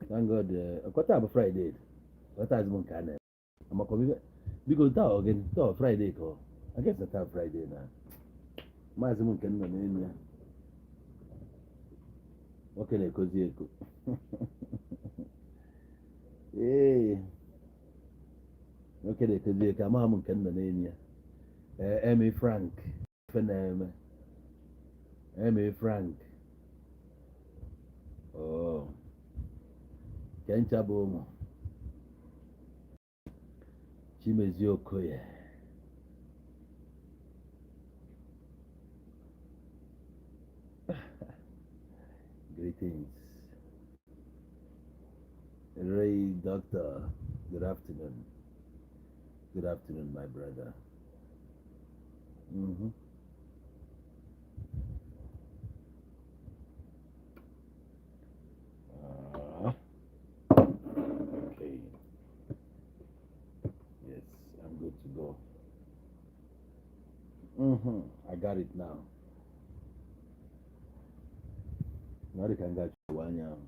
Thank God. Ọkwa taa bụ Friday. Ghọtazi m nke a na-eme. Amakwa biko, taa ọ gịnị? Taa Friday ka ọ I guess na taa Friday na maazị m nke m nọ n'elu ya. Nwoke na-ekozi eko. Ee, nwoke na-ekozi eko. Amaghị m nke m nọ n'elu ya. Ee, Emi Frank, ife na-eme Emi Frank. Oh, nke ncha bụ ụmụ Chimezie Okoye. Greetings. Ray Doctor, good afternoon. Good afternoon, my brother. Okay. Yes, I'm good to go. I got it now. Na ọ dị ka m ga-achụwa anya ahụ.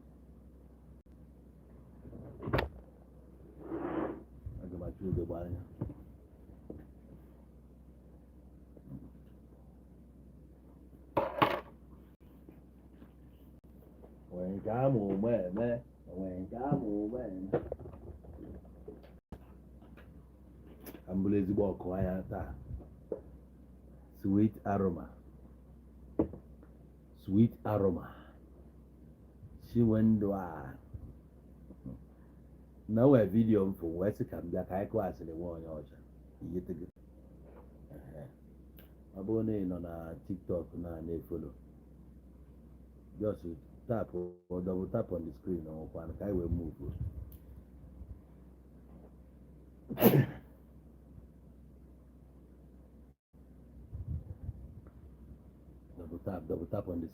Aga m achụ ugegbe anya. Nwere nke ama ụma eme, nwere nke ama ụma eme. Ka m bụrụ ezigbo ọkụ anya taa. Sweet aroma. Sweet aroma. Chinwendu a. Na nwee video m fụ wee sị ka m bịa ka anyị kụọ asịrị nwa onye ọcha. Iyetego. Ehe. Ọ bụrụ na ị nọ na TikTok na na-efollow, just tap or double tap on the screen ọkwa ka anyị wee move. Double tap, double tap on the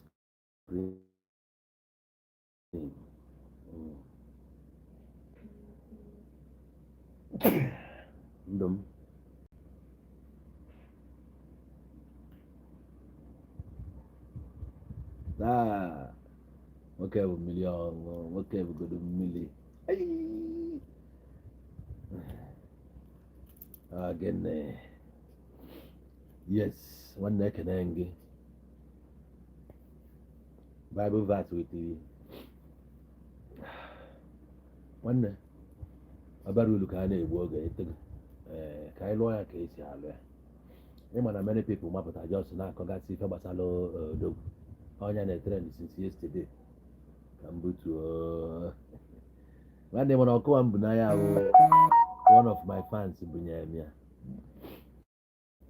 screen. Ndụ m taa, nwoke bụ mmiri ọṅụṅụ, nwoke bụgodo mmiri. Ayị! Ah, gịnị? Yes, nwanne, ekene m gị. Bible verse with the nwanne ọbara ulu ka a na-egbu oge etego. Ee, ka anyị lụọ ya ka esi alụ ya. Ịma na many people mapụta just na-akọgasị ife gbasara odogwu ọnya na-etrend since yesterday. Ka m butuo nwanne mana ọkụwa m bụ n'anya ahụ. One of my fans bunyere m ya,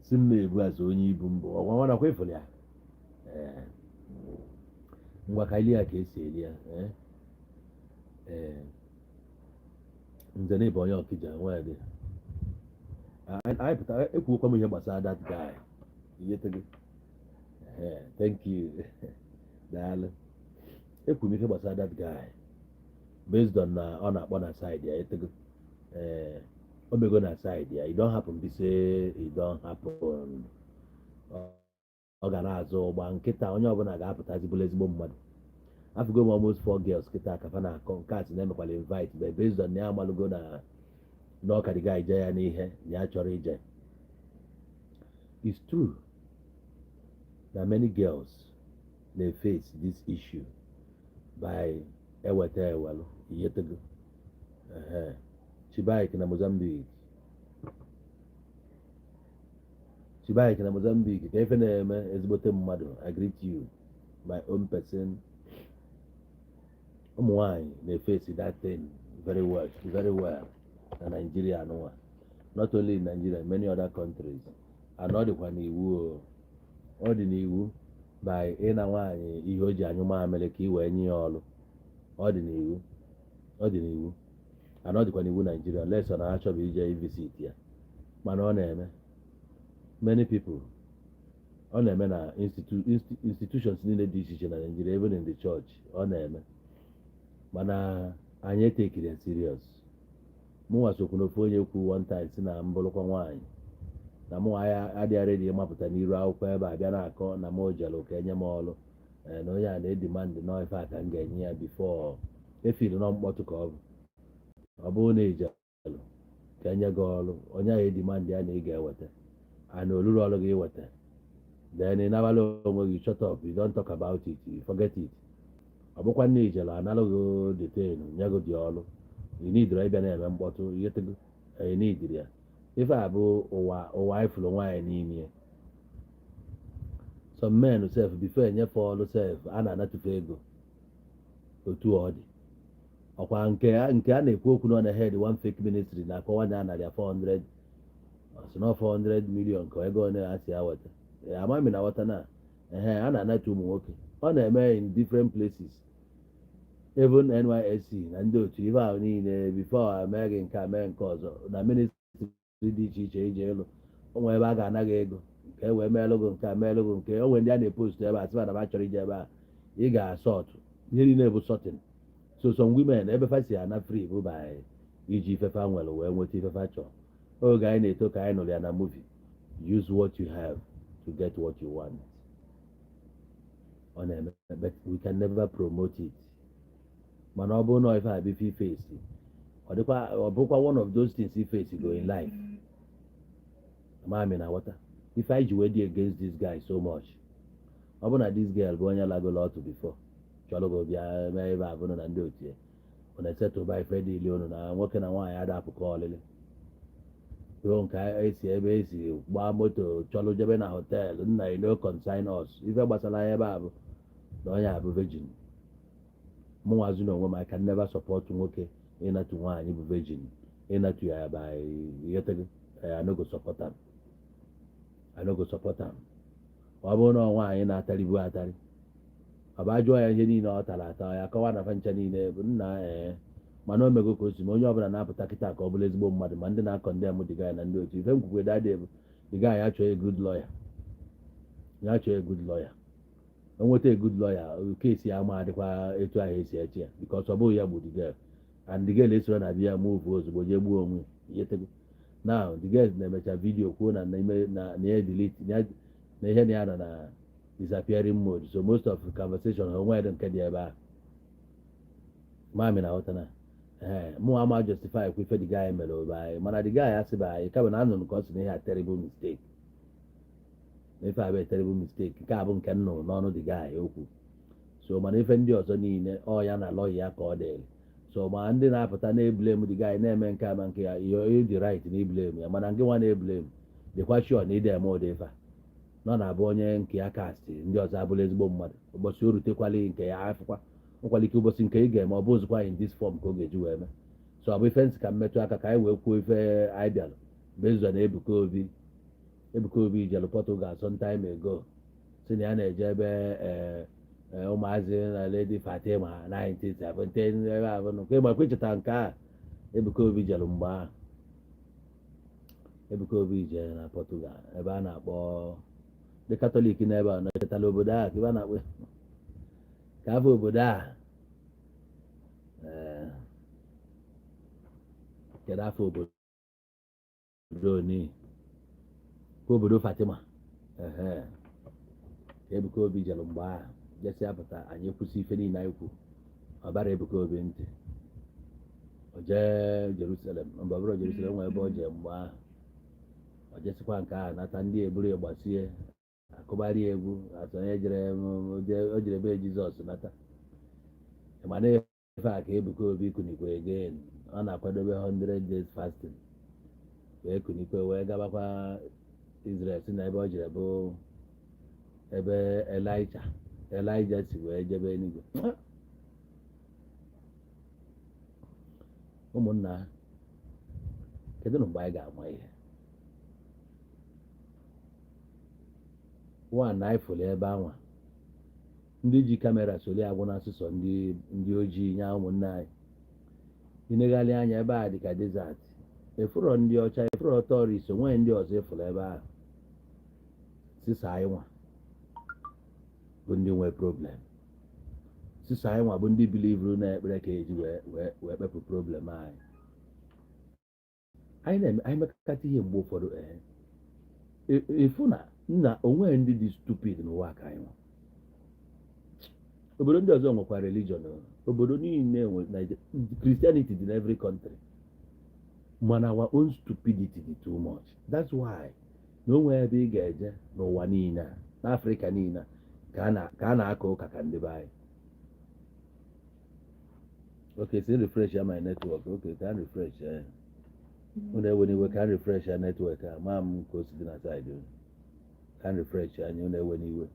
si m na-ebu azụ onye ibu mbụ ọgwa nwa nakwa ịfụrụ ya. Ee, ngwa, ka ili ya ka esi eli ya. Ee ee, nze na ịbụ onye Ọkịja nwee anyị pụta ekwuokwa m ihe gbasara that guy. Iyetego. Ee, thank you, daalụ. Ekwuru m ife gbasara that guy based on na ọ na-akpọ na side ya etego. Ee, o mego na side ya. It don happen, be say it don happen. Ọ ga na-azụ ụgba nkịta. Onye ọbụla ga-apụtazi bụrụ ezigbo mmadụ. Afụgo m almost four girls kịta ka fa na-akọ nke a sị na emekwala invite, but based on ya amalụgo na na ọ ka ije ya n'ihe na ya chọrọ ije. It's true na many girls na face this issue by eweta ewelu iyetego. Ehe, Chibaik na Mozambique, Chibaik na Mozambique, ka ife na-eme ezigbote mmadụ. I greet you, my own person. Ụmụ nwanyị na-efesi that thing very well, very well na Nigeria nụwa. Not only in Nigeria, many other countries. And ọ dịkwa n'iwu o, ọ dị n'iwu by ịna nwaanyị ihe o ji anyụ mamịrị ka ị wee nye ya ọlụ. Ọ dị n'iwu, ọ dị n'iwu. And ọ dịkwa n'iwu Nigeria, unless ọ na ha chọbụ ije visit ya. Mana ọ na-eme many people, ọ na-eme na institutions niile dị iche iche na Nigeria, even in the church ọ na-eme. Mana anyị etekiri ya serious. Mụnwa sokwu n'ofu onye kwu one time si na m bụrụkwa nwaanyị na mụ adịghị ready ịmapụta n'iru akwụkwọ ebe a bịa na-akọ na m jelu ka enye m ọrụ, na onye a na-edemand nọ ife a ka m ga-enye ya before. Efili nọ mkpọtụ ka ọ bụ. Ọ bụrụ na ijelụ ka enye gị ọrụ, onye ahụ demand ya na ị ga-eweta ana oluru ọrụ gị iweta, then ị nabala onwe gị, shut up, you don't talk about it, you forget it. Ọ bụkwa nna ijelu analụghị detain nye gị dị ọrụ, ị nidiri ịbịa na-eme mkpọtụ ihetego, ị nidiri ya. Ife a bụ ụwa, ụwa anyị fụrụ nwaanyị n'ime ya. Some men sef, before enyefe ọrụ sef, a na-anatụfe ego. Otu ọ dị, ọkwa nke a na-ekwu okwu nọ na head one fake ministry na-akọwa na anarị 400, ọ sị na 400 million ka ego one a si aweta. Amami na ghọta na ehe a na-anata ụmụ nwoke. Ọ na-eme in different places, even NYSC na ndị otu ife ahụ niile. Before mee gị nke a, mee nke ọzọ na ministry dị iche iche ije ịlụ, o nwere ebe a ga-ana gị ego ka e wee meelụ gị nke a, meelụ gị nke o. Nwere ndị a na-epost ebe a sị na chọrọ ije ebe a, ị ga-asọtụ ihe niile bụ sorting. So some women, ebe fa si ana free bụ by iji ifefa nwere wee nweta ifefa chọrọ. Oge anyị na-eto ka anyị nụrụ ya na movie, "Use what you have to get what you want." Ọ na-eme, but we can never promote it. Mana ọ bụrụ na ife a bụ ife ifesi, ọ dịkwa, ọ bụkwa one of those things ifesi go in life. Mami na ghọta ife anyị ji wee dị against this guy so much. Ọ bụ na this girl bụ onye lagolo ọtụ before chọrọ gị bịa mee ebe a bụrụ na ndị otu ya ọ na-esetụba ife dị ili unu na nwoke na nwaanyị adapụkọ ọlịlị ruo nke esi ebe esi gbaa moto chọrọ jebe na hotel. Nna, you no concern us. Ife gbasara anya ebe a bụ na onye a bụ virgin. Mụnwazi na onwe m, I can never support nwoke ịnatụ nwaanyị bụ virgin, ịnatụ ya by ịghọtago. I no go support am, I no go support am. Ọ bụrụ na nwaanyị na-atarịbu atarị, ọ bụ ajụọ ya ihe niile ọ tara ata, ya kọwa na fancha niile bụ nna. Ee, mana o mego ka o si ma onye ọbụla na-apụta kịta ka ọ bụrụ ezigbo mmadụ, ma ndị na-acondemn the guy na ndị otu ife nkwukwe dade bụ the guy ya chọọ a good lawyer, ya chọọ a good lawyer. O nweta a good lawyer, case ya ama adịkwa etu ahụ esi eche ya, because ọ bụghị ya gburu the girl, and the girl esoro na bịa move ozugbo jee gbuo onwe ya. Yetego now, the girl na-emecha video kwuo na n'ime na ya delete na ihe na ya nọ na disappearing mode, so most of the conversation onwe dị nke dị ebe ahụ. Mami na ghọta na ee, mụ ama justify kwa ife the guy mere obe anyị, mana the guy asịba anyị kama na anụrụ ka ọ sị na ihe a terrible mistake, na ife a bụ a terrible mistake. Nke a bụ nke m nụrụ n'ọnụ the guy okwu. So mana ife ndị ọzọ niile, ọ ya na lawyer ya ka ọ dịrị. So ma ndị na-apụta na-eblame the guy, na-eme nke ama nke ya, you dị right na iblame ya, mana nke nwa na-eblame dịkwa sure na ide eme ụdị ife a nọ na-abụ onye nke ya cast ndị ọzọ abụla ezigbo mmadụ. Ụbọchị o rutekwala nke ya, afụkwa nkwalike ike ụbọchị nke ị ga-eme, ọ bụ ozukwa in this form ka ọ ga-eji wee mee. So ọ bụ ife nsị ka mmetụ aka ka anyị wee kwuo ife anyị bịara based on Ebuka Obi. Ebuka Obi jelu Portugal some time ago, si na ya na-eje ebe ee ụmụazị na Lady Fatima 1917 ebe a bụ nke makwa icheta nke a Ebuka Obi jelu mgbe ahụ. Ebuka Obi jere na Portugal, ebe a na-akpọ ndị Katọlik n'ebe a na-echetala obodo ahụ ka ebe a na-akpọ ka afọ obodo a. Ee, kedu afọ obodo oni ka obodo Fatima? Ehe, ka Ebuka Obi jere mgbe ahụ jesi apụta. Anyị ekwusi ife niile anyị kwu, ọ bara Ebuka Obi ntị. O jee Jerusalem, mgbe ọ bụrụ Jerusalem nwee ebe o jee mgbe ahụ, o jesikwa nke ahụ nata, ndị eburu gbasie akụbari egwu atụ onye jere o jere be Jizọs nata. Mana ife a ka Ebuka Obi kunikwe again, ọ na-akwadobe 100 days fasting, wee kunikwe wee gabakwa Israel, si na ebe o jere bụ ebe Elijah si wee jebe eluigwe. Ụmụnna, kedu mgbe anyị ga-ama ihe nwa anyị fụrụ ebe anwa ndị ji camera soli agwụ na asụsọ ndị ojii nya ụmụnne anyị inegharị anya ebe a dịka desert, efuro ndị ọcha, efuro tourist, onweghị ndị ọzọ efuru ebe ahụ. Sisa anyị nwa bụ ndị nwe problem, sisa anyị nwa bụ ndị bilivuru na ekpere ka eji wee kpepụ problem anyị. Anyị na-eme, anyị mekọta ihe mgbe ụfọdụ, ee, efu na nna onweghị ndị dị stupid n'ụwa ka anyị nwa. Obodo ndị ọzọ nwekwa religion. Obodo niile nwe Christianity dị in every country, mana our own stupidity dị too much. That's why na o nwee ebe ị ga-eje n'ụwa niile a, n'Afrịka niile a, ka a na-aka ụka ka ndị be anyị. Okay, si refresh ya my network. Okay, ka refresh ya. Unu ewe n'iwe, ka refresh ya network a ma m ka o si dị na side unu. Ka refresh anya, unu ewe n'iwe.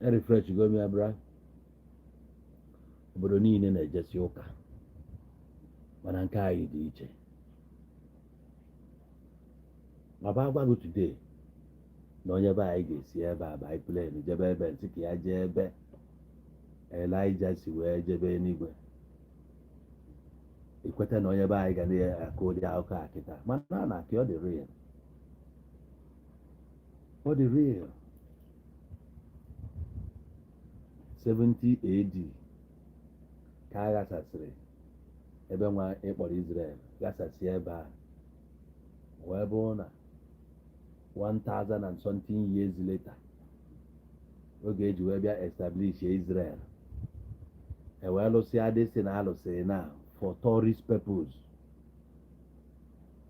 Refresh go m ya bra. Obodo niile na-ejesi ụka, mana nke anyị dị iche. Baba agwago today na onye be anyị ga-esi ebe a by plane jebe ebe nsị ka ya jee ebe Elijah si wee jebe eluigwe. Ikweta na onye be anyị ga na-akụ ụdị akụkọ a kịta, mana a na-akị ọ dị real, ọ dị real. 70 AD ka a ghasasịrị ebe nwa ịkpọrọ Israel, ghasasị ebe a wee bụrụ na 1000 and something years later, oge eji wee bịa establish Israel, e wee lụsịa dị na alụsịrị na for tourist purpose,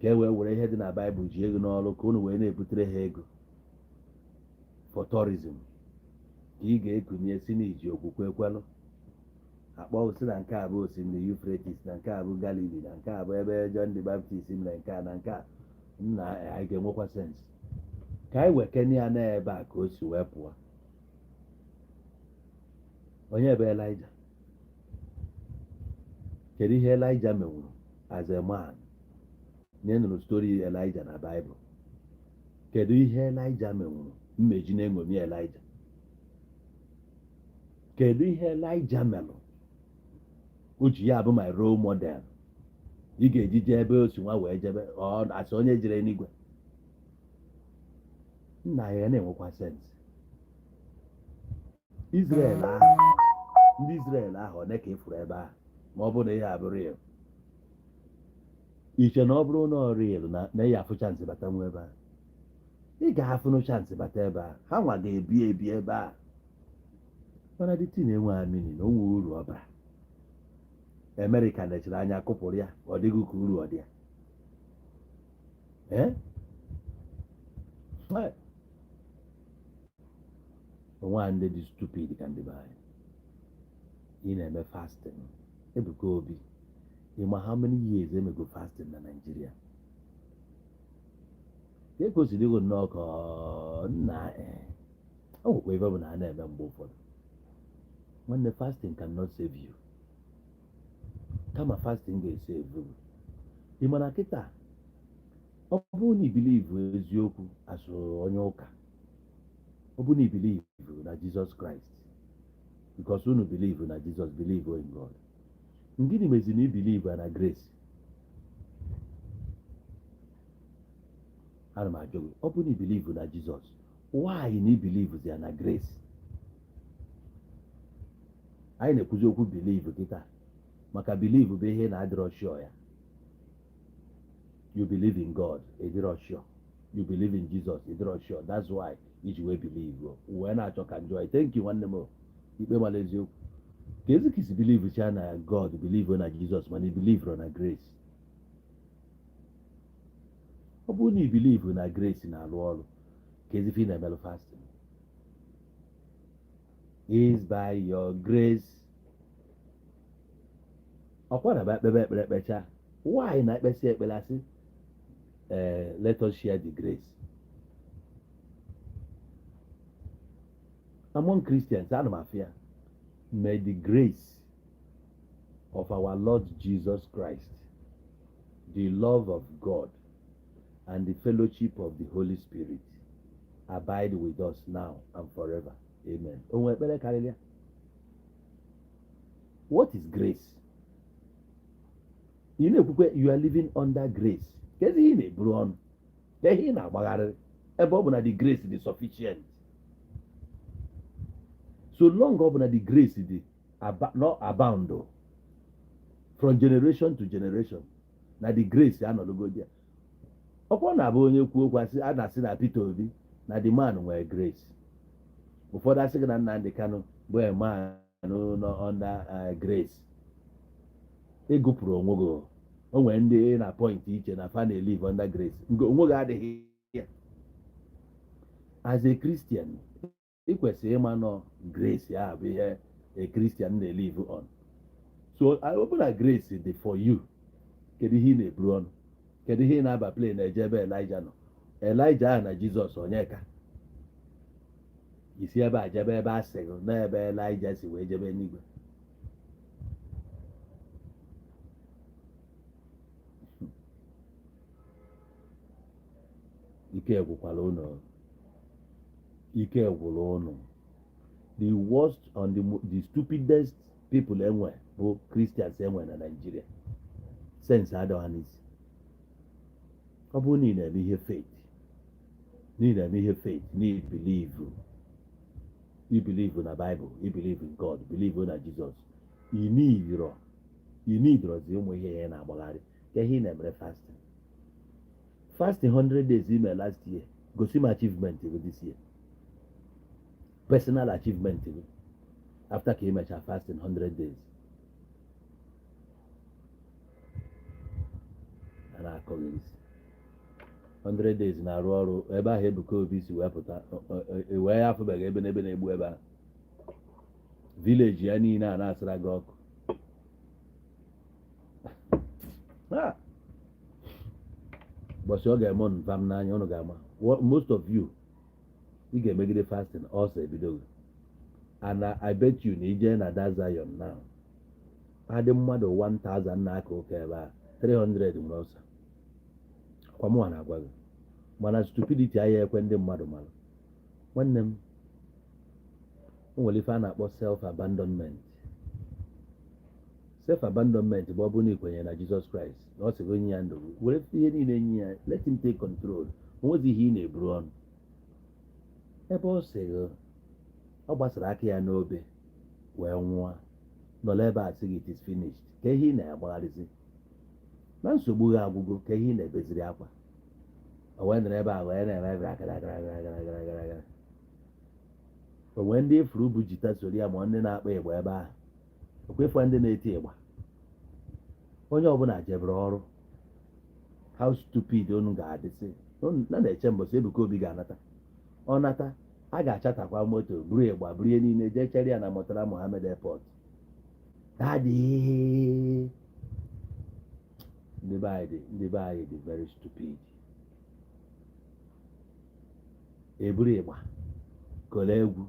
ka e wee were ihe dị na Baịbụl ji ego n'ọrụ, ka unu wee na-ebutere ha ego for tourism, ka ị ga-ekunye si n'iji okwukwe kwelụ akpọ si na nke a bụ osimiri Euphrates, na nke a bụ Galilee, na nke a bụ ebe John the Baptist mere nke a na nke a. Nna, anyị ga-enwekwa sense ka anyị wekene ya n'ebe a ka o si wee pụọ. Onye bụ Elijah? Kedu ihe Elijah menwuru as a man? Na ị nụrụ story Elijah na Baịbụl, kedu ihe Elijah menwuru mmeji na-eṅomi Elijah? Kedu ihe Elijah melụ o ji ya bụ my role model ị ga-eji jee ebe o si nwa wee jebe ọ asị onye jere n'igwe? Nna ya na-enwekwa sense. Israel ahụ, ndị Israel ahụ, one ka ịfụrụ ebe ahụ? Ma ọ bụrụ na ihe a bụ real, iche na ọ bụrụ na ọ real na ya afụ chance bata nwa ebe a, ị ga-afụnụ chance bata ebe a. Ha nwa ga-ebi ebi ebe a, mana the thing enweghị meaning na o nwee uru ọ bara. Amerịka nechiri anya kụpụrụ ya, ọ dịghị ka uru ọ dị ya. Ee, onwe a ndị dị stupid ka ndị be anyị. Ị na-eme fasting, Ebuka Obi, ị ma how many years emego fasting na Nigeria? Ka e kwesịrị ịgụ nnọọ ka nna ọ nwekwa ebe bụ na a na-eme mgbe ụfọdụ. Nwanne, fasting cannot save you. Kama fasting ga-esave gị, ị mana kịta ọ bụrụ na i believe eziokwu asụ onye ụka, ọ bụrụ na i believe na Jesus Christ, because unu believe na Jesus, believe in God, gịnị mezi na i believe na grace? Ana m ajụ gị, ọ bụrụ na i believe na Jesus, why na i believe ya na grace? Anyị na-ekwuzi okwu believe kịta, maka believe bụ ihe na-adịrọ sure ya. You believe in God, ịdịrọ sure. You believe in Jesus, ịdịrọ sure. That's why iji wee believe wee na-achọ ka njọ. Thank you, nwanne m. Ikpe mara eziokwu ka ezi ka isi believe cha na God, believe na Jesus, mana i believe na grace. Ọ bụrụ na i believe na grace na-alụ ọrụ, ka ezi ife ị na-emelụ fasting? Is by your grace. Ọkwa na ekpebe ekpere ekpecha, why na ekpesi ekpere asị, "Let us share the grace"? Among Christians, ana m afụ ya, "May the grace of our Lord Jesus Christ, the love of God and the fellowship of the Holy Spirit abide with us now and forever. Amen." O nwere ekpere karịrị ya? What is grace? Ị na-ekwukwe you are living under grace. Kedu ihe ị na-eburu ọnụ? Ka ihe ị na-agbagharị ebe ọ bụ na the grace dị sufficient? So long ọ bụ na the grace dị not abound o, from generation to generation na the grace anọlụgo ya. Ọkwa na-abụ onye kwuo okwu, asị a na-asị na Peter Obi na the man nwere grace. Ụfọdụ asị gị na Nnamdi Kanu bụ a man nọ under grace. Ịgụpụrụ onwe gị, o nwere ndị na point iche na fa na-elive under grace nke onwe gị adịghị ya. As a Christian, ị kwesịrị ịma nọ grace ya bụ ihe a Christian na-elive on. So ọ bụ na grace dị for you, kedu ihe ị na-eburu ọnụ? Kedu ihe ị na-aba plane na-eje ebe Elijah nọ? Elijah ahụ na Jizọs, onye ka isi ebe a jebe ebe a sị gị n'ebe Elijah si wee jebe n'igwe? Ike gwụkwara unu, ike gwụrụ unu. The worst and the stupidest people enwe bụ Christians enwe na Nigeria. Sense adịghị n'isi. Ọ bụrụ na ị na-eme ihe faith, na ị na-eme ihe faith, na ị believe, ị believe na Bible, ị believe in God, believe na Jesus, ị nidiro, ị nidirozi ụmụ ihe ya na-agbagharị. Ka ihe ị na-emere fasting, fasting 100 days ime last year, gosi m achievement gị this year, personal achievement gị after ka ị mechaa fasting 100 days. A na-akọ gị isi 100 days na-arụ ọrụ ebe ahụ. Ebuka Obi si wee pụta, wee ya afụbeghị ebe n'ebe na-egbu ebe ahụ, village ya niile a na-asara gị ọkụ. Ha! Ụbọchị ọ ga-eme unu vam n'anya, unu ga-ama. Most of you, ị ga-emegide fasting ọsọ ebido gị. And I bet you na ije na that Zion now, adị mmadụ 1000 na-aka ụka ebe a, 300 nwere ọsọ. Kwa mụnwa na-agwa gị, mana stupidity ahịa ekwe ndị mmadụ mara. Nwanne m, o nwere ife a na-akpọ self abandonment. Self abandonment bụ ọ bụrụ na ị kwenyere na Jizọs Kraịst, na ọ sị gị onye ya ndụ gị, were ihe niile nye ya, let him take control. O nwezi ihe ị na-eburu ọnụ ebe ọ sị gị ọ gbasara aka ya n'obe wee nwụọ, nọrọ ebe a sị gị, "It is finished." Ka ihe ị na-agbagharịzi na nsogbu gị agwụgo, ka ihe ị na-ebeziri akwa, o wee nọrọ ebe a wee na-eme gara gara gara gara gara gara gara. O nwee ndị efuru bụ jita soro ya, ma ndị na-akpa ịgba ebe ahụ okwefu, ndị na-eti ịgba, onye ọbụla jebere ọrụ. How stupid unu ga-adịsị na na-eche mbọsị Ebuka Obi ga-anata. Ọ nata, a ga-achatakwa moto, buru ịgba, buru ihe niile, jee chere ya na Murtala Muhammed Airport. Daddy, ndị be anyị dị, ndị be anyị dị very stupid. Eburu ịgba kole egwu,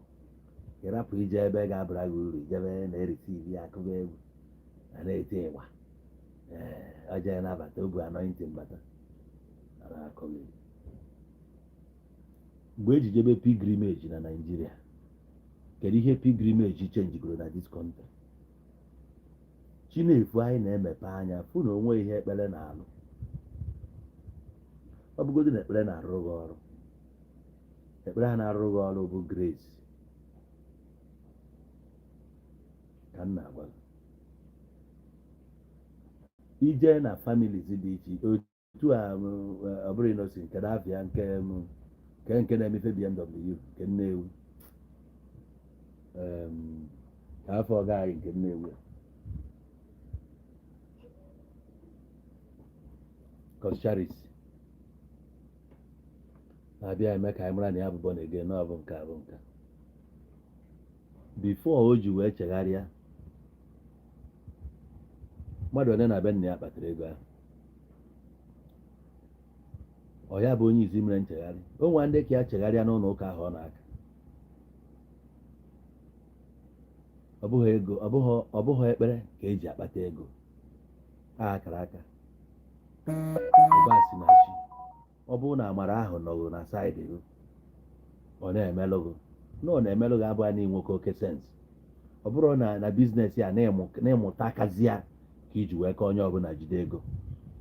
ịrapụ ije ebe ga-abara gị uru, ijebe na-erisivi akụba egwu na na-eti ịgba. Ee, ọ jee nabata o bu anointing bata, a na-akọ gị. Mgbe eji jebe pilgrimage na Naịjirịa, kedu ihe pilgrimage changegoro na this country? Chinefu anyị na-emepe anya fụ na onwe ihe ekpere na-alụ. Ọ bụgodu na ekpere na-arụrụ gị ọrụ, ekpere ha na-arụrụ gị ọrụ bụ grace ka m na-agwa gị. Ije na families dị iche otu a, ọ bụrụ inosi nke na-afịa nke m, nke na-emefe BMW nke Nnewi, ka afọ ọ gaghị nke Nnewi a. Coscharis na-abịa eme ka anyị mara na ya bụ born again, na ọ bụ nke a bụ nke a. Before o ji wee chegharịa, mmadụ one na be nna ya kpatara ego ahụ? Ọ ya bụ onye izi mere nchegharị. O nwa ndị ka ya chegharịa n'ụlọ ụka ahụ ọ na-aka. Ọ bụghị ego, ọ bụghị ekpere ka eji akpata ego. A akara aka ụba si na chi. Ọ bụrụ na amara ahụ nọgụ na side gị, ọ na-emelụ gị na ọ na-emelụ gị, abụghị na inwekọ oke sense. Ọ bụrụ na business ya na-ịmụta akazi ya ka iji wee ka onye ọbụla jide ego,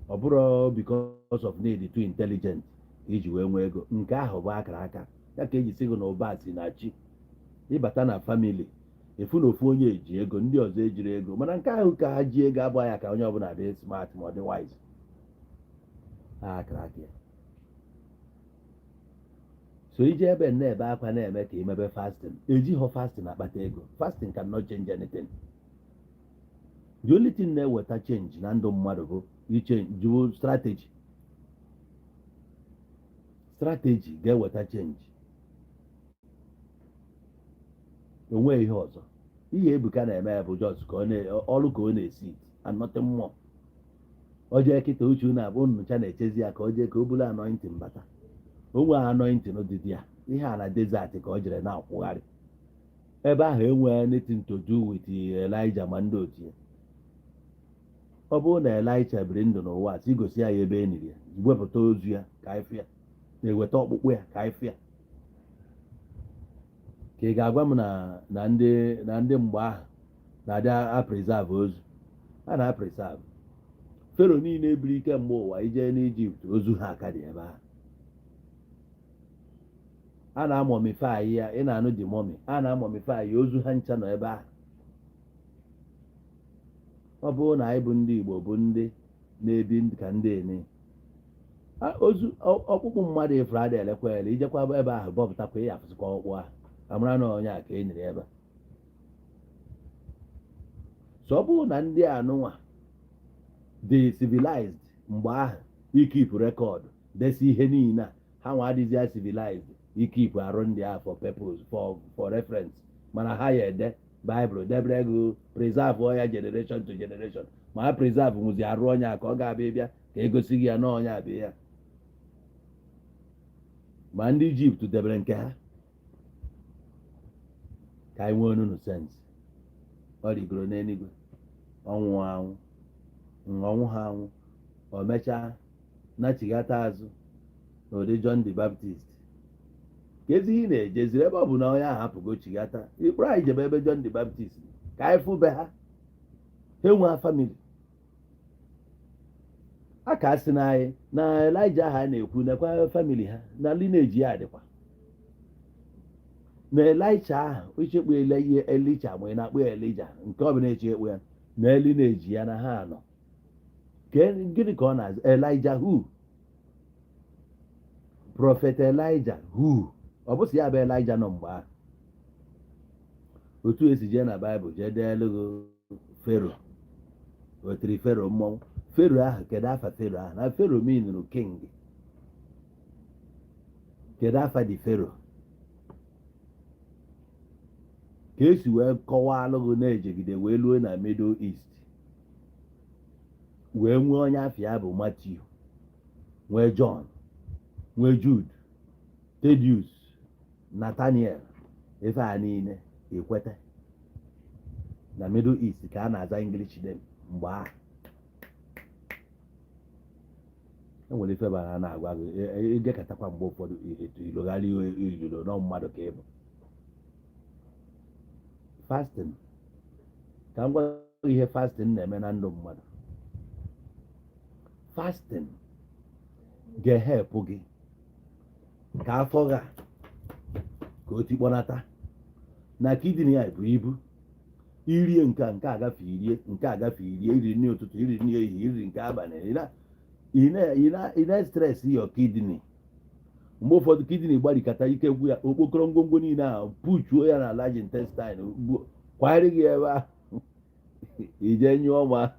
ọ bụrụ because of need too intelligent ka iji wee nwee ego. Nke ahụ bụ akara aka ya ka eji sị gị na ụba si na chi. Ịbata na family. Efu na ofu onye ji ego, ndị ọzọ ejiri ego. Mana nke ahụ ka ha ji ego abụghị ya ka onye ọbụla dị smart ma ọ dị wise. Ha akara aka ya. So ije ebe na-ebe akwa na-eme ka imebe fasting, ejighọ fasting akpata ego. Fasting cannot change anything. The only thing na-eweta change na ndụ mmadụ bụ ichange bụ strategy. Strategy ga-eweta change, onwe ihe ọzọ. Ihe Ebuka na-eme ya bụ just ka ọ ọrụ ka ọ na-esi and nothing more. O jee kịta, uche unu abụ nnụcha na-echezi ya ka o jee ka o buru anointing bata. O nwee anointing dịdị ya ihe a na desert ka o jere na-akwụgharị ebe ahụ. Enweghị anything to do with Elijah ma ndị otu ya. Ọ bụrụ na Elijah biri ndụ n'ụwa, si gosi ya ebe e niri ya, wepụta ozu ya ka anyị fụ ya, na-eweta ọkpụkpụ ya ka anyị fụ ya, ka ị ga-agwa m na ndị mgbe ahụ na-adị apreserve ozu. A na-apreserve Pharaoh niile biri kemgbe ụwa. Ije n'Ijipt, ozu ha aka dị ebe ahụ. A na-amummify ya. Ị na-anụ the mummy, a na-amummify ya. Ozu ha ncha nọ ebe ahụ. Ọ bụrụ na anyị bụ ndị Igbo bụ ndị na-ebi ka ndị ene ozu ọkpụkpụ mmadụ ifuru adị elekwa ele. Ijekwa ebe ahụ bọpụtakwa ya, afụsịkwa ọkpụkpụ ahụ, amara na onye a ka e nyere ebe a. So ọ bụrụ na ndị anụnwa dị civilized mgbe ahụ ikeep record, desi ihe niile a, ha nwa adịghị civilized ikeep arụ ndị ahụ for purpose, for reference. Mana ha ya ede Baịbụl debere ego, preserve ya generation to generation. Ma ha preserve nwụzi arụ onye a ka ọ ga-abịa ịbịa ka egosi gị ya na onye abịa ya. Ma ndị Ijipt debere nke ha ka anyị nwee onunu sense. Ọ rigoro n'eluigwe, ọnwụ anwụ, ọnwụ ha anwụ, o mechaa nachighata azụ n'ụdị John the Baptist. Ka ezi ihe ị na-ejeziri ebe ọ bụ na onye ahụ apụgo chighata ikpụrụ anyị jebe ebe John the Baptist ka anyị fụ be ha. Ha enwe family a ka sị na anyị na Elijah ahụ a na-ekwu nekwa family ha na lineage ya dịkwa na Elisha ahụ ichekpu ihe Elisha, ma ị na-akpọ ya Elijah, nke ọ bụla echi ekpu ya na lineage ya na ha nọ. Gịnị ka ọ na-aza? Elijah who? Prophet Elijah who? Ọ bụ sị ya bụ Elijah nọ mgbe ahụ. Otu esi jee na Baịbụl jee deelu Pharaoh, wetiri Pharaoh mmọnwụ. Pharaoh ahụ, kedu afa Pharaoh ahụ? Na Pharaoh meanụrụ king. Kedu afa dị Pharaoh? Ka esi wee kọwaa alụghị na-ejegide wee luo na Middle East, wee nwee onye afịa bụ Matthew, nwee John, nwee Jude, Thaddeus, Nathaniel. Ife a niile ekweta na Middle East ka a na-aza English name mgbe ahụ. Enwere ife bara na-agwa gị igekatakwa mgbe ụfọdụ etu ilogharị ililo nọ mmadụ ka ị bụ. Fasting, ka m gwa gị ihe fasting na-eme na ndụ mmadụ. Fasting ga-ehelp gị ka afọ gha ka o tikpọnata na kidney ya bụ ibu. Irie nke a, nke agafe, irie nke agafe, irie, iri nri ụtụtụ, iri nri ehihie, iri nke abalị, ị na-stress your kidney. Mgbe ụfọdụ kidney gbarikata ike gwụ ya, okpokoro ngwongwo niile ahụ puchuo ya na large intestine, kwanyere gị ebe ahụ. Ije nyụọ, ma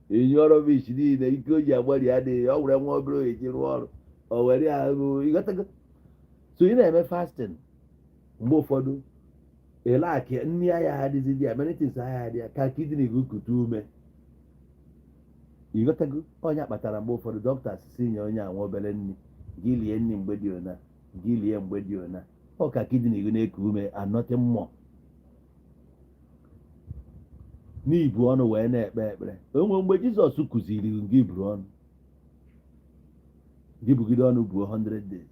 ịnyụọ rubbish niile, ike o ji agbari adịghị. Ọ were nwa obere eji rụọ ọrụ, o were ya ịghọtago. So ị na-eme fasting, mgbe ụfọdụ ịlaki nri ahịa adịghị ya, many things ahịa adị ya ka kidney gị kute ume, ịghọtago. Onye kpatara mgbe ụfọdụ dọkịta si nye onye a nwa obere nri, gị lie nri mgbe dị ona, gị lie mgbe dị ona, ọ ka kidney gị na-eku ume and nothing more. N'ibu ọnụ wee na-ekpe ekpere, onwe mgbe Jizọs kụziri gị buru ọnụ, gị bugide ọnụ buo 100 days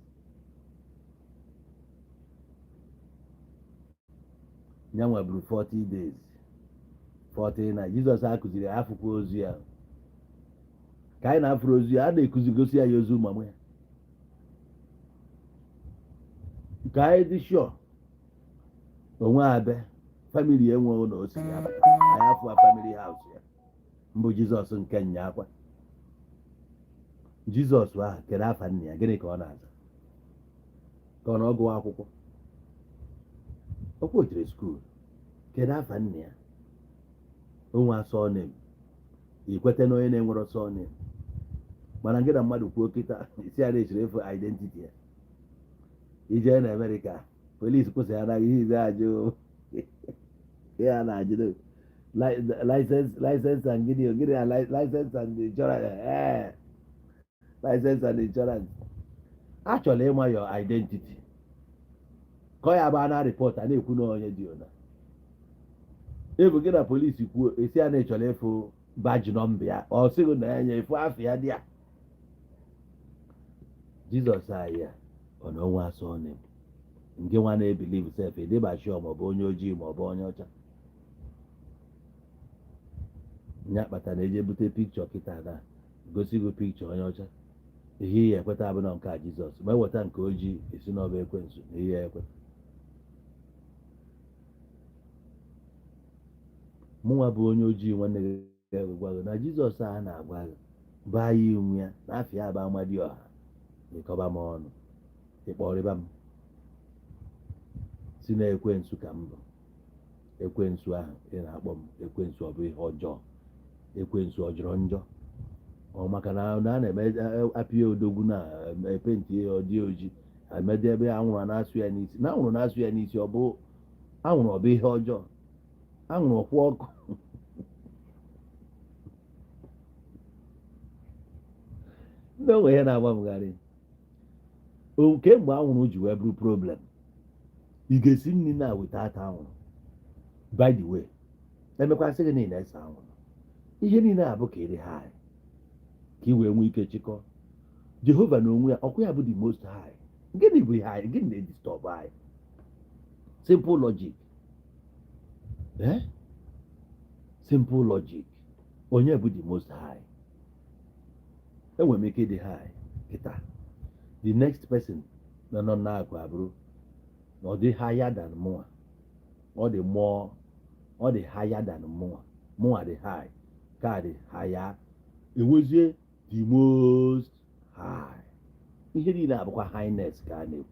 ya nwa buru 40 days 40 na Jizọs akụziri ya afụkwa ozu ya ka anyị na-afụrụ ozu ya. A na-ekuzigosi ya ya ozu mama ya ka anyị dị sure onwe abe. Family enweghị na o si ya bata. Anyị afụ family house ya mbụ. Jizọs nke nyaakwa, Jizọs ahụ, kedu afa nna ya? Gịnị ka ọ na-aza? Ka ọ na ọgụ akwụkwọ ọkwa o jere school? Kedu afa nna ya? Onwe surname ikweta na onye na-enwero surname, mana gị na mmadụ kwuo kịta, isi ya na-echere efu identity ya. Ijee na Amerịka, polisi kwụsị ya na ihe ize ajụ ihe a na-ajụ, license and gịnị gịnị na license and insurance, ee, license and insurance. Achọrọ ịma your identity ka ọ ya bụ a na report a na-ekwu na onye dị ona ebu. Gị na polisi kwuo, esi ya na ịchọrọ ịfụ badge number ya, ọ sịghị na ya nye efu afọ ya dị ya. Jizọs anyị ya, ọ na onwe asọ name nke nwa na-ebelieve sef ịdịbachi, maọbụ onye ojii maọbụ onye ọcha ya kpatara na eje bute pikchọ kịta na gosi gị pikchọ onye ọcha, ihe ya ekweta abụ na nke a Jizọs, ma eweta nke ojii, esi n'ọba ekwensu na ihe ya ekweta. Mụnwa bụ onye ojii nwanne gị gwa gị na Jizọs a na-agwa gị bụ anyị inwe ya n'afọ ya bụ Amadioha. Ịkọba m ọnụ, ịkpọrịba m si na ekwensu ka m bụ. Ekwensu ahụ ị na-akpọ m ekwensu, ọ bụ ihe ọjọọ? Ekwensu ọ jọrọ njọ? Ọ maka na a na-eme apịa odogwu na epenti ya ọ dị oji, emede ebe anwụrụ na-asụ ya n'isi, na anwụrụ na-asụ ya n'isi, ọ bụ anwụrụ, ọ bụ ihe ọjọọ? Anwụrụ ọkwụ ọkụ. Ndị onwe ihe na-agba m gharị kemgbe anwụrụ ji wee bụrụ problem. Ị ga-esi nri na without anwụrụ? By the way, emekwasị gị niile ese anwụrụ, ihe niile abụ ka ịdị high, ka ị wee nwee ike chịkọ Jehova na onwe ya. Ọkwa ya bụ the Most High. Gịnị bụ ihe anyị, gịnị na-edisturb anyị? Simple logic, eh? Simple logic. Onye bụ the Most High? Enwere m ike ịdị high kịta, the next person nọ nọ n'akụ abụrụ na ọ dị higher than mụnwa, ọ dị more, ọ dị higher than mụnwa. Mụnwa dị high ka dị higher, enwezie the Most High. Ihe niile abụkwa highness ka a na-ekwu.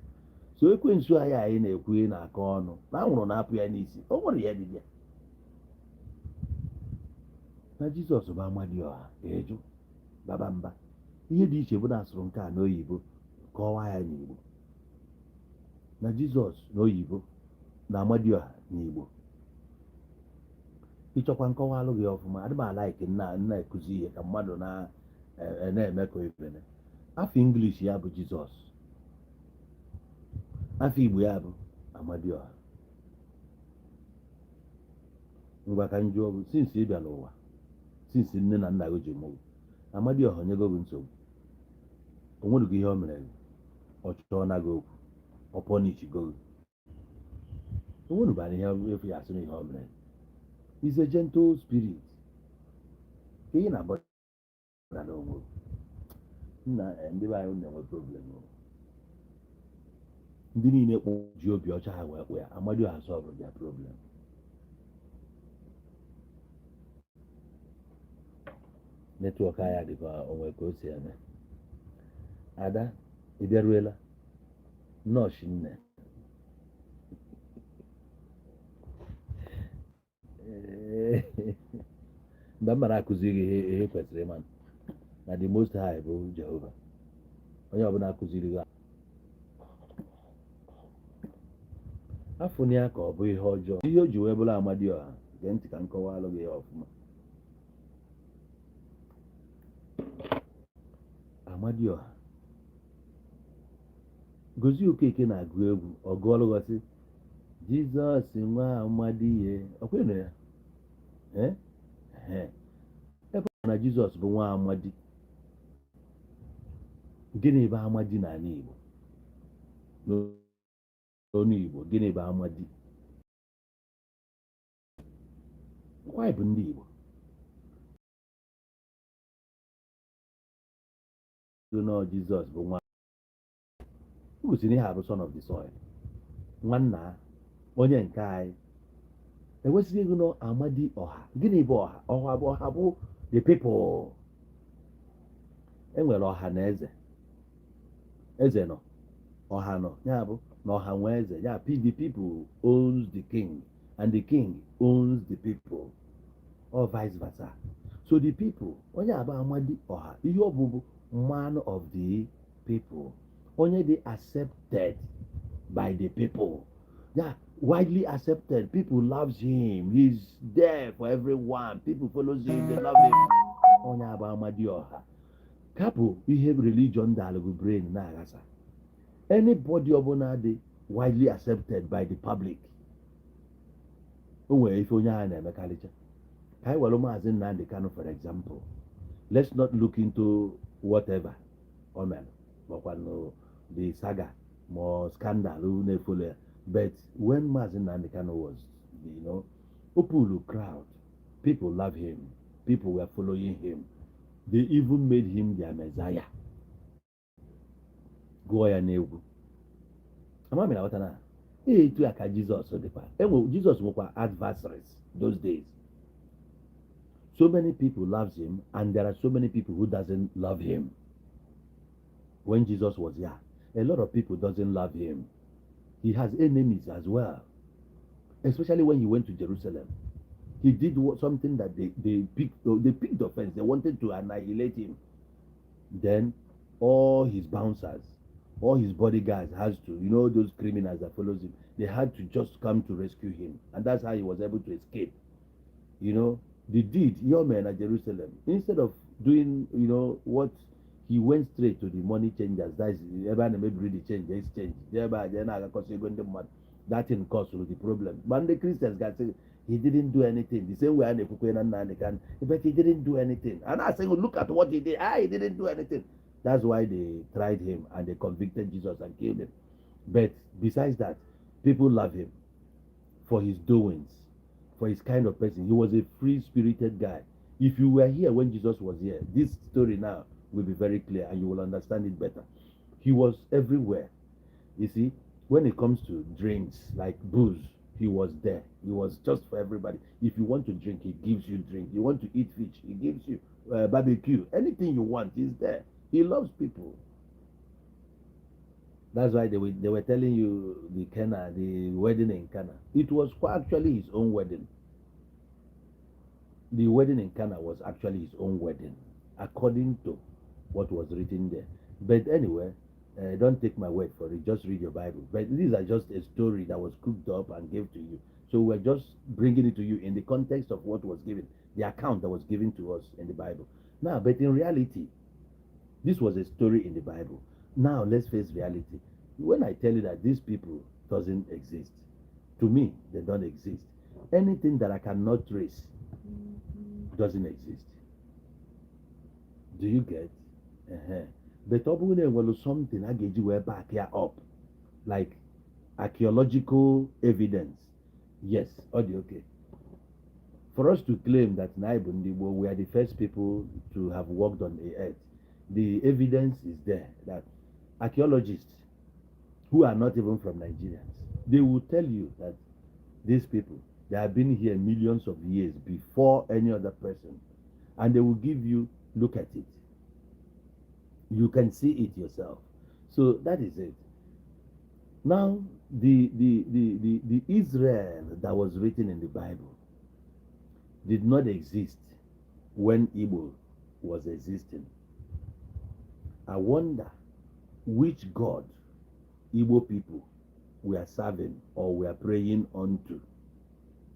So ekwensu anyị anyị na-ekwu, ị na-akọ ọnụ na anwụrụ na-apụ ya n'isi, o nwere ya dibịa na Jizọs bụ Amadioha eju baba mba. Ihe dị iche bụ na asụrụ nke a n'oyibo, kọwaa ya n'Igbo, na Jizọs n'oyibo na Amadioha n'Igbo. Ịchọkwa nkọwa alụ gị ọfụma, adị m a-like nna nna ekuzi ihe ka mmadụ na-eme ka ibene. Afọ English ya bụ Jizọs, afọ Igbo ya bụ Amadioha. Ngwa, ka m jụọ gị, since ị bịara ụwa, since nne na nna gị ji mụ gị, Amadioha onyego gị nsogbu? O nwerugo ihe o mere gị? Ọ chọọ na gị okwu? Ọ punishgo gị? O nwerubara ihe efu ya asị na ihe o mere gị? Is a gentle spirit ka ị na-abọ na onwe gị. Nna, ndị be anyị na-enwe problem o. Ndị niile kpụ ji obi ọcha ha wee kpụ ya, Amadioha solve their problem. Network anyị dịka onwe ka o si eme. Ada, ị bịaruela? Nọọsụ nne. Mgbe m mara akụzi gị ihe kwesịrị ịma na the Most High bụ Jehova, onye ọbụla akụziri gị afụ na ya ka ọ bụ ihe ọjọọ. Ihe o ji wee bụrụ Amadioha, gee ntị ka m kọwalụ gị ya ọfụma. Amadioha, Gozie Okeke na-agụ egwu, ọ gụọlụ gọsị Jizọs nwa Amadihe, ọkwa ịnụ ya? Ee, ebe ọ na Jizọs bụ nwa Amadi. Gịnị bụ Amadi n'ala Igbo? N'ọnụ Igbo, gịnị bụ Amadi? Ọkwa anyị bụ ndị Igbo nọ. Jizọs bụ nwa, o gosiri ihe a bụ son of the soil, nwanna onye nke anyị. Enwesịghị ego nọ amadi ọha. Gịnị bụ ọha? Ọha bụ, ọha bụ the people. Enwere ọha na eze. Eze nọ, ọha nọ. Ya bụ na ọha nwee eze ya. The people owns the king and the king owns the people, or vice versa. So the people, onye abụ amadi ọha, ihe ọ bụ bụ man of the people, onye dị accepted by the people, yeah, widely accepted. People loves him. He's there for everyone. People follows him. They love him. Onye abụ amadi ọha. Kapụ ihe religion dalụgụ brain na-aghasa. Anybody ọbụla dị widely accepted by the public, o nwere ife onye ahụ na-emekarịcha. Ka anyị were Maazị Nnamdi Kanu for example. Let's not look into whatever o mere, makwanụ the saga ma scandal na-efollow ya. But when Maazị Nnamdi Kanu was o pull crowd. People love him. People were following him. They even made him their messiah. Gụọ ya n'egwu. Ama m na na etu a ka Jizọs dịkwa. Enwe Jizọs nwekwa adversaries those days. So many people loves him and there are so many people who doesn't love him. When Jesus was here, a lot of people doesn't love him. He has enemies as well, especially when he went to Jerusalem. He did something that they picked offense. They wanted to annihilate him. Then all his bouncers, all his bodyguards has to, those criminals that follows him, they had to just come to rescue him. And that's how he was able to escape. The deed, your man at Jerusalem, instead of doing, what he went straight to the money changers. That's ebe a na-emebiri the change, exchange. Ebe a jee na-agakọsị ego ndị mmadụ. That thing caused the problem. But the Christians ga say he didn't do anything. The same way a na-ekwukwe na Nnamdi Kanu, but he didn't do anything. And I say, look at what he did. Ah, he didn't do anything. That's why they tried him and they convicted Jesus and killed him. But besides that, people love him for his doings, for his kind of person. He was a free-spirited guy. If you were here when Jesus was here, this story now will be very clear and you will understand it better. He was everywhere. You see, when it comes to drinks like booze, he was there. He was just for everybody. If you want to drink, he gives you drink. You want to eat fish, he gives you barbecue. Anything you want, he's there. He loves people. That's why they were telling you the Cana, the wedding in Cana. It was actually his own wedding. The wedding in Cana was actually his own wedding, according to what was written there. But anyway, don't take my word for it. Just read your Bible. But these are just a story that was cooked up and gave to you. So we're just bringing it to you in the context of what was given, the account that was given to us in the Bible. Now, but in reality, this was a story in the Bible. Now let's face reality. When I tell you that these people doesn't exist, to me, they don't exist. Anything that I cannot trace doesn't exist. Do you get? But ọ bụrụ na enwere something a ga-eji wee back ya up, like archaeological evidence, yes, ọ dị okay for us to claim that na anyị bụ ndị gboo, we are the first people to have walked on the earth. The evidence is there that archaeologists who are not even from Nigerians, they will tell you that these people, they have been here millions of years before any other person, and they will give you, look at it, you can see it yourself. So that is it. Now, the Israel that was written in the Bible did not exist when Igbo was existing. I wonder which God Igbo people were serving or were praying unto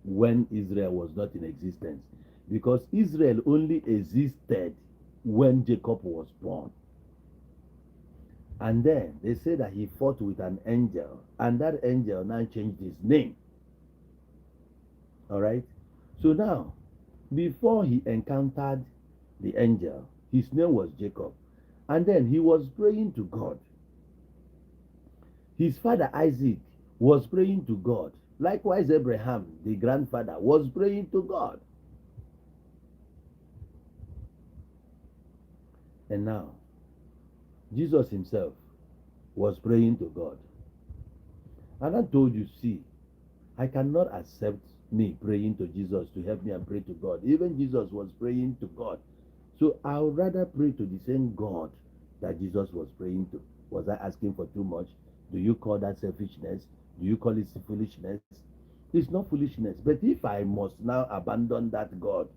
when Israel was not in existence. Because Israel only existed when Jacob was born. And then they say that he fought with an angel, and that angel now changed his name. All right. So now, before he encountered the angel, his name was Jacob. And then he was praying to God. His father Isaac was praying to God. Likewise, Abraham, the grandfather, was praying to God. And now, Jesus himself was praying to God. And I told you, see, I cannot accept Me praying to Jesus to help me and pray to God. Even Jesus was praying to God. So I would rather pray to the same God that Jesus was praying to. Was I asking for too much? Do you call that selfishness? Do you call it foolishness? It's not foolishness. But if I must now abandon that God,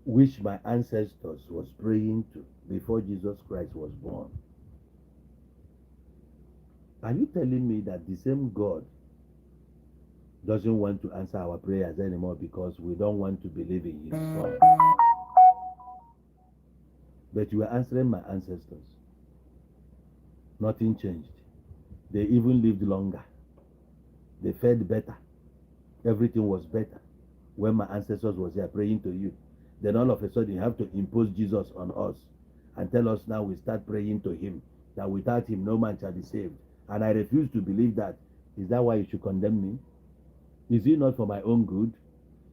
which my ancestors was praying to before Jesus Christ was born, are you telling me that the same God doesn't want to answer our prayers anymore because we don't want to believe in his son? But you were answering my ancestors. Nothing changed. They even lived longer. They fed better. Everything was better when my ancestors was here praying to you. Then all of a sudden you have to impose Jesus on us and tell us now we start praying to him, that without him no man shall be saved. And I refuse to believe that. Is that why you should condemn me? Is it not for my own good?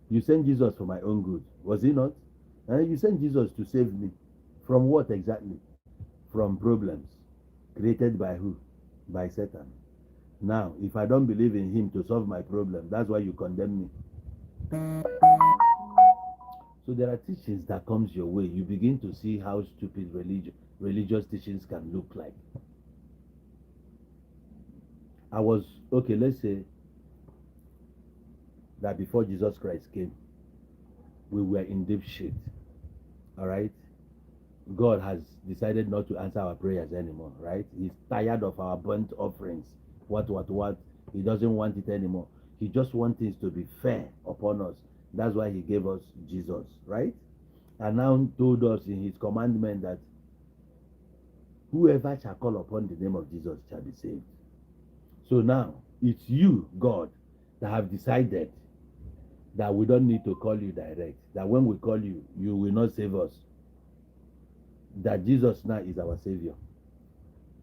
You sent Jesus for my own good. Was it not? And you sent Jesus to save me. From what exactly? From problems created by who? By Satan. Now, if I don't believe in him to solve my problem, that's why you condemn me. So there are teachings that comes your way. You begin to see how stupid religious teachings can look like. I was okay, let's say that before Jesus Christ came, we were in deep shit. All right? God has decided not to answer our prayers anymore, right? He's tired of our burnt offerings. What, what, what? He doesn't want it anymore. He just wants things to be fair upon us. That's why he gave us Jesus, right? And now told us in his commandment that whoever shall call upon the name of Jesus shall be saved. So now it's you, God, that have decided that we don't need to call you direct, that when we call you, you will not save us. That Jesus now is our savior.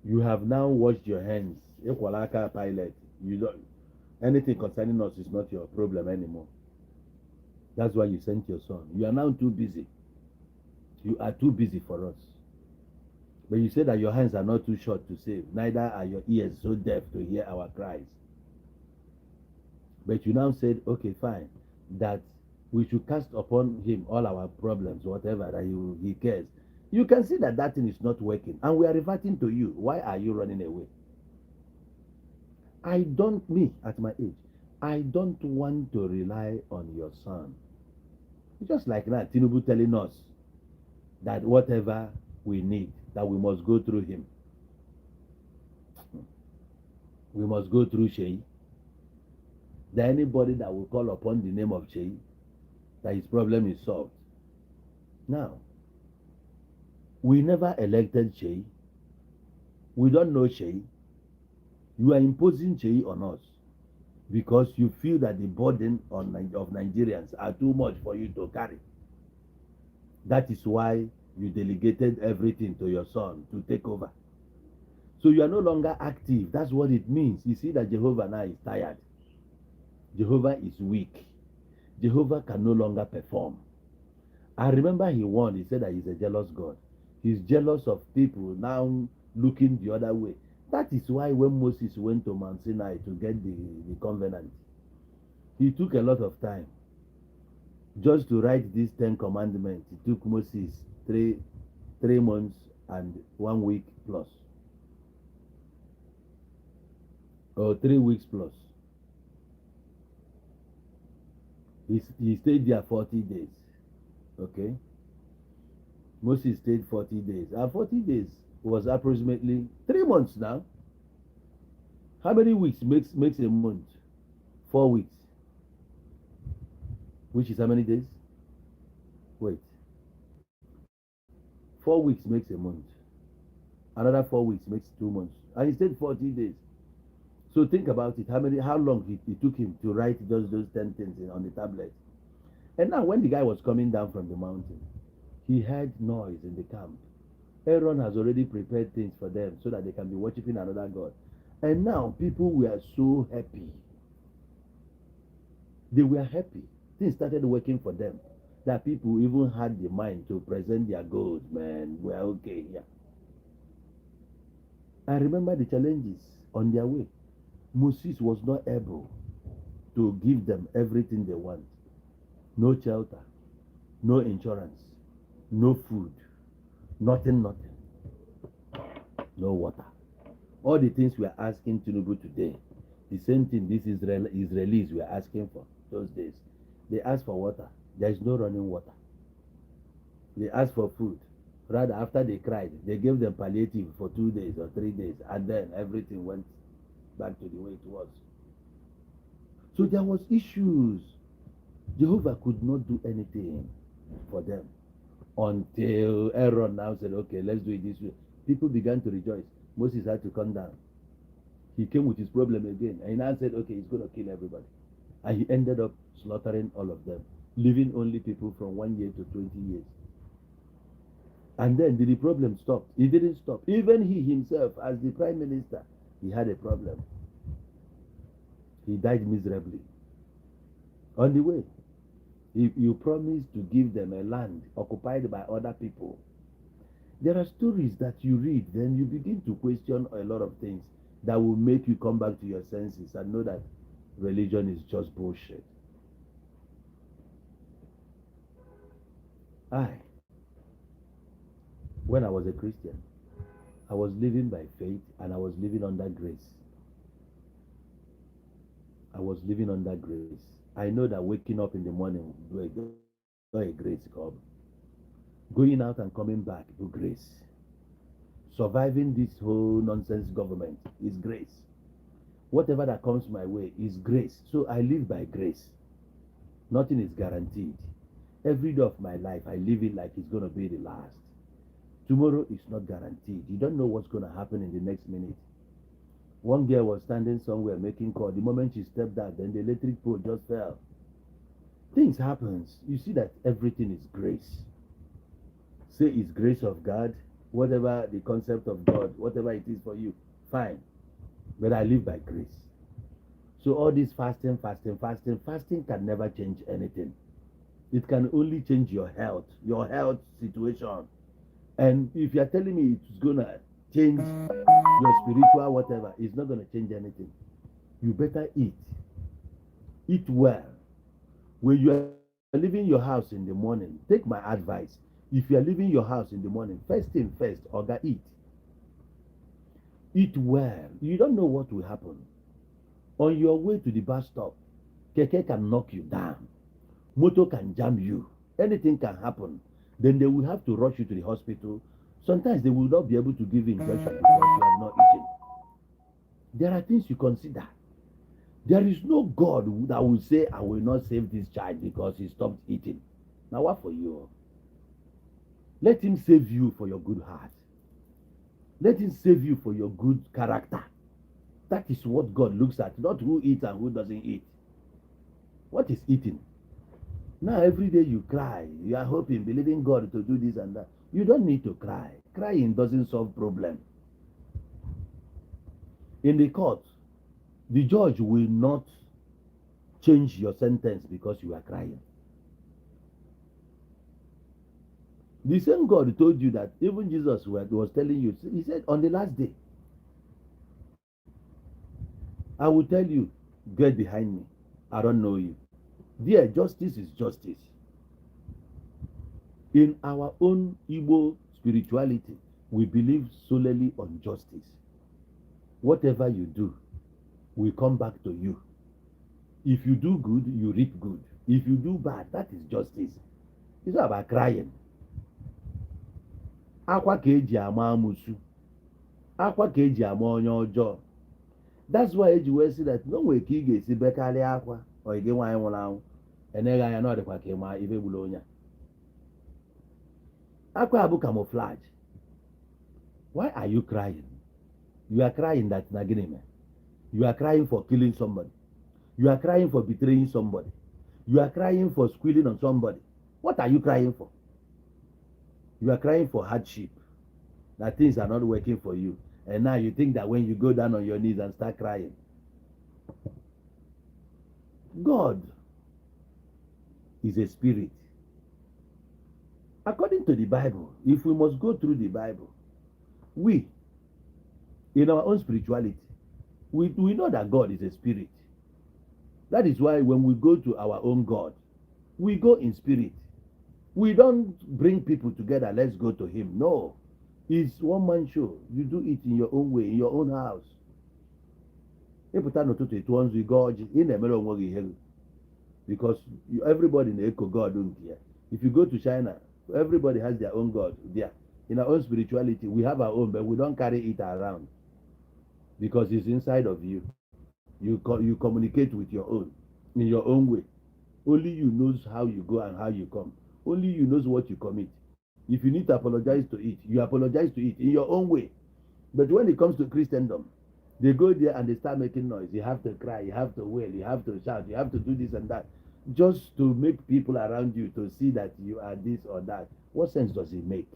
You have now washed your hands. Ị kwọla aka Pilate. You don't, anything concerning us is not your problem anymore. That's why you sent your son. You are now too busy. You are too busy for us. But you say that your hands are not too short to save, neither are your ears so deaf to hear our cries. But you now said, okay, fine, that we should cast upon him all our problems, whatever, that he cares. You can see that that thing is not working, and we are reverting to you. Why are you running away? I don't, me at my age, I don't want to rely on your son. It's just like that, Tinubu telling us that whatever we need, that we must go through him. We must go through Seyi. That anybody that will call upon the name of Seyi, that his problem is solved. Now, we never elected Seyi. We don't know Seyi. You are imposing Seyi on us because you feel that the burden of Nigerians are too much for you to carry. That is why you delegated everything to your son to take over. So you are no longer active. That's what it means. You see that Jehovah now is tired. Jehovah is weak. Jehovah can no longer perform. I remember he warned, he said that he's a jealous God. He's jealous of people now looking the other way. That is why when Moses went to Mount Sinai to get the covenant, he took a lot of time just to write these 10 commandments. It took Moses 3 months and one week plus, or 3 weeks plus. He stayed there 40 days. Okay. Moses stayed 40 days. And 40 days was approximately 3 months now. How many weeks makes a month? 4 weeks. Which is how many days? Wait. 4 weeks makes a month. Another 4 weeks makes 2 months. And he stayed 40 days. So think about it. How long it took him to write just those 10 things on the tablet. And now when the guy was coming down from the mountain, he heard noise in the camp. Aaron has already prepared things for them so that they can be worshiping another God. And now people were so happy. They were happy. Things started working for them. That people even had the mind to present their goals, man. We're okay here. I remember the challenges on their way. Moses was not able to To give them everything they want. No shelter, no insurance, no food, nothing, nothing, no water. All the things we are asking Tinubu today, the same thing these Israelis were asking for those days. They asked for water. There is no running water. They asked for food. Rather, after they cried, they gave them palliative for 2 days or 3 days, and then everything went back to the way it was. So there was issues. Jehovah could not do anything for them until Aaron now said, "Okay, let's do it this way." People began to rejoice. Moses had to come down. He came with his problem again, and he now said, "Okay, he's going to kill everybody." And he ended up slaughtering all of them, leaving only people from 1 year to 20 years. And then did the problem stop? It didn't stop. Even he himself, as the prime minister, he had a problem. He died miserably. On the way, if you promise to give them a land occupied by other people, there are stories that you read, then you begin to question a lot of things that will make you come back to your senses and know that religion is just bullshit. When I was a Christian, I was living by faith and I was living under grace. I was living under grace. I know that waking up in the morning, a grace come. Going out and coming back, to grace. Surviving this whole nonsense government is grace. Whatever that comes my way is grace. So I live by grace. Nothing is guaranteed. Every day of my life, I live it like it's going to be the last. Tomorrow is not guaranteed. You don't know what's going to happen in the next minute. One girl was standing somewhere making call. The moment she stepped out, then the electric pole just fell. Things happens. You see that everything is grace. Say it's grace of God, whatever the concept of God, whatever it is for you, fine. But I live by grace. So all this fasting, fasting, fasting, fasting can never change anything. It can only change your health situation. And if you're telling me it's gonna change your spiritual whatever, it's not gonna change anything. You better eat. Eat well. When you are leaving your house in the morning, take my advice. If you are leaving your house in the morning, first thing first, oga, eat. Eat well. You don't know what will happen. On your way to the bus stop, keke can knock you down. Motor can jam you. Anything can happen. Then they will have to rush you to the hospital. Sometimes they will not be able to give you injection because you have not eaten. There are things you consider. There is no God that will say, "I will not save this child because he stopped eating." Now, what for you? Let him save you for your good heart. Let him save you for your good character. That is what God looks at, not who eats and who doesn't eat. What is eating? Now, every day you cry. You are hoping, believing God to do this and that. You don't need to cry. Crying doesn't solve problem. In the court, the judge will not change your sentence because you are crying. The same God told you that even Jesus was telling you, he said, "On the last day, I will tell you, 'Get behind me. I don't know you.'" There, justice is justice. In our own Igbo spirituality, we believe solely on justice. Whatever you do will come back to you. If you do good, you reap good. If you do bad, that is justice. It's not about crying. Akwa ka eji ama amusu. Akwa ka eji ama onye ọjọọ. That's why eji wee sị that no nwere ka ị ga-esi bekarịa akwa ọ gị nwaanyị nwụrụ anwụ eneghị anya na ọ dịkwa ka ịma ife gburu onye a. Akwa abụ camouflage. Why are you crying? You are crying that na gịnị mere? You are crying for killing somebody. You are crying for betraying somebody. You are crying for squealing on somebody. What are you crying for? You are crying for hardship, that things are not working for you. And now you think that when you go down on your knees and start crying, God is a spirit. According to the Bible, if we must go through the Bible, we, in our own spirituality, we know that God is a spirit. That is why when we go to our own God, we go in spirit. We don't bring people together, "Let's go to him." No, it's one man show. You do it in your own way, in your own house. Ịpụta n'ụtụtụ, ịtụọ nzu, ịga ọjị, ị na-emere onwe gị ihe gị, because everybody na-eko God nke ya. If you go to China, everybody has their own God there. In our own spirituality, we have our own, but we don't carry it around because it's inside of you. You communicate with your own in your own way. Only you knows how you go and how you come. Only you knows what you commit. If you need to apologize to it, you apologize to it in your own way. But when it comes to Christendom, they go there and they start making noise. You have to cry, you have to wail, you have to shout, you have to do this and that, just to make people around you to see that you are this or that. What sense does it make?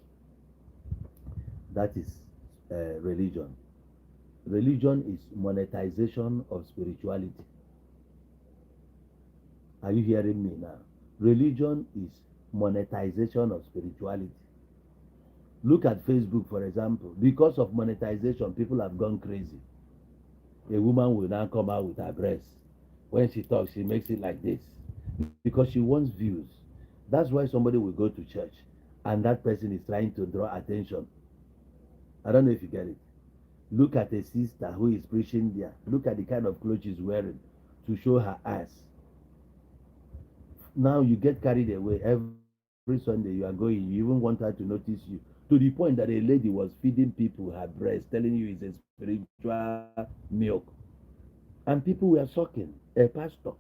That is religion. Religion is monetization of spirituality. Are you hearing me now? Religion is monetization of spirituality. Look at Facebook, for example. Because of monetization, people have gone crazy. A woman will now come out with her breast. When she talks, she makes it like this because she wants views. That's why somebody will go to church and that person is trying to draw attention. I don't know if you get it. Look at a sister who is preaching there. Look at the kind of clothes she's wearing to show her ass. Now you get carried away. Every Sunday you are going, you even want her to notice you. To the point that a lady was feeding people her breast, telling you it's a spiritual milk. And people were sucking. A pastor.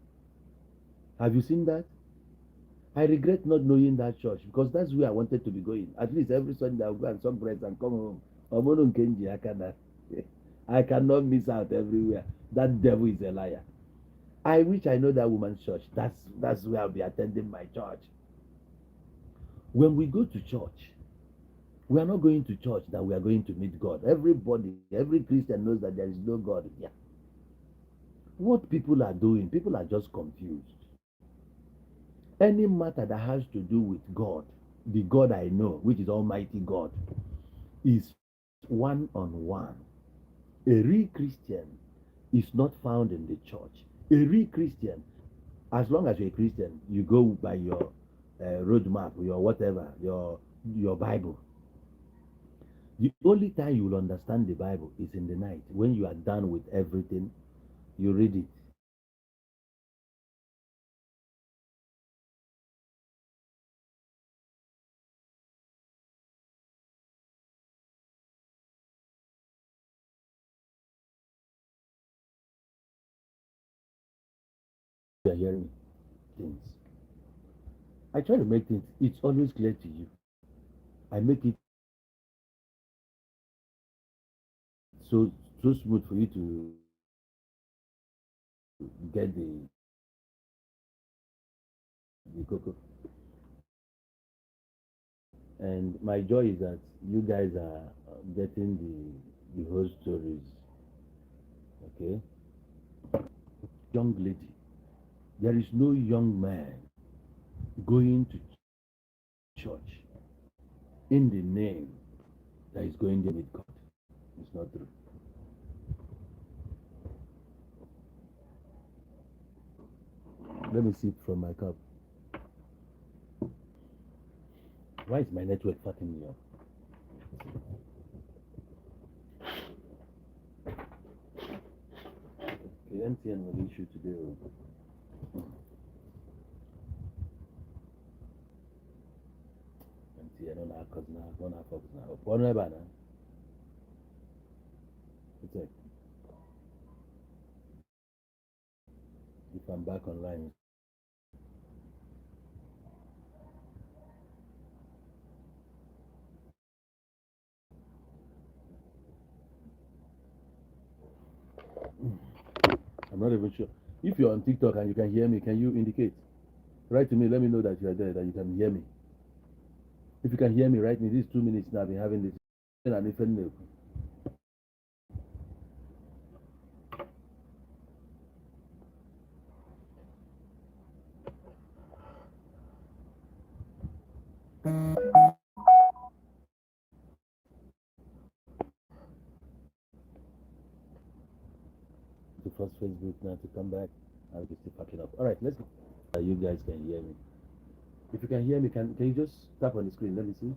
Have you seen that? I regret not knowing that church because that's where I wanted to be going. At least every Sunday I'll go and suck breast and come home. Ọ bụrụ nke m ji aka na I cannot miss out everywhere. That devil is a liar. I wish I know that woman's church. That's where I'll be attending my church. When we go to church, we are not going to church that we are going to meet God. Everybody, every Christian knows that there is no God here. What people are doing, people are just confused. Any matter that has to do with God, the God I know, which is Almighty God, is one on one. A real Christian is not found in the church. A real Christian, as long as you're a Christian, you go by your roadmap, your whatever, your Bible. The only time you will understand the Bible is in the night when you are done with everything. You read it. You are hearing things. I try to make things, it's always clear to you. I make it so smooth for you to get the cocoa. And my joy is that you guys are getting the whole stories. Okay? Young lady. There is no young man going to church in the name that is going there with God. It's not true. Let me sip from my cup. Why is my network fucking me up? Okay, MTN will issue today. Oh. MTN ọ na-akọzi na ọ na-afọkụzi na pụọ n'ebe a na. It's like if I'm back online. I'm not even sure. If you're on TikTok and you can hear me, can you indicate? Write to me, let me know that you are there, that you can hear me. If you can hear me, write me. These 2 minutes now, I've been having this. And if I the first Facebook now to come back. I'll be still packing up. All right, let's go. You guys can hear me. If you can hear me, can you just tap on the screen? Let me see.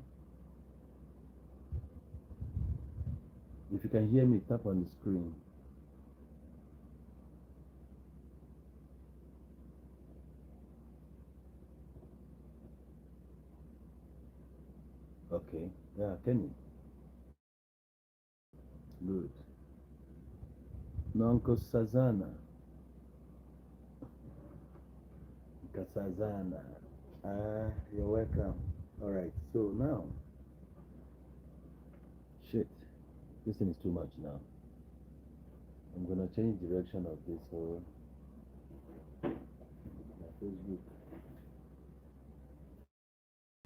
If you can hear me, tap on the screen. Okay. Yeah, Kenny. Good. Nonko Sazana. Kasazana. You're welcome. All right. So now, shit, this thing is too much now. I'm gonna change direction of this whole my Facebook.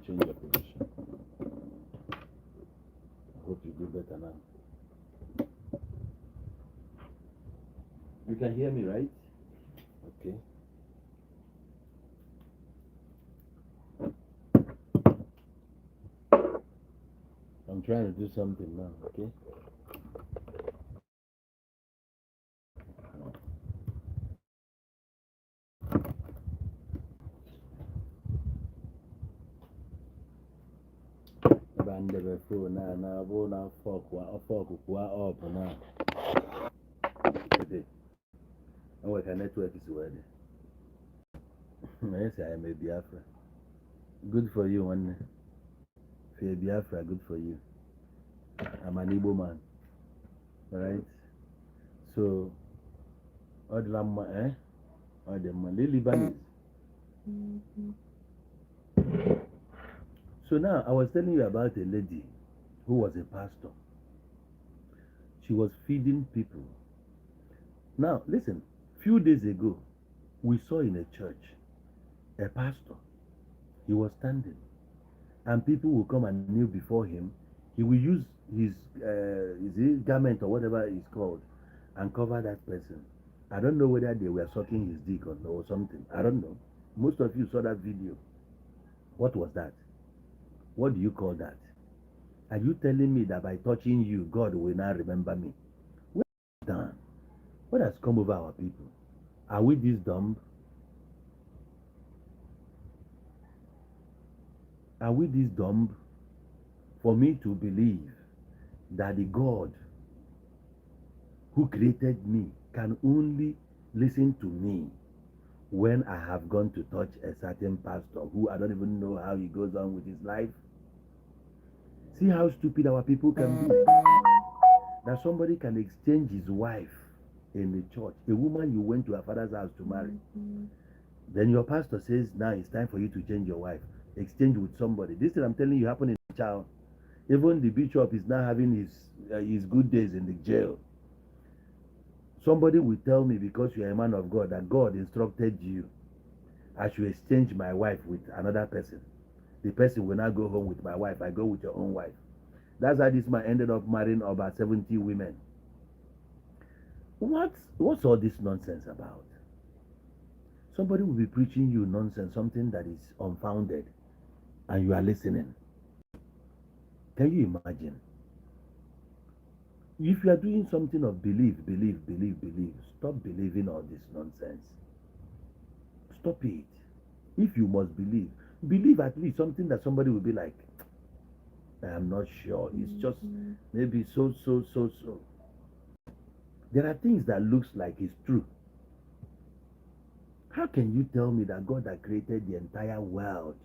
Change your position. I hope you do better now. You can hear me, right? Okay. I'm trying to do something now, okay? Ebe a ndebe phone a na-abụ na fọk kwụwa up na ebe enwere ka network si wee dị. Onye si I am a Biafra. Good for you, nwanne. If you're a Biafra, good for you. I'm an Igbo man. All right? So, ọ dịla mma, eh? Ọ dị mma. Ndị Lebanese. So now, I was telling you about a lady who was a pastor. She was feeding people. Now, listen, few days ago, we saw in a church a pastor. He was standing, and people will come and kneel before him. He will use his garment or whatever it's called and cover that person. I don't know whether they were sucking his dick or something. I don't know. Most of you saw that video. What was that? What do you call that? Are you telling me that by touching you, God will now remember me? What done? What has come over our people? Are we this dumb? Are we this dumb for me to believe that the God who created me can only listen to me when I have gone to touch a certain pastor who I don't even know how he goes on with his life? See how stupid our people can be. That somebody can exchange his wife in the church, a woman you went to her father's house to marry. Then your pastor says, now it's time for you to change your wife. Exchange with somebody. This thing I'm telling you happened in the child. Even the bishop is now having his good days in the jail. Somebody will tell me, because you are a man of God, that God instructed you I should exchange my wife with another person. The person will not go home with my wife. I go with your own wife. That's how this man ended up marrying about 70 women. What's all this nonsense about? Somebody will be preaching you nonsense, something that is unfounded, and you are listening. Can you imagine? If you are doing something of belief, believe, believe, believe, stop believing all this nonsense. Stop it. If you must believe, believe at least something that somebody will be like, I am not sure. It's just maybe so, so, so, so. There are things that looks like it's true. How can you tell me that God that created the entire world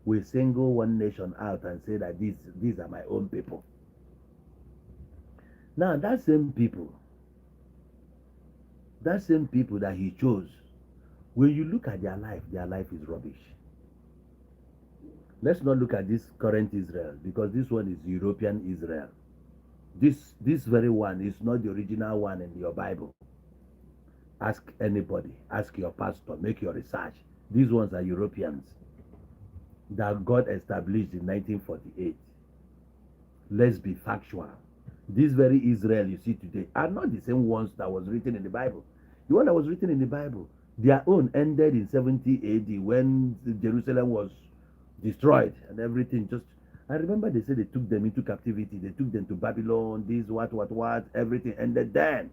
will single one nation out and say that these are my own people? Now, that same people that he chose, when you look at their life is rubbish. Let's not look at this current Israel, because this one is European Israel. This very one is not the original one in your Bible. Ask anybody, ask your pastor, make your research. These ones are Europeans that God established in 1948. Let's be factual. This very Israel you see today are not the same ones that was written in the Bible. The one that was written in the Bible, their own ended in 70 AD when Jerusalem was destroyed and everything. Just, I remember they said they took them into captivity. They took them to Babylon, this, what, everything ended then.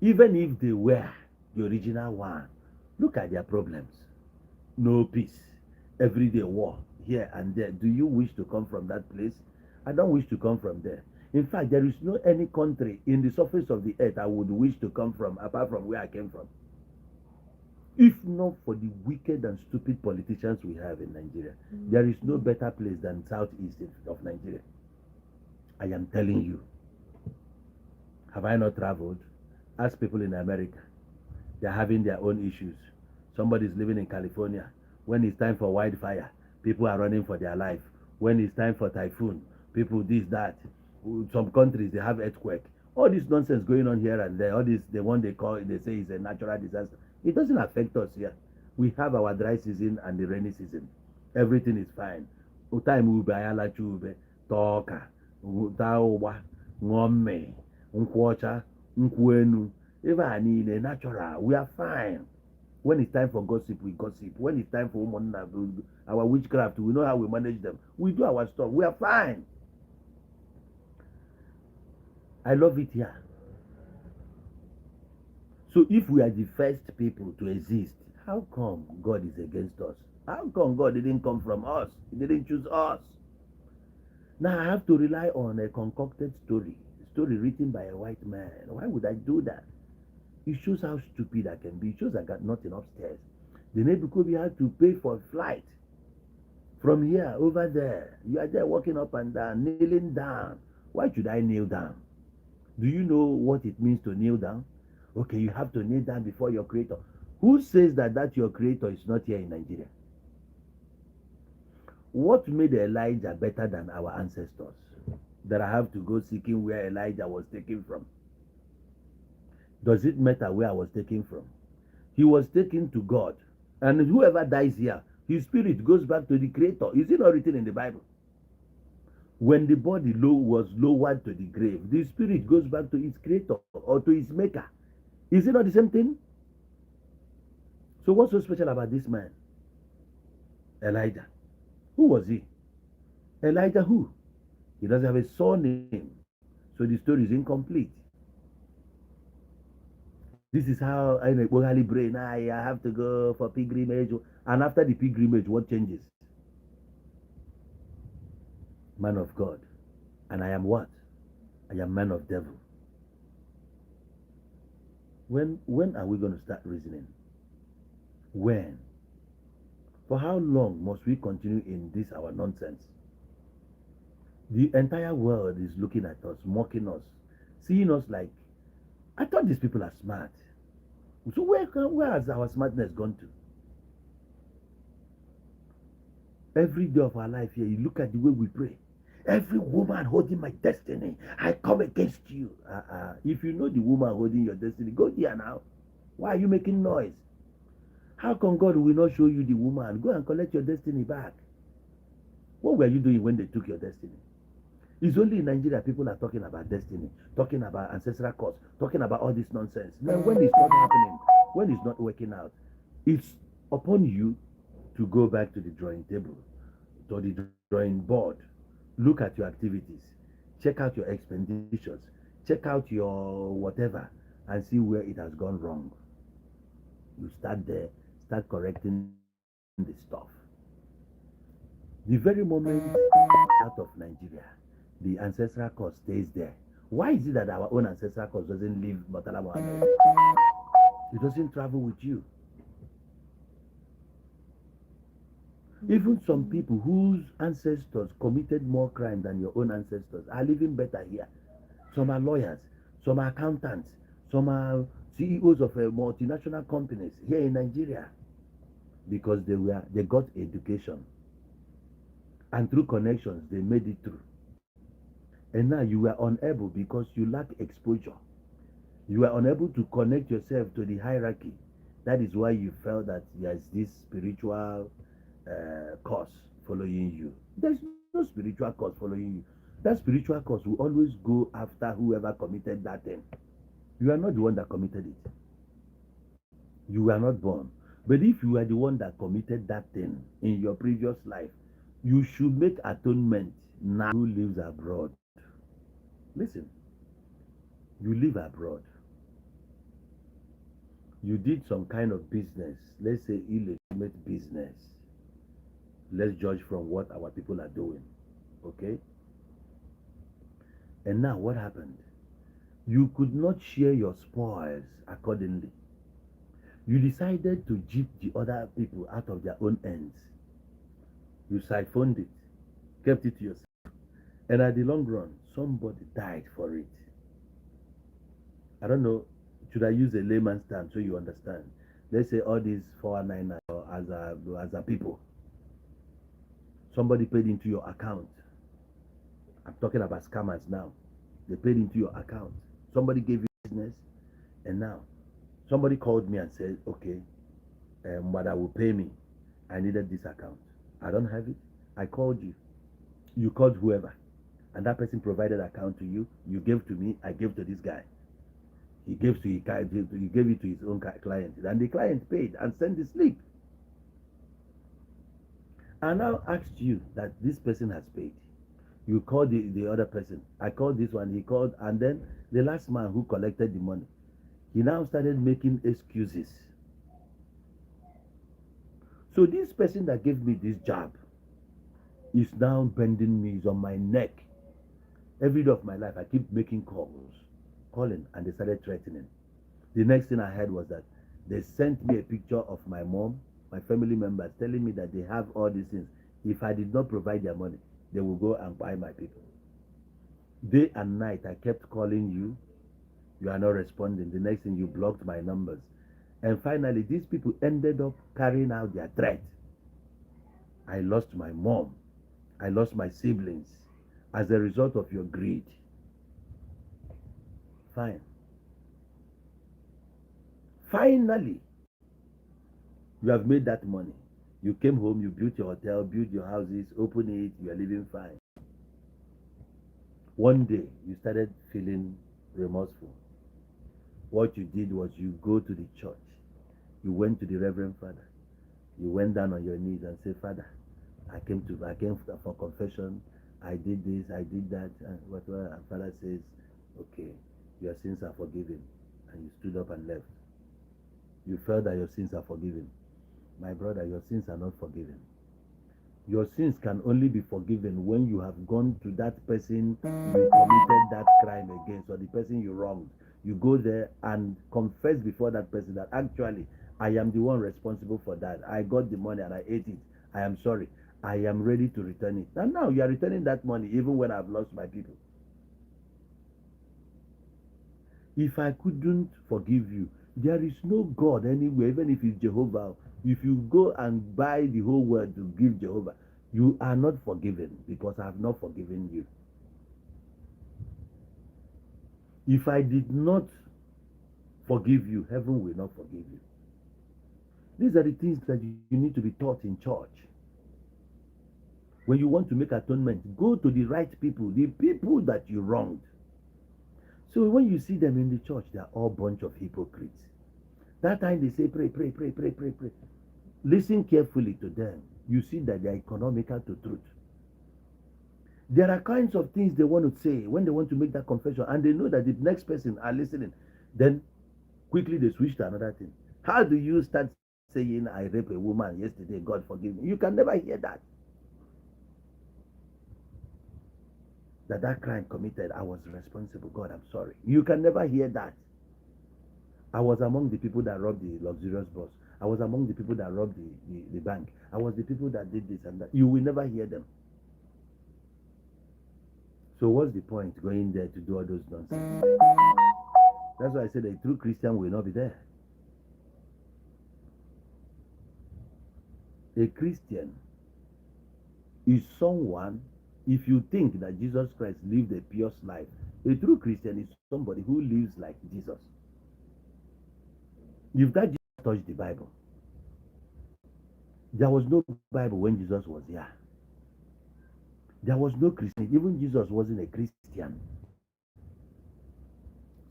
Even if they were the original one, look at their problems. No peace, everyday war here and there. Do you wish to come from that place? I don't wish to come from there. In fact, there is no any country in the surface of the earth I would wish to come from apart from where I came from. If not for the wicked and stupid politicians we have in Nigeria, there is no better place than southeast of Nigeria. I am telling you. Have I not traveled? Ask people in America. They're having their own issues. Somebody's living in California. When it's time for wildfire, people are running for their life. When it's time for typhoon, people this, that. Some countries, they have earthquake. All this nonsense going on here and there, all this, the one they call, they say is a natural disaster. It doesn't affect us here. We have our dry season and the rainy season. Everything is fine. Time ube anyị alacha ube, taa ọka, taa ụgba, ṅụọ mmiri, nkwụ ọcha, nkwụ enu, ebe a niile natural. We are fine. When it's time for gossip, we gossip. When it's time for ụmụnna, our witchcraft, we know how we manage them. We do our stuff. We are fine. I love it here. So if we are the first people to exist, how come God is against us? How come God didn't come from us? He didn't choose us. Now I have to rely on a concocted story, a story written by a white man. Why would I do that? It shows how stupid I can be. It shows I got nothing upstairs. The Ebuka Obi had to pay for flight from here over there. You are there walking up and down, kneeling down. Why should I kneel down? Do you know what it means to kneel down? Okay, you have to kneel down before your creator. Who says that your creator is not here in Nigeria? What made Elijah better than our ancestors? That I have to go seeking where Elijah was taken from. Does it matter where I was taken from? He was taken to God. And whoever dies here, his spirit goes back to the creator. Is it not written in the Bible? When the body was lowered to the grave, the spirit goes back to its creator or to its maker. Is it not the same thing? So what's so special about this man? Elijah. Who was he? Elijah who? He doesn't have a surname. So the story is incomplete. This is how I know brain. I have to go for pilgrimage. And after the pilgrimage, what changes? Man of God. And I am what? I am man of devil. When are we going to start reasoning? When? For how long must we continue in this our nonsense? The entire world is looking at us, mocking us, seeing us like, I thought these people are smart. So where has our smartness gone to? Every day of our life here, you look at the way we pray. Every woman holding my destiny, I come against you. If you know the woman holding your destiny, go there now. Why are you making noise? How come God will not show you the woman? Go and collect your destiny back. What were you doing when they took your destiny? It's only in Nigeria people are talking about destiny, talking about ancestral curse, talking about all this nonsense. Now, when it's not happening, when it's not working out, it's upon you to go back to the drawing table, to the drawing board, look at your activities, check out your expenditures, check out your whatever, and see where it has gone wrong. You start there, start correcting the stuff. The very moment out of Nigeria, the ancestral curse stays there. Why is it that our own ancestral curse doesn't leave Murtala Mohammed? It doesn't travel with you. Even some people whose ancestors committed more crime than your own ancestors are living better here. Some are lawyers, some are accountants, some are CEOs of multinational companies here in Nigeria because they got education, and through connections they made it through. And now you were unable because you lack exposure. You were unable to connect yourself to the hierarchy. That is why you felt that there's this spiritual curse following you. There's no spiritual curse following you. That spiritual curse will always go after whoever committed that thing. You are not the one that committed it. You were not born. But if you are the one that committed that thing in your previous life, you should make atonement now. Who lives abroad? Listen, you live abroad. You did some kind of business, let's say illegitimate business. Let's judge from what our people are doing, okay? And now what happened? You could not share your spoils accordingly. You decided to jeep the other people out of their own ends. You siphoned it, kept it to yourself. And at the long run, somebody died for it. I don't know, should I use a layman's term so you understand? Let's say all these 499 or as a people. Somebody paid into your account. I'm talking about scammers now. They paid into your account. Somebody gave you business, and now somebody called me and said, "Okay, mother will pay me. I needed this account. I don't have it. I called you. You called whoever, and that person provided account to you. You gave to me. I gave to this guy. He gave it to his own client, and the client paid and sent the slip. I now asked you that this person has paid. You called the other person. I called this one. He called, and then the last man who collected the money, he now started making excuses. So this person that gave me this job is now bending me, is on my neck. Every day of my life, I keep making calls, calling, and they started threatening. The next thing I heard was that they sent me a picture of my mom, my family members, telling me that they have all these things. If I did not provide their money, they will go and buy my people. Day and night, I kept calling you. You are not responding. The next thing, you blocked my numbers. And finally, these people ended up carrying out their threat. I lost my mom. I lost my siblings as a result of your greed. Fine. Finally, you have made that money. You came home, you built your hotel, built your houses, open it, you are living fine. One day, you started feeling remorseful. What you did was you go to the church. You went to the Reverend Father. You went down on your knees and said, "Father, I came for confession. I did this, I did that," and whatever. And Father says, "Okay, your sins are forgiven." And you stood up and left. You felt that your sins are forgiven. My brother, your sins are not forgiven. Your sins can only be forgiven when you have gone to that person you committed that crime against or the person you wronged. You go there and confess before that person that actually I am the one responsible for that. I got the money and I ate it. I am sorry. I am ready to return it. And now you are returning that money even when I've lost my people. If I couldn't forgive you, there is no God anywhere, even if it's Jehovah. If you go and buy the whole world to give Jehovah, you are not forgiven because I have not forgiven you. If I did not forgive you, heaven will not forgive you. These are the things that you need to be taught in church. When you want to make atonement, go to the right people, the people that you wronged. So when you see them in the church, they are all bunch of hypocrites. That time they say, "Pray, pray, pray, pray, pray, pray." Listen carefully to them. You see that they are economical to truth. There are kinds of things they want to say when they want to make that confession, and they know that the next person are listening. Then quickly they switch to another thing. How do you start saying, "I raped a woman yesterday, God forgive me"? You can never hear that. That crime committed, I was responsible. God, I'm sorry. You can never hear that. I was among the people that robbed the luxurious bus. I was among the people that robbed the bank. I was the people that did this and that. You will never hear them. So what's the point going there to do all those nonsense? That's why I said a true Christian will not be there. A Christian is someone, if you think that Jesus Christ lived a pure life, a true Christian is somebody who lives like Jesus. If that Jesus touched the Bible, there was no Bible when Jesus was here. There was no Christian. Even Jesus wasn't a Christian.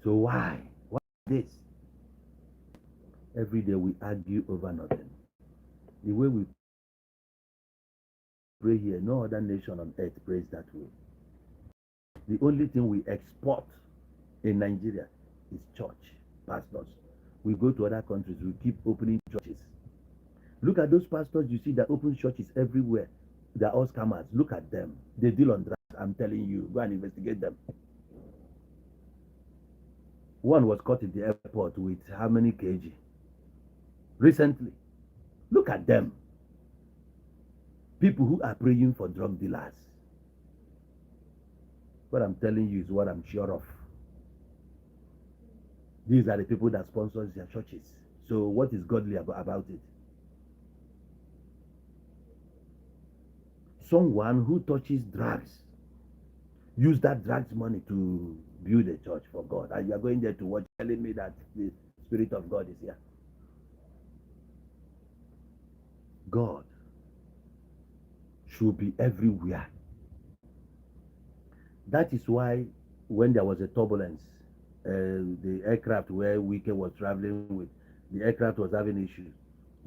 So why? Why this? Every day we argue over nothing. The way we pray here, no other nation on earth prays that way. The only thing we export in Nigeria is church, pastors. We go to other countries, we keep opening churches. Look at those pastors you see that open churches everywhere. They're all scammers. Look at them. They deal on drugs. I'm telling you. Go and investigate them. One was caught in the airport with how many kg? Recently. Look at them. People who are praying for drug dealers. What I'm telling you is what I'm sure of. These are the people that sponsors their churches. So what is godly about it? Someone who touches drugs use that drugs money to build a church for God, and you are going there to watch, telling me that the Spirit of God is here. God should be everywhere. That is why when there was a turbulence, the aircraft where Wike was traveling with, the aircraft was having issues.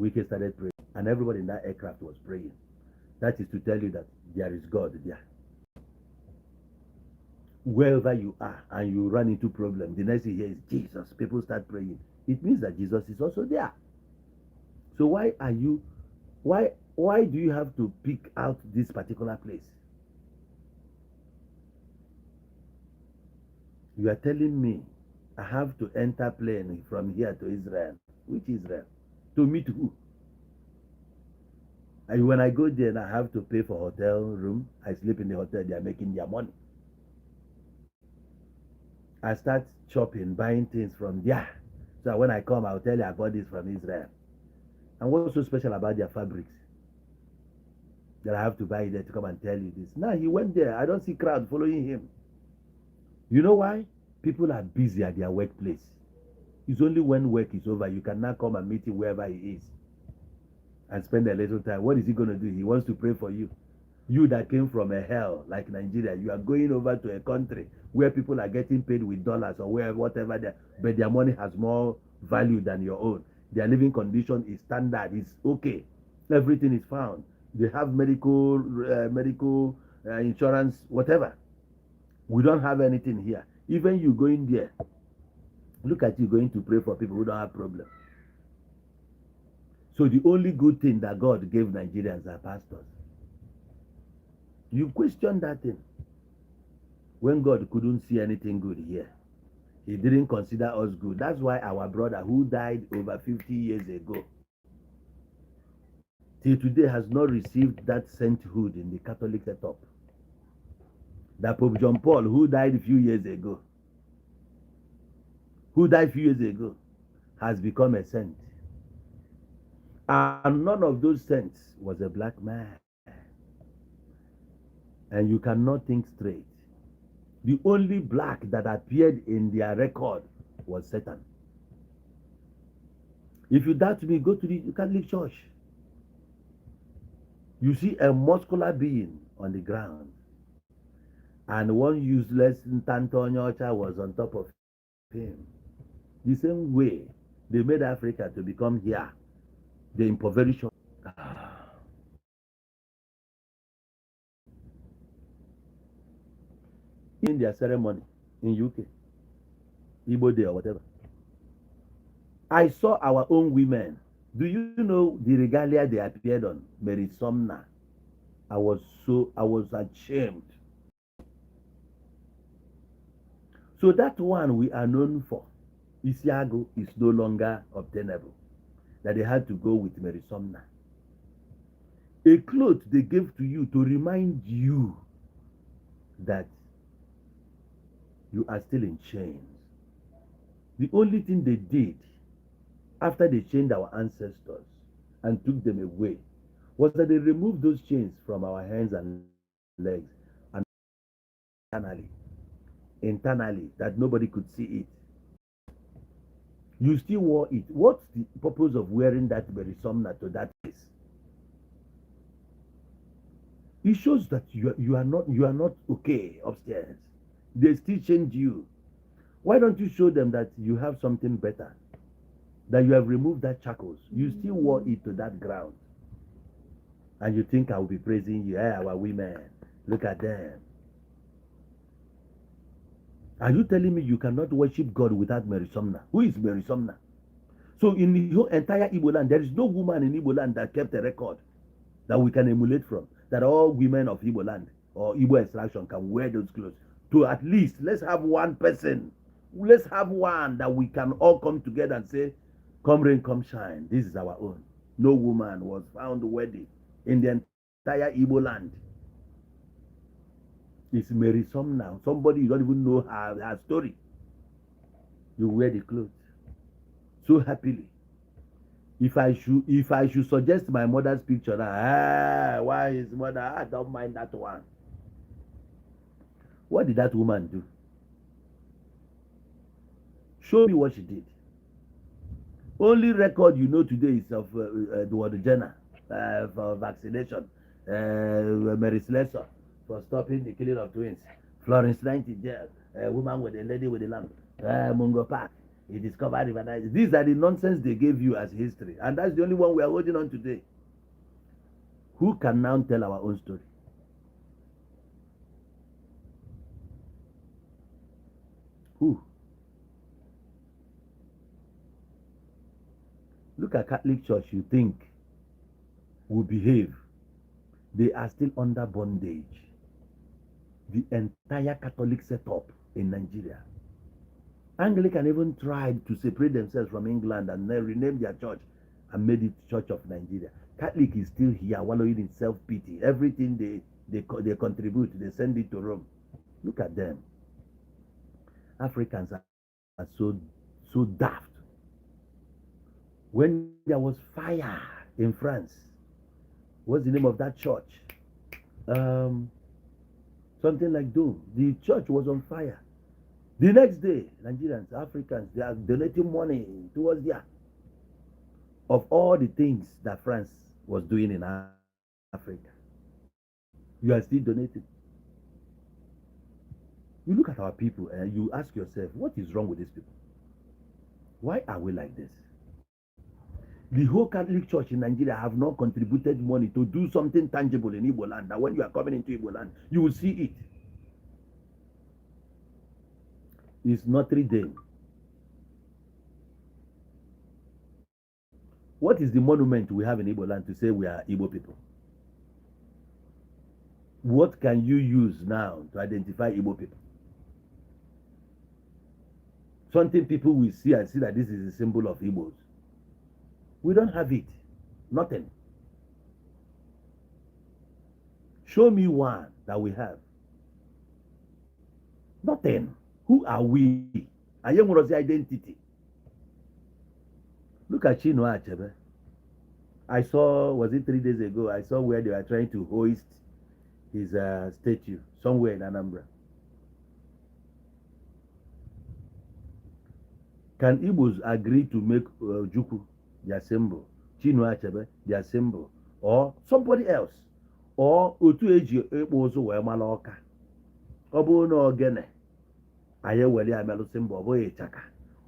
Wike started praying, and everybody in that aircraft was praying. That is to tell you that there is God there. Wherever you are and you run into problem, the next thing you hear is Jesus. People start praying. It means that Jesus is also there. So why do you have to pick out this particular place? You are telling me I have to enter plane from here to Israel. Which Israel? To meet who? And when I go there and I have to pay for hotel room, I sleep in the hotel, they are making their money. I start shopping, buying things from there. So when I come, I'll tell you I bought this from Israel. And what's so special about their fabrics that I have to buy there to come and tell you this? Now he went there. I don't see crowd following him. You know why? People are busy at their workplace. It's only when work is over you can now come and meet him wherever he is and spend a little time. What is he going to do? He wants to pray for you. You that came from a hell like Nigeria, you are going over to a country where people are getting paid with dollars or where whatever, but their money has more value than your own. Their living condition is standard, it's okay. Everything is found. They have medical insurance, whatever. We don't have anything here. Even you going there, look at you going to pray for people who don't have problem. So the only good thing that God gave Nigerians are pastors. You question that thing. When God couldn't see anything good here, he didn't consider us good. That's why our brother who died over 50 years ago, till today has not received that sainthood in the Catholic setup. That Pope John Paul, who died a few years ago, who died a few years ago, has become a saint. And none of those saints was a black man. And you cannot think straight. The only black that appeared in their record was Satan. If you doubt me, go to the Catholic Church. You see a muscular being on the ground, and one useless ntanta onye ọcha was on top of him. The same way they made Africa to become here, the impoverished. In their ceremony in UK, Igbo Day or whatever, I saw our own women. Do you know the regalia they appeared on? Mary Sumner. I was ashamed. So that one we are known for, Isiagu, is no longer obtainable. That they had to go with Mary Sumner. A cloth they gave to you to remind you that you are still in chains. The only thing they did after they chained our ancestors and took them away was that they removed those chains from our hands and legs and internally, that nobody could see it. You still wore it. What's the purpose of wearing that Mary Sumner to that place? It shows that you are not okay upstairs. They still change you. Why don't you show them that you have something better? That you have removed that shackles. You still wore it to that ground. And you think I will be praising you. Hey, our women, look at them. Are you telling me you cannot worship God without Mary Sumner? Who is Mary Sumner? So in the whole entire Igbo land, there is no woman in Igbo land that kept a record that we can emulate from, that all women of Igbo land or Igbo extraction can wear those clothes. To at least, let's have one person. Let's have one that we can all come together and say, "Come rain, come shine. This is our own." No woman was found worthy in the entire Igbo land. It's Mary Sumner, somebody you don't even know her story. You wear the clothes so happily. If I should suggest my mother's picture now, ah, why is mother? I don't mind that one. What did that woman do? Show me what she did. Only record you know today is of Edward Jenner for vaccination, Mary Slessor for stopping the killing of twins, Florence Nightingale, a woman with a lady with a lamp, Mungo Park. He discovered River Niger. These are the nonsense they gave you as history, and that's the only one we are holding on today. Who can now tell our own story? Who? Look at Catholic Church, you think will behave. They are still under bondage. The entire Catholic setup in Nigeria. Anglican even tried to separate themselves from England and then rename their church and made it Church of Nigeria. Catholic is still here, wallowing in self-pity. Everything they contribute, they send it to Rome. Look at them. Africans are so, so daft. When there was fire in France, what's the name of that church? Something like Dome. The church was on fire. The next day, Nigerians, Africans, they are donating money towards there. Of all the things that France was doing in Africa, you are still donating. You look at our people and you ask yourself, what is wrong with these people? Why are we like this? The whole Catholic Church in Nigeria have not contributed money to do something tangible in Igbo land. That when you are coming into Igbo land, you will see it. It's Notre Dame. What is the monument we have in Igbo land to say we are Igbo people? What can you use now to identify Igbo people? Something people will see and see that this is a symbol of Igbos. We don't have it. Nothing. Show me one that we have. Nothing. Who are we? Anyị nwere identity. Look at Chinua Achebe. I saw, was it 3 days ago? I saw where they were trying to hoist his statue somewhere in Anambra. Can Igbos agree to make Ojukwu their symbol, Chinua Achebe their symbol, or somebody else, or otu eji ịkpụ ụzụ wee mara ọka? Ọ bụrụ na ogene anyị ewere ya melụ symbol, ọ bụghị ịchaka,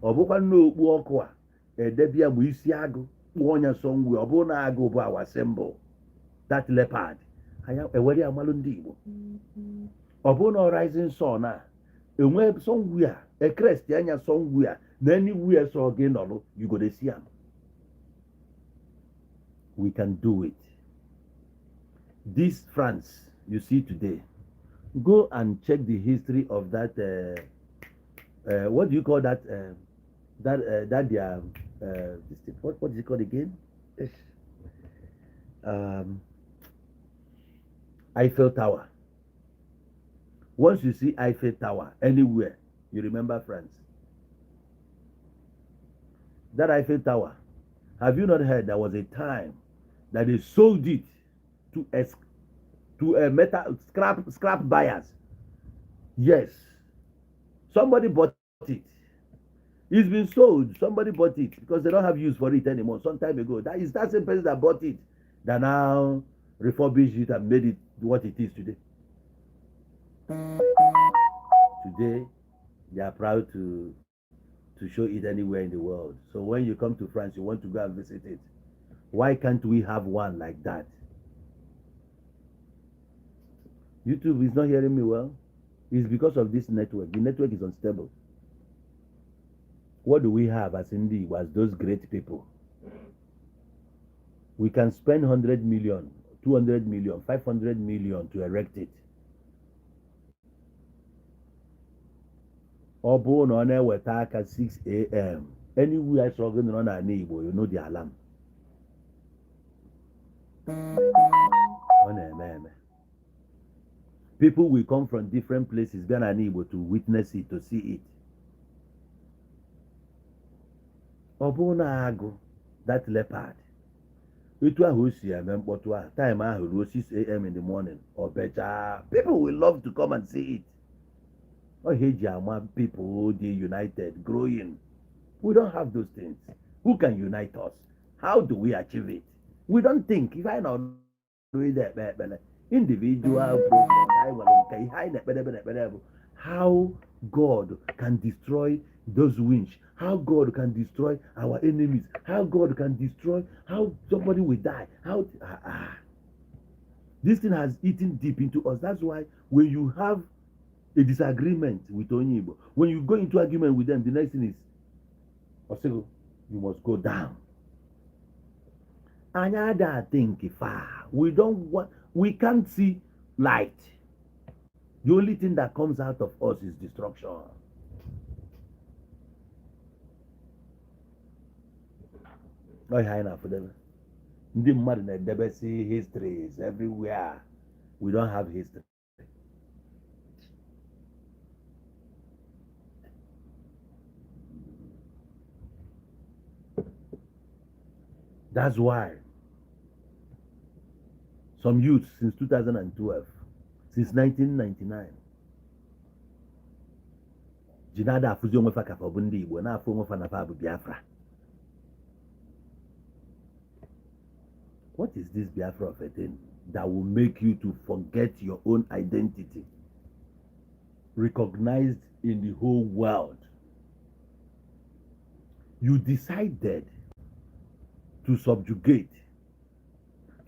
ọ bụkwa nne okpu ọkụ a edebia ma isi agụ kpụọ ya sọngwe, ọ bụrụ na agụ bụ our symbol, that leopard anyị ewere ya malụ ndị Igbo. Ọ bụrụ na rising sun a enwe somewhere a crest anya somewhere na anywhere so gị nọrọ, you go dey see am. We can do it. This France you see today, go and check the history of that what do you call that that their this thing, what is it called again? Eiffel Tower. Once you see Eiffel Tower anywhere, you remember France. That Eiffel Tower, have you not heard there was a time that they sold it to a metal scrap buyers? Yes, somebody bought it. It's been sold. Somebody bought it because they don't have use for it anymore. Some time ago, that is that same person that bought it that now refurbished it and made it what it is today. Today, they are proud to show it anywhere in the world. So when you come to France, you want to go and visit it. Why can't we have one like that? YouTube is not hearing me well. It's because of this network. The network is unstable. What do we have as ndị Igbo, as those great people? We can spend 100 million, 200 million, 500 million to erect it. Ọ bụrụ na ọ na-eweta aka 6 a.m. anywhere sọrọ gị nọrọ n'ala Igbo, you know the alarm. Ọ na-eme eme. People will come from different places bịa n'ala Igbo to witness it, to see it. Ọ bụrụ na agụ, that leopard, etu ahụ o si eme mkpọtụ ahụ, time ahụ ruo 6 a.m. in the morning, ọ bechaa, people will love to come and see it. Ọ ihe eji ama people dị united, growing. We don't have those things. Who can unite us? How do we achieve it? We don't think. If anyị nọ ide ekpe ekpere individual problem anyị nwere, nke ihe anyị na-ekpedebe na ekpere bụ how God can destroy those winch, how God can destroy our enemies, how God can destroy, how somebody will die, how this thing has eaten deep into us. That's why when you have a disagreement with onye Igbo, when you go into argument with them, the next thing is ọ sịgo you must go down. Anyị ada think far. We don't want, we can't see light. The only thing that comes out of us is destruction. Ọ ihe anyị na-afụdebe, ndị mmadụ na-edebesi histories everywhere. We don't have history. That's why some youths since 2012, since 1999, ji na-ada afụzi onwe fa ka fa bụ ndị Igbo, na-afụ onwe fa na fa bụ Biafra. What is this Biafra of a thing that will make you to forget your own identity recognized in the whole world? You decided to subjugate,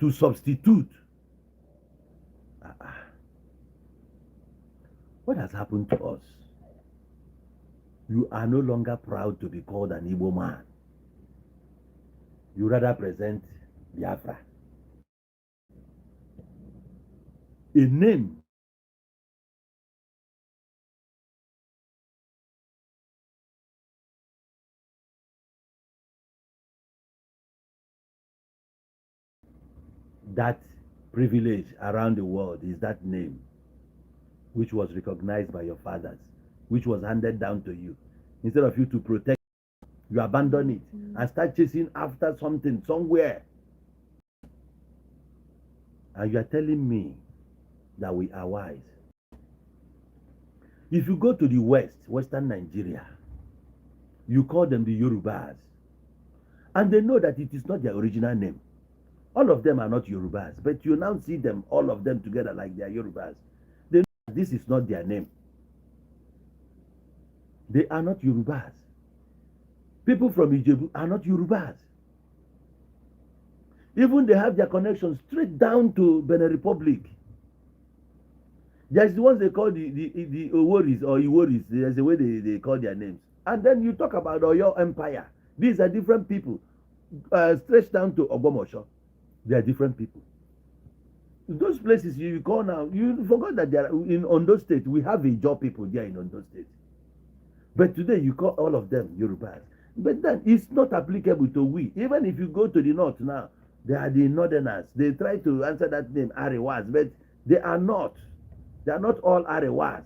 to substitute. Ah, ah. What has happened to us? You are no longer proud to be called an Igbo man. You rather present Biafra, a name that privilege around the world is that name which was recognized by your fathers, which was handed down to you. Instead of you to protect, you abandon it and start chasing after something somewhere. And you are telling me that we are wise. If you go to the west, Western Nigeria, you call them the Yorubas, and they know that it is not their original name. All of them are not Yorubas, but you now see them, all of them together, like they are Yorubas. They know that this is not their name. They are not Yorubas. People from Ijebu are not Yorubas. Even they have their connections straight down to Benin Republic. There's the ones they call the Oworis or Iworis. There's a way they call their names. And then you talk about Oyo Empire. These are different people. Stretched down to Ogbomoso. They are different people. Those places you call now, you forgot that they are in Ondo State. We have Ijaw people there in Ondo State. But today you call all of them Yorubas. But then it's not applicable to we. Even if you go to the north now, they are the northerners. They try to answer that name Arewas, but they are not. They are not all Arewas.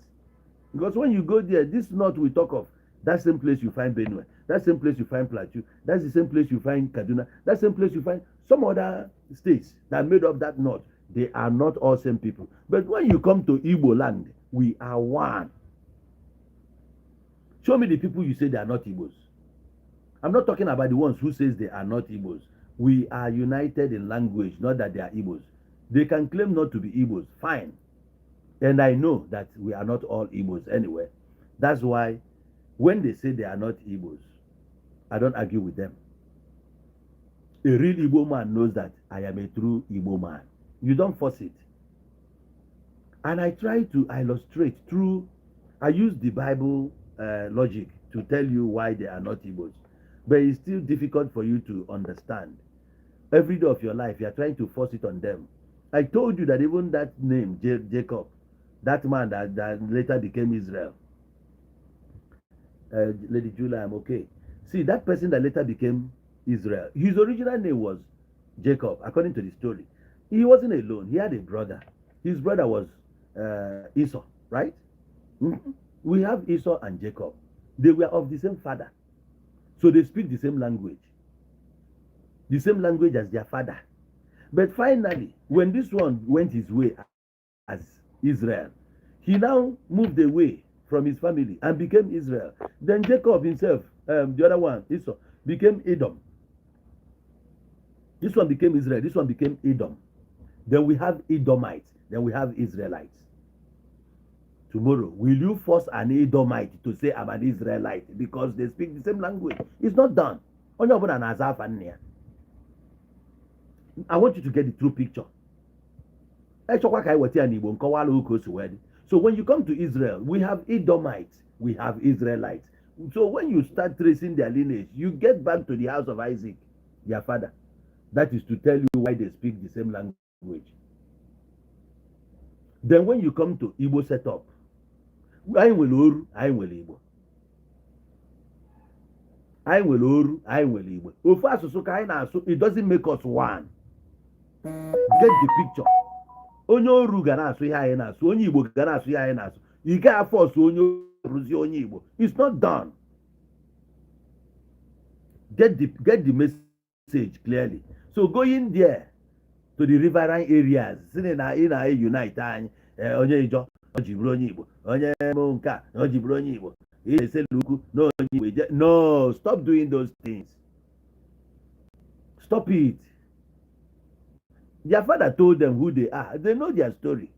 Because when you go there, this north we talk of, that same place you find Benue, that same place you find Plateau, that's the same place you find Kaduna, that same place you find some other states that made up that north. They are not all same people. But when you come to Igbo land, we are one. Show me the people you say they are not Igbos. I'm not talking about the ones who says they are not Igbos. We are united in language, not that they are Igbos. They can claim not to be Igbos, fine. And I know that we are not all Igbos anyway. That's why when they say they are not Igbos, I don't argue with them. A real Igbo man knows that I am a true Igbo man. You don't force it. And I try to illustrate through, I use the Bible logic to to tell you why they are not Igbos. But it's still difficult for you to understand. Every day of your life, you are trying to force it on them. I told you that even that name, Jacob, that man that later became Israel, Lady Julia, I'm okay. See, that person that later became Israel, his original name was Jacob, according to the story. He wasn't alone. He had a brother. His brother was Esau, right? We have Esau and Jacob. They were of the same father. So they speak the same language. The same language as their father. But finally, when this one went his way as Israel, he now moved away from his family and became Israel. Then Jacob himself, the other one, Esau, became Edom. This one became Israel. This one became Edom. Then we have Edomites. Then we have Israelites. Tomorrow, will you force an Edomite to say, "I'm an Israelite," because they speak the same language? It's not done. Onye ọbụla na-aza afa nna ya. I want you to get the true picture. Echọkwa ka anyị weta ya n'Igbo nkọwala ka o si wee dị. So when you come to Israel, we have Edomites, we have Israelites. So when you start tracing their lineage, you get back to the house of Isaac, their father. That is to tell you why they speak the same language. Then when you come to Igbo setup, anyị nwere Oru, anyị nwere Igbo. Anyị nwere Oru, anyị nwere Igbo. Ofu asụsụ ka anyị na-asụ, it doesn't make us one. Get the picture. Onye Oru ga na-asụ ihe anyị na-asụ, onye Igbo ga na-asụ ihe anyị na-asụ. Ị gaghị a-force onye rụzie onye Igbo. It's not done. Get the message clearly. So going there to the riverine areas, sị na ị na-unite anyị, onye Ijọ ọ ji bụrụ onye Igbo, onye nke a ọ ji bụrụ onye Igbo, ị na-eselu ukwu na onye Igbo ije. No, stop doing those things. Stop it. Their father told them who they are. They know their story.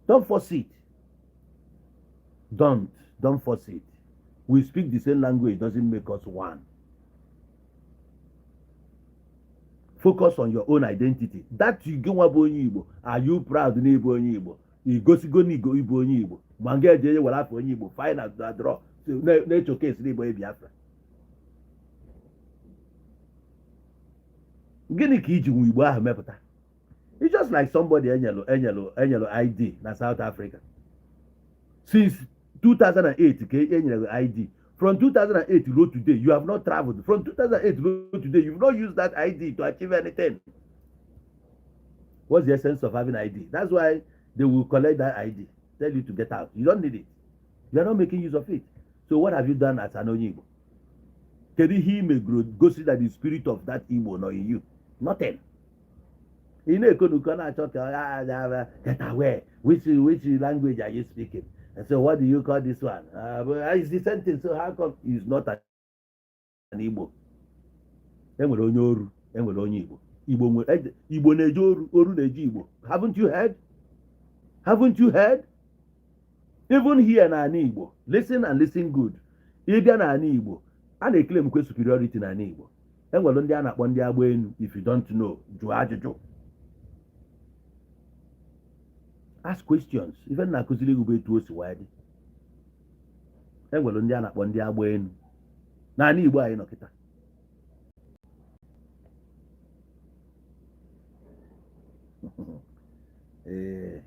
Don't force it. Don't force it. We speak the same language doesn't make us one. Focus on your own identity. That you gị nwa bụ onye Igbo, are you proud na ịbụ onye Igbo? Igosigo na igo ịbụ onye Igbo ma nga eje were afọ onye Igbo final draw na-echo kesi n'Igbo Biafra. Gịnị ka iji nwe Igbo ahụ mepụta? It's just like somebody enyelu ID na South Africa. Since 2008 ka enyere ID. From 2008 ruo today, you have not traveled. From 2008 ruo today, you've not used that ID to achieve anything. What's the essence of having ID? That's why they will collect that ID, tell you to get out. You don't need it. You are not making use of it. So what have you done as an onye Igbo? Kedu ihe ị megoro gosi that the spirit of that Igbo nọ in you? Nothing. Ị na-ekonuko na-achọ ka get away. Which language are you speaking? And so what do you call this one? But it's the same thing. So how come it's not an Igbo? Enwere onye Oru, enwere onye Igbo. Igbo nwere Igbo na-eje Oru, Oru na-eje Igbo. Haven't you heard? Haven't you heard? Even here na ala Igbo, listen and listen good. Ị bịa n'ala Igbo, a na-eclaim kwe superiority n'ala Igbo. Enwere ndị a na-akpọ ndị agba enu. If you don't know, jụọ ajụjụ. Ask questions. Ife m na-akụziri gị bụ etu o si wee dị. Enwere ndị a na-akpọ ndị agba enu n'ala Igbo anyị nọ kịta.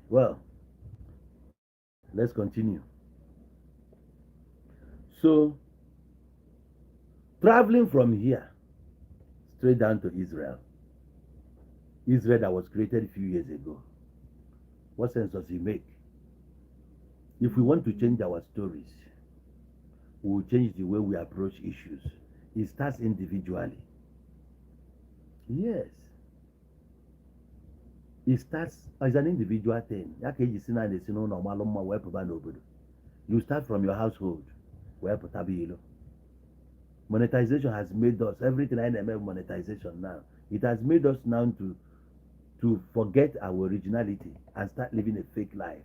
Well, let's continue. So, traveling from here straight down to Israel, Israel that was created a few years ago, what sense does it make? If we want to change our stories, we will change the way we approach issues. It starts individually. Yes. It starts as an individual thing. Ya ka eji si na na-esi n'ụlọ malụ mma wee pụba n'obodo. You start from your household wee pụtaba ilo. Monetization has made us, everything anyị na-eme bụ monetization now. It has made us now to forget our originality and start living a fake life.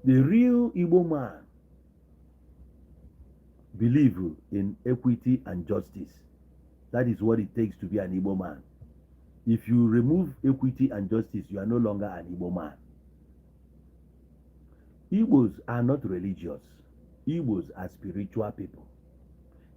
The real Igbo man believe in equity and justice. That is what it takes to be an Igbo man. If you remove equity and justice, you are no longer an Igbo man. Igbos are not religious. Igbos are spiritual people.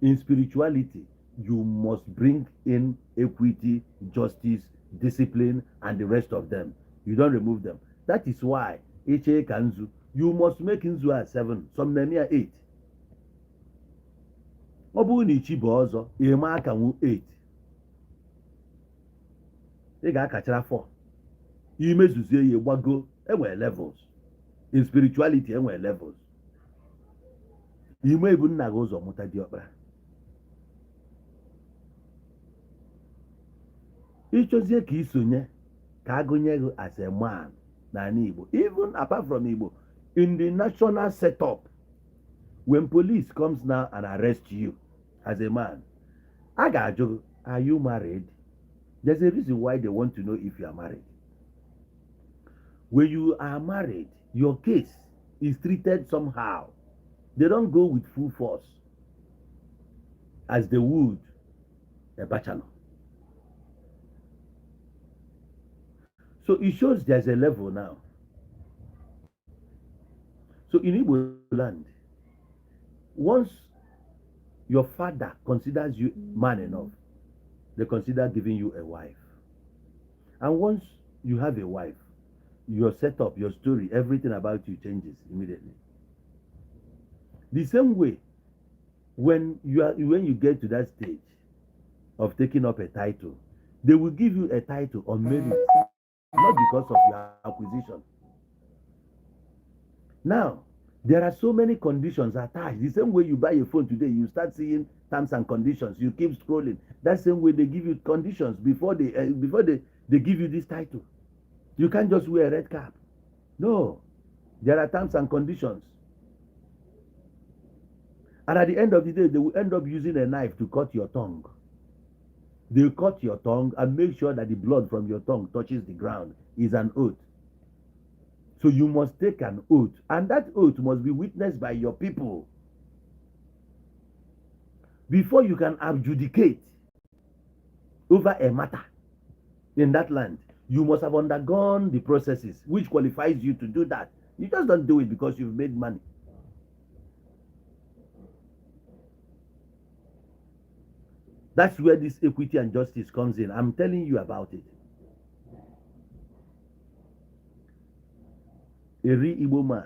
In spirituality, you must bring in equity, justice, discipline, and the rest of them. You don't remove them. That is why iche ka nzu, you must make nzu at seven, some na-eme ya eight. Ọ bụrụ na ichi bụ ọzọ, eme akanwu 8, ị ga-akachara 4, imezuzie ya, gbago. Enwere levels in spirituality, enwere levels. Ime ebu nna gị ụzọ mụta diọkpara, ịchọzie ka isonye ka agụnye gị as a man n'ala Igbo. Even apart from Igbo, in the national setup, when police comes now and arrest you as a man, a ga-ajụ gị, "Are you married?" There's a reason why they want to know if you are married. When you are married, your case is treated somehow. They don't go with full force as they would a bachelor. So it shows there's a level now. So in Igbo land, once your father considers you man enough, they consider giving you a wife. And once you have a wife, your setup, your story, everything about you changes immediately. The same way, when you get to that stage of taking up a title, they will give you a title on merit, not because of your acquisition. Now, there are so many conditions attached. The same way you buy a phone today, you start seeing terms and conditions. You keep scrolling. That same way they give you conditions before they give you this title. You can't just wear a red cap. No, there are terms and conditions. And at the end of the day, they will end up using a knife to cut your tongue. They cut your tongue and make sure that the blood from your tongue touches the ground. Is an oath. So you must take an oath, and that oath must be witnessed by your people before you can adjudicate over a matter in that land. You must have undergone the processes which qualifies you to do that. You just don't do it because you've made money. That's where this equity and justice comes in. I'm telling you about it. A real Igbo man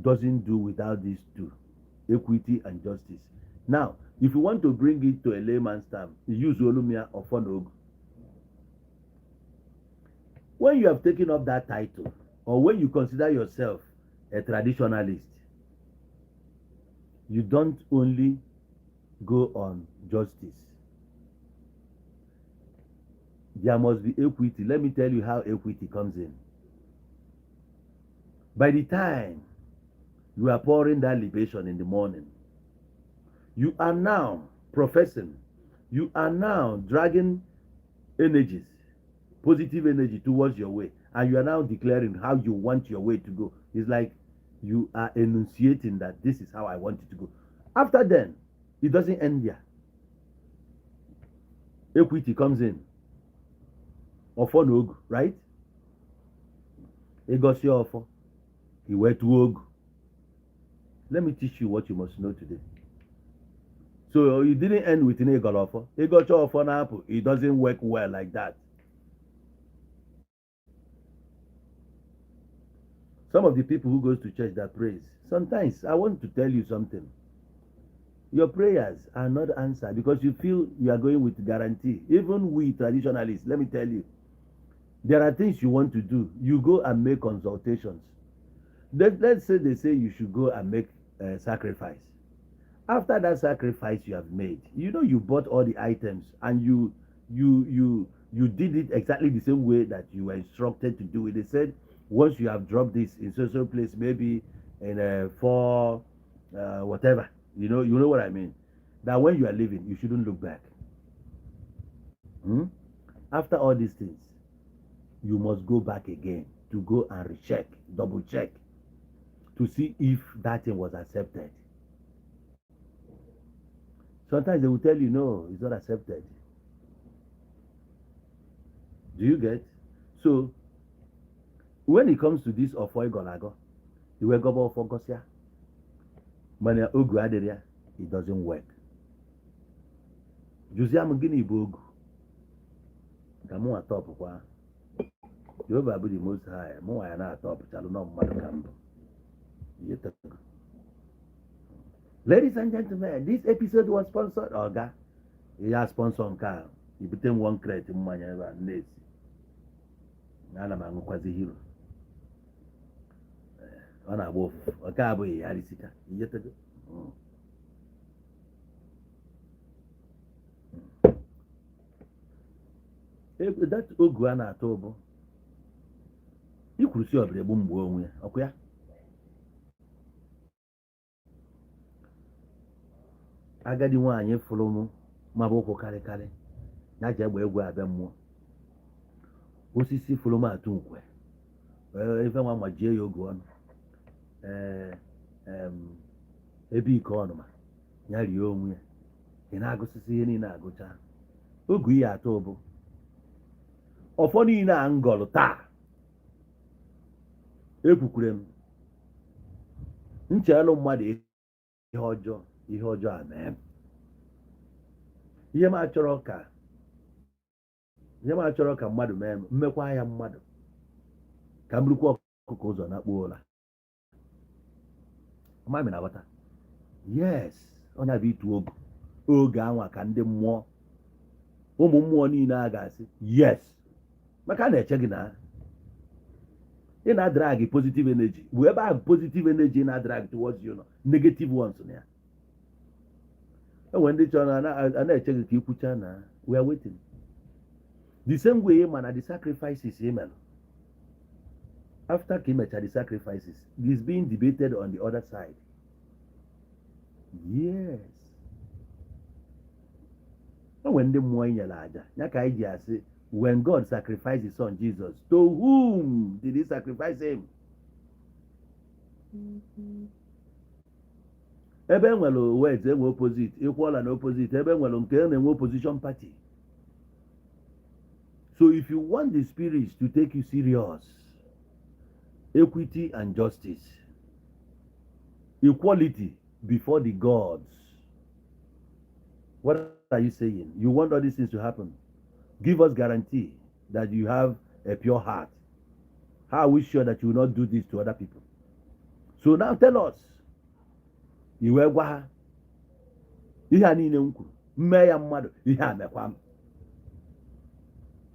doesn't do without these two, equity and justice. Now, if you want to bring it to a layman's term, use Olumia or Fonog. When you have taken up that title, or when you consider yourself a traditionalist, you don't only go on justice. There must be equity. Let me tell you how equity comes in. By the time you are pouring that libation in the morning, you are now professing, you are now dragging energies, positive energy towards your way, and you are now declaring how you want your way to go. It's like you are enunciating that this is how I want it to go. After then, it doesn't end there. Equity comes in. Ọfọ na ogu, right? Ịgọsi ọfọ, i wee tụọ ogu. Let me teach you what you must know today. So you didn't end with ịgọrọ ọfọ. Ịgọcha ọfọ na-apụ, it doesn't work well like that. Some of the people who goes to church that prays, sometimes I want to tell you something. Your prayers are not answered because you feel you are going with guarantee. Even we traditionalists, let me tell you, there are things you want to do. You go and make consultations. Let's say they say you should go and make a sacrifice. After that sacrifice you have made, you know you bought all the items and you did it exactly the same way that you were instructed to do it. They said once you have dropped this in social place, maybe in a four, whatever, you know what I mean. That when you are leaving, you shouldn't look back. After all these things, you must go back again to go and recheck, double check, to see if that thing was accepted. Sometimes they will tell you, no, it's not accepted. Do you get? So, when it comes to this Ofo Igolago, Iwe gọba ọfọ gọsịa, mana ogu adịrị ya, it doesn't work. Jụzie m, gịnị bụ ogu? Ka mụnwa tọpụkwa. Jehova bụ the Most High, mụnwa ya na-atọpụchalụ nọ mmadụ ka mbụ. Ladies and gentlemen, this episode was sponsored. Oga, ya sponsor nke a, ibute m one crate mmanya ebe a na-esi. Ana m aṅụkwazi Hero. Ọ na-agba ụfụfụ. Nke a abụghị ya risika. Ijetego. That ogu a na-atụ ụbụ ikwuru si ọbịra egbu mgbe onwe ya ọkụ ya. Agadi nwaanyị fụrụ m maba ụkwụ karịkarị ya ji egbe egwu abịa mmụọ. Osisi fụrụ m atụ nkwe. Ife nwa majie ya oge ọnụ. Ee, ebe ike ọnụma ya rie onwe ya. Ị na-agụsịsị ihe niile agụcha oge ihe atọ bụ ọfọ niile a ngọlụ taa. Ekwukwere m nchelụ mmadụ ihe ọjọọ, ihe ọjọọ a mee m. Ihe m achọrọ ka mmadụ mee m, mmekwa ya mmadụ ka m burukwa ọkụkọ ụzọ na kpuo ụla. Mami na-aghọta. Yes, onye bụ itu ogu oge anwa ka ndị mmụọ, ụmụ mmụọ niile a ga-asị yes, maka a na-eche gị na ị na-adrag positive energy bụ ebe ahụ, positive energy na-adrag towards you nọ, negative ones na ya. Enwere ndị chọrọ na a na-eche gị ka ikwucha na we are waiting. The same way ma na the sacrifices ị mere, after ka ị mechara the sacrifices, is being debated on the other side. Yes, o nwere ndị mmụọ i nyere aja ya ka anyị ji asị, when God sacrificed his son Jesus, to whom did he sacrifice him? Ebe e nwere words, enwe opposite, equal and opposite. Ebe e nwere nke na-enwe opposition party. So if you want the spirits to take you serious, equity and justice, equality before the gods. What are you saying? You want all these things to happen? Give us guarantee that you have a pure heart. How are we sure that you will not do this to other people? So now tell us. I wee gwa ha ihe a niile m kwuru, mmee ya mmadụ, ihe a mekwa m.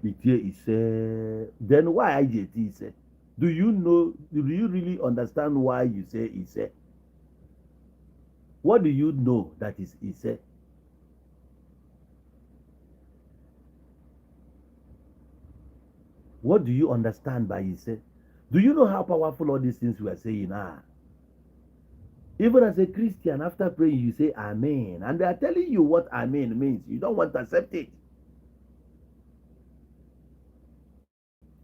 Itie ise. Then why anyị ji eti ise? Do you know? Do you really understand why you say ise? What do you know that is ise? What do you understand by ise? Do you know how powerful all these things we are saying are? Even as a Christian, after praying, you say Amen. And they are telling you what Amen means. You don't want to accept it.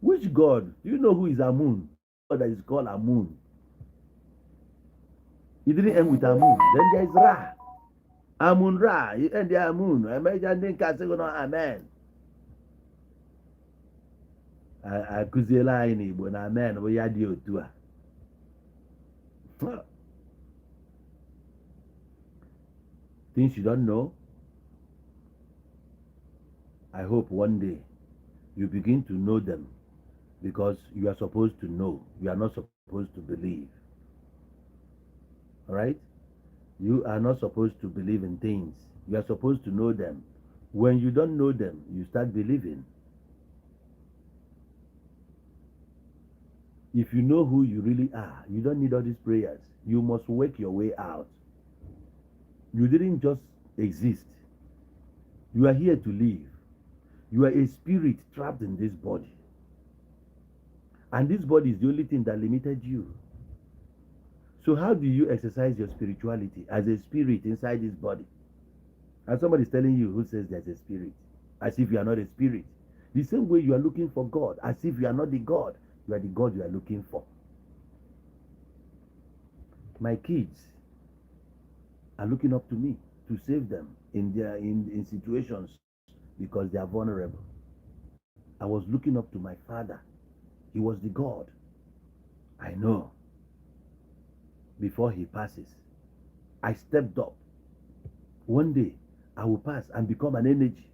Which God? Do you know who is Amun? God that is called Amun. It didn't end with Amun. Then there is Ra. Amun Ra. You end there Amun. Emeja ndị nke asịghị na Amen. Akụziela anyị n'Igbo na amen bụ ya dị otu a. Things you don't know. I hope one day you begin to know them, because you are supposed to know. You are not supposed to believe. All right? You are not supposed to believe in things. You are supposed to know them. When you don't know them, you start believing. If you know who you really are, you don't need all these prayers. You must work your way out. You didn't just exist. You are here to live. You are a spirit trapped in this body. And this body is the only thing that limited you. So how do you exercise your spirituality as a spirit inside this body? And somebody is telling you who says there's a spirit, as if you are not a spirit. The same way you are looking for God, as if you are not the God, you are the God you are looking for. My kids are looking up to me to save them in situations because they are vulnerable. I was looking up to my father. He was the God. I know. Before he passes, I stepped up. One day I will pass and become an energy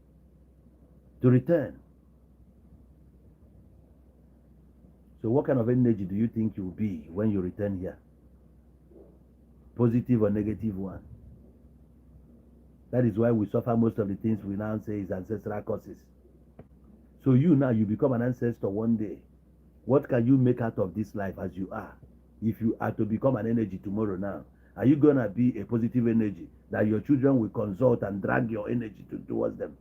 to return. So what kind of energy do you think you will be when you return here? Positive or negative one? That is why we suffer most of the things we now say is ancestral curses. So you now, you become an ancestor one day. What can you make out of this life as you are? If you are to become an energy tomorrow now, are you going to be a positive energy that your children will consult and drag your energy towards them?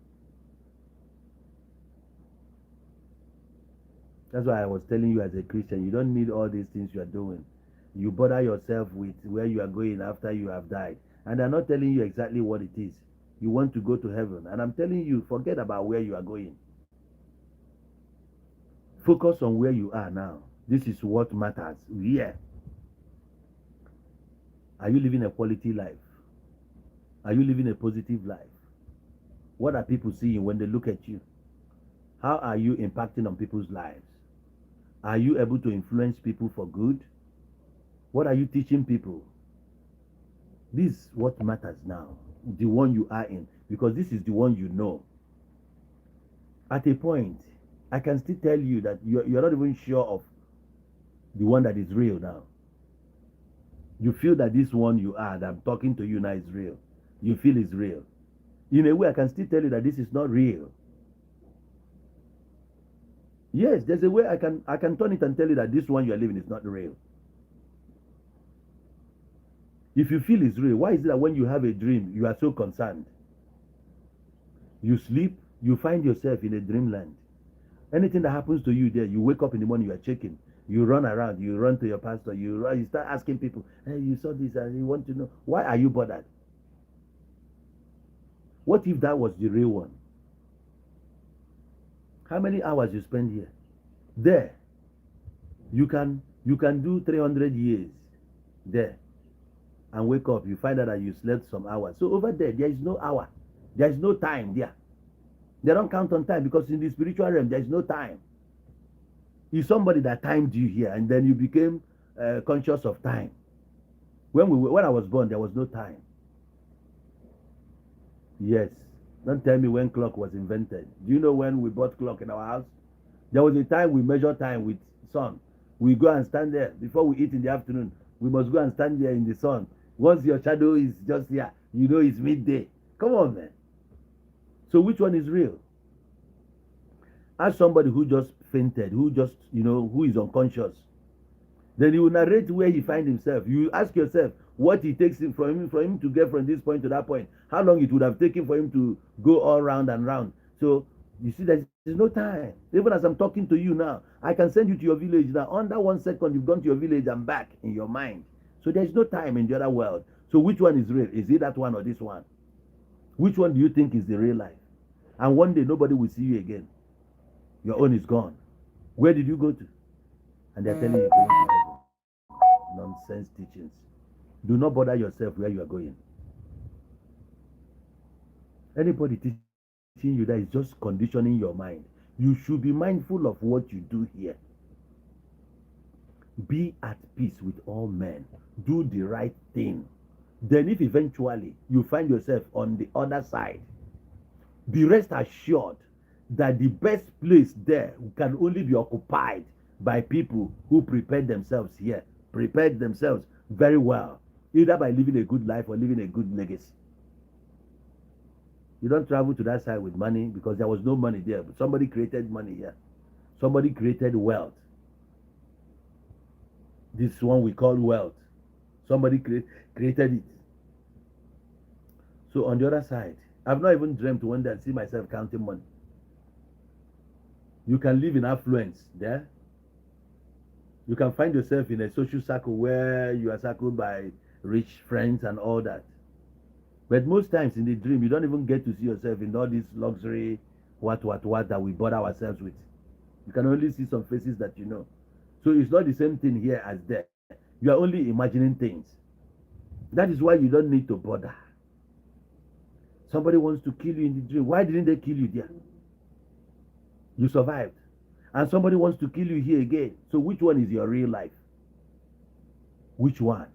That's why I was telling you, as a Christian, you don't need all these things you are doing. You bother yourself with where you are going after you have died. And I'm not telling you exactly what it is. You want to go to heaven. And I'm telling you, forget about where you are going. Focus on where you are now. This is what matters. Here. Are you living a quality life? Are you living a positive life? What are people seeing when they look at you? How are you impacting on people's lives? Are you able to influence people for good? What are you teaching people? This is what matters now, the one you are in, because this is the one you know. At a point, I can still tell you that you're not even sure of the one that is real now. You feel that this one you are, that I'm talking to you now, is real. You feel it's real. In a way, I can still tell you that this is not real. Yes, there's a way I can turn it and tell you that this one you are living is not real. If you feel it's real, why is it that when you have a dream, you are so concerned? You sleep, you find yourself in a dreamland. Anything that happens to you there, you wake up in the morning, you are checking. You run around, you run to your pastor, you start asking people, hey, you saw this and you want to know. Why are you bothered? What if that was the real one? How many hours you spend here? There, you can do 300 years there and wake up. You find out that you slept some hours. So over there, there is no hour. There is no time there. They don't count on time because in the spiritual realm, there is no time. It's somebody that timed you here, and then you became conscious of time. When I was born, there was no time. Yes. Don't tell me when clock was invented. Do you know when we bought clock in our house? There was a time we measure time with sun. We go and stand there before we eat in the afternoon. We must go and stand there in the sun. Once your shadow is just here, you know it's midday. Come on, man. So which one is real? Ask somebody who just fainted, who just, you know, who is unconscious. Then he will narrate where he finds himself. You ask yourself what it takes him for him to get from this point to that point, how long it would have taken for him to go all round and round. So you see, there's no time. Even as I'm talking to you now, I can send you to your village now. Under 1 second, you've gone to your village and back in your mind. So there's no time in the other world. So which one is real? Is it that one or this one? Which one do you think is the real life? And one day nobody will see you again. Your own is gone. Where did you go to? And they're telling you going to heaven. Nonsense teachings. Do not bother yourself where you are going. Anybody teaching you that is just conditioning your mind. You should be mindful of what you do here. Be at peace with all men. Do the right thing. Then if eventually you find yourself on the other side, be rest assured that the best place there can only be occupied by people who prepared themselves here, prepared themselves very well, either by living a good life or living a good legacy. You don't travel to that side with money because there was no money there, but somebody created money here. Somebody created wealth. This one we call wealth. Somebody created it. So on the other side, I've not even dreamt one day and see myself counting money. You can live in affluence there. You can find yourself in a social circle where you are circled by rich friends and all that. But most times in the dream, you don't even get to see yourself in all this luxury, what that we bother ourselves with. You can only see some faces that you know. So it's not the same thing here as there. You are only imagining things. That is why you don't need to bother. Somebody wants to kill you in the dream. Why didn't they kill you there? You survived. And somebody wants to kill you here again. So which one is your real life? Which one?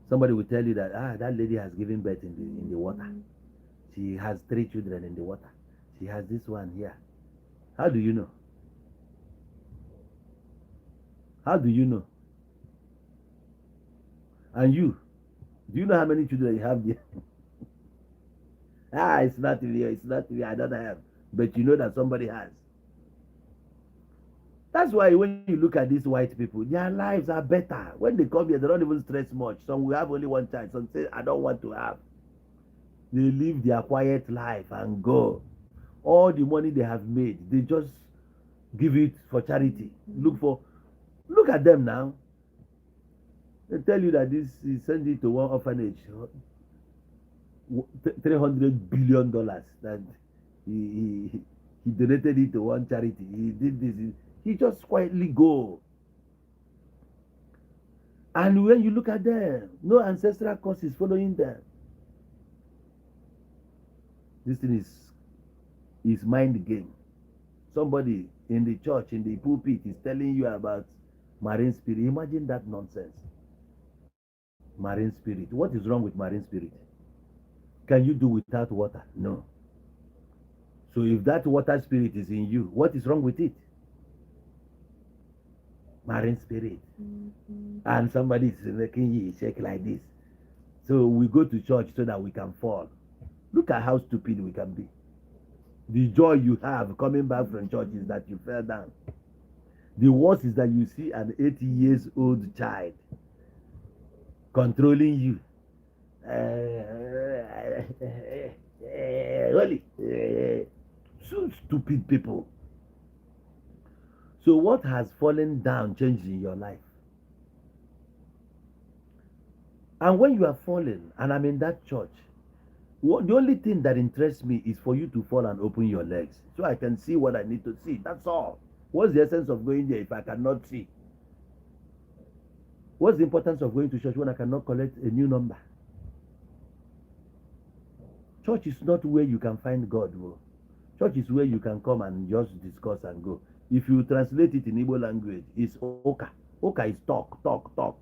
Somebody will tell you that that lady has given birth in the water. She has three children in the water. She has this one here. How do you know? How do you know? And you, do you know how many children you have there? Ah, it's not here, it's not here, I don't have. But you know that somebody has. That's why when you look at these white people, their lives are better. When they come here, they don't even stress much. Some will have only one child. Some say, "I don't want to have." They live their quiet life and go. All the money they have made, they just give it for charity. Look at them now. They tell you that this is send it to one orphanage, $300 billion that he donated it to one charity. He did this. He just quietly go. And when you look at them, no ancestral curse is following them. This thing is mind game. Somebody in the church, in the pulpit, is telling you about marine spirit. Imagine that nonsense. Marine spirit. What is wrong with marine spirit? Can you do without water? No. So if that water spirit is in you, what is wrong with it? Marine spirit. And somebody is making you shake like this. So we go to church so that we can fall. Look at how stupid we can be. The joy you have coming back from church is that you fell down. The worst is that you see an 80 years old child controlling you. Holy. So stupid people. So what has fallen down changed in your life? And when you are falling, and I'm in that church, the only thing that interests me is for you to fall and open your legs so I can see what I need to see. That's all. What's the essence of going there if I cannot see? What's the importance of going to church when I cannot collect a new number? Church is not where you can find God, bro. Church is where you can come and just discuss and go. If you translate it in Igbo language, it's Ụka. Ụka is talk, talk, talk.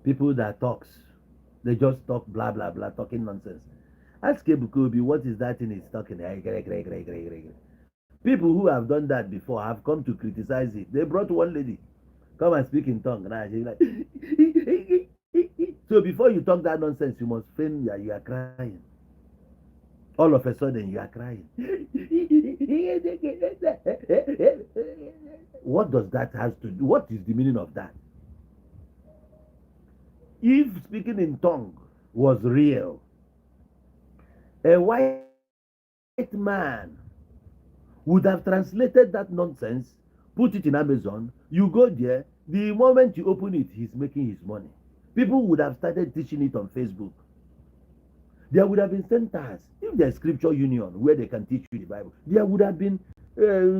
People that talks, they just talk blah blah blah, talking nonsense. Ask Ebuka Obi, what is that thing he's talking? People who have done that before have come to criticize it. They brought one lady, come and speak in tongue. Now she's like, so before you talk that nonsense, you must feign that you are crying. All of a sudden, you are crying. What does that have to do? What is the meaning of that? If speaking in tongue was real, a white man would have translated that nonsense, put it in Amazon. You go there, the moment you open it, he's making his money. People would have started teaching it on Facebook. There would have been centers. If there's scripture union where they can teach you the Bible, there would have been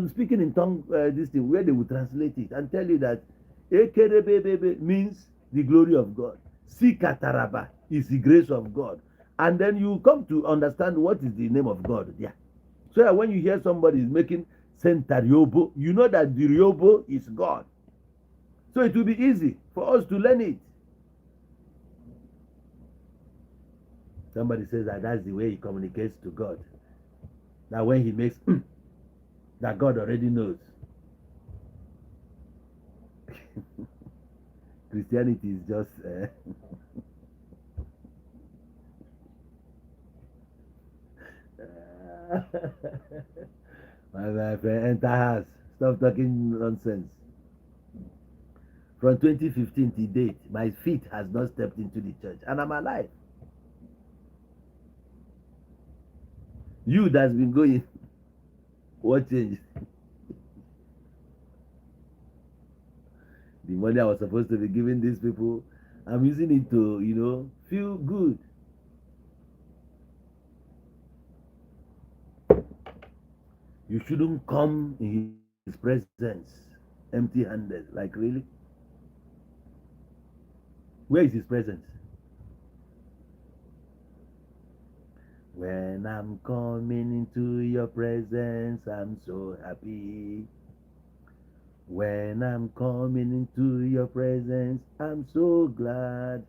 speaking in tongue, this thing, where they would translate it and tell you that Ekerebebebe means the glory of God. Sikataraba is the grace of God. And then you come to understand what is the name of God there. So that when you hear somebody is making Sentariobo, you know that the Riobo is God. So it will be easy for us to learn it. Somebody says that that's the way he communicates to God. That when he makes, that God already knows. Christianity is just... My friend, enter house. Stop talking nonsense. From 2015 to date, my feet has not stepped into the church, and I'm alive. You that's been going, what changed? The money I was supposed to be giving these people, I'm using it to, feel good. You shouldn't come in his presence empty-handed. Like, really? Where is his presence? When I'm coming into your presence, I'm so happy. When I'm coming into your presence, I'm so glad.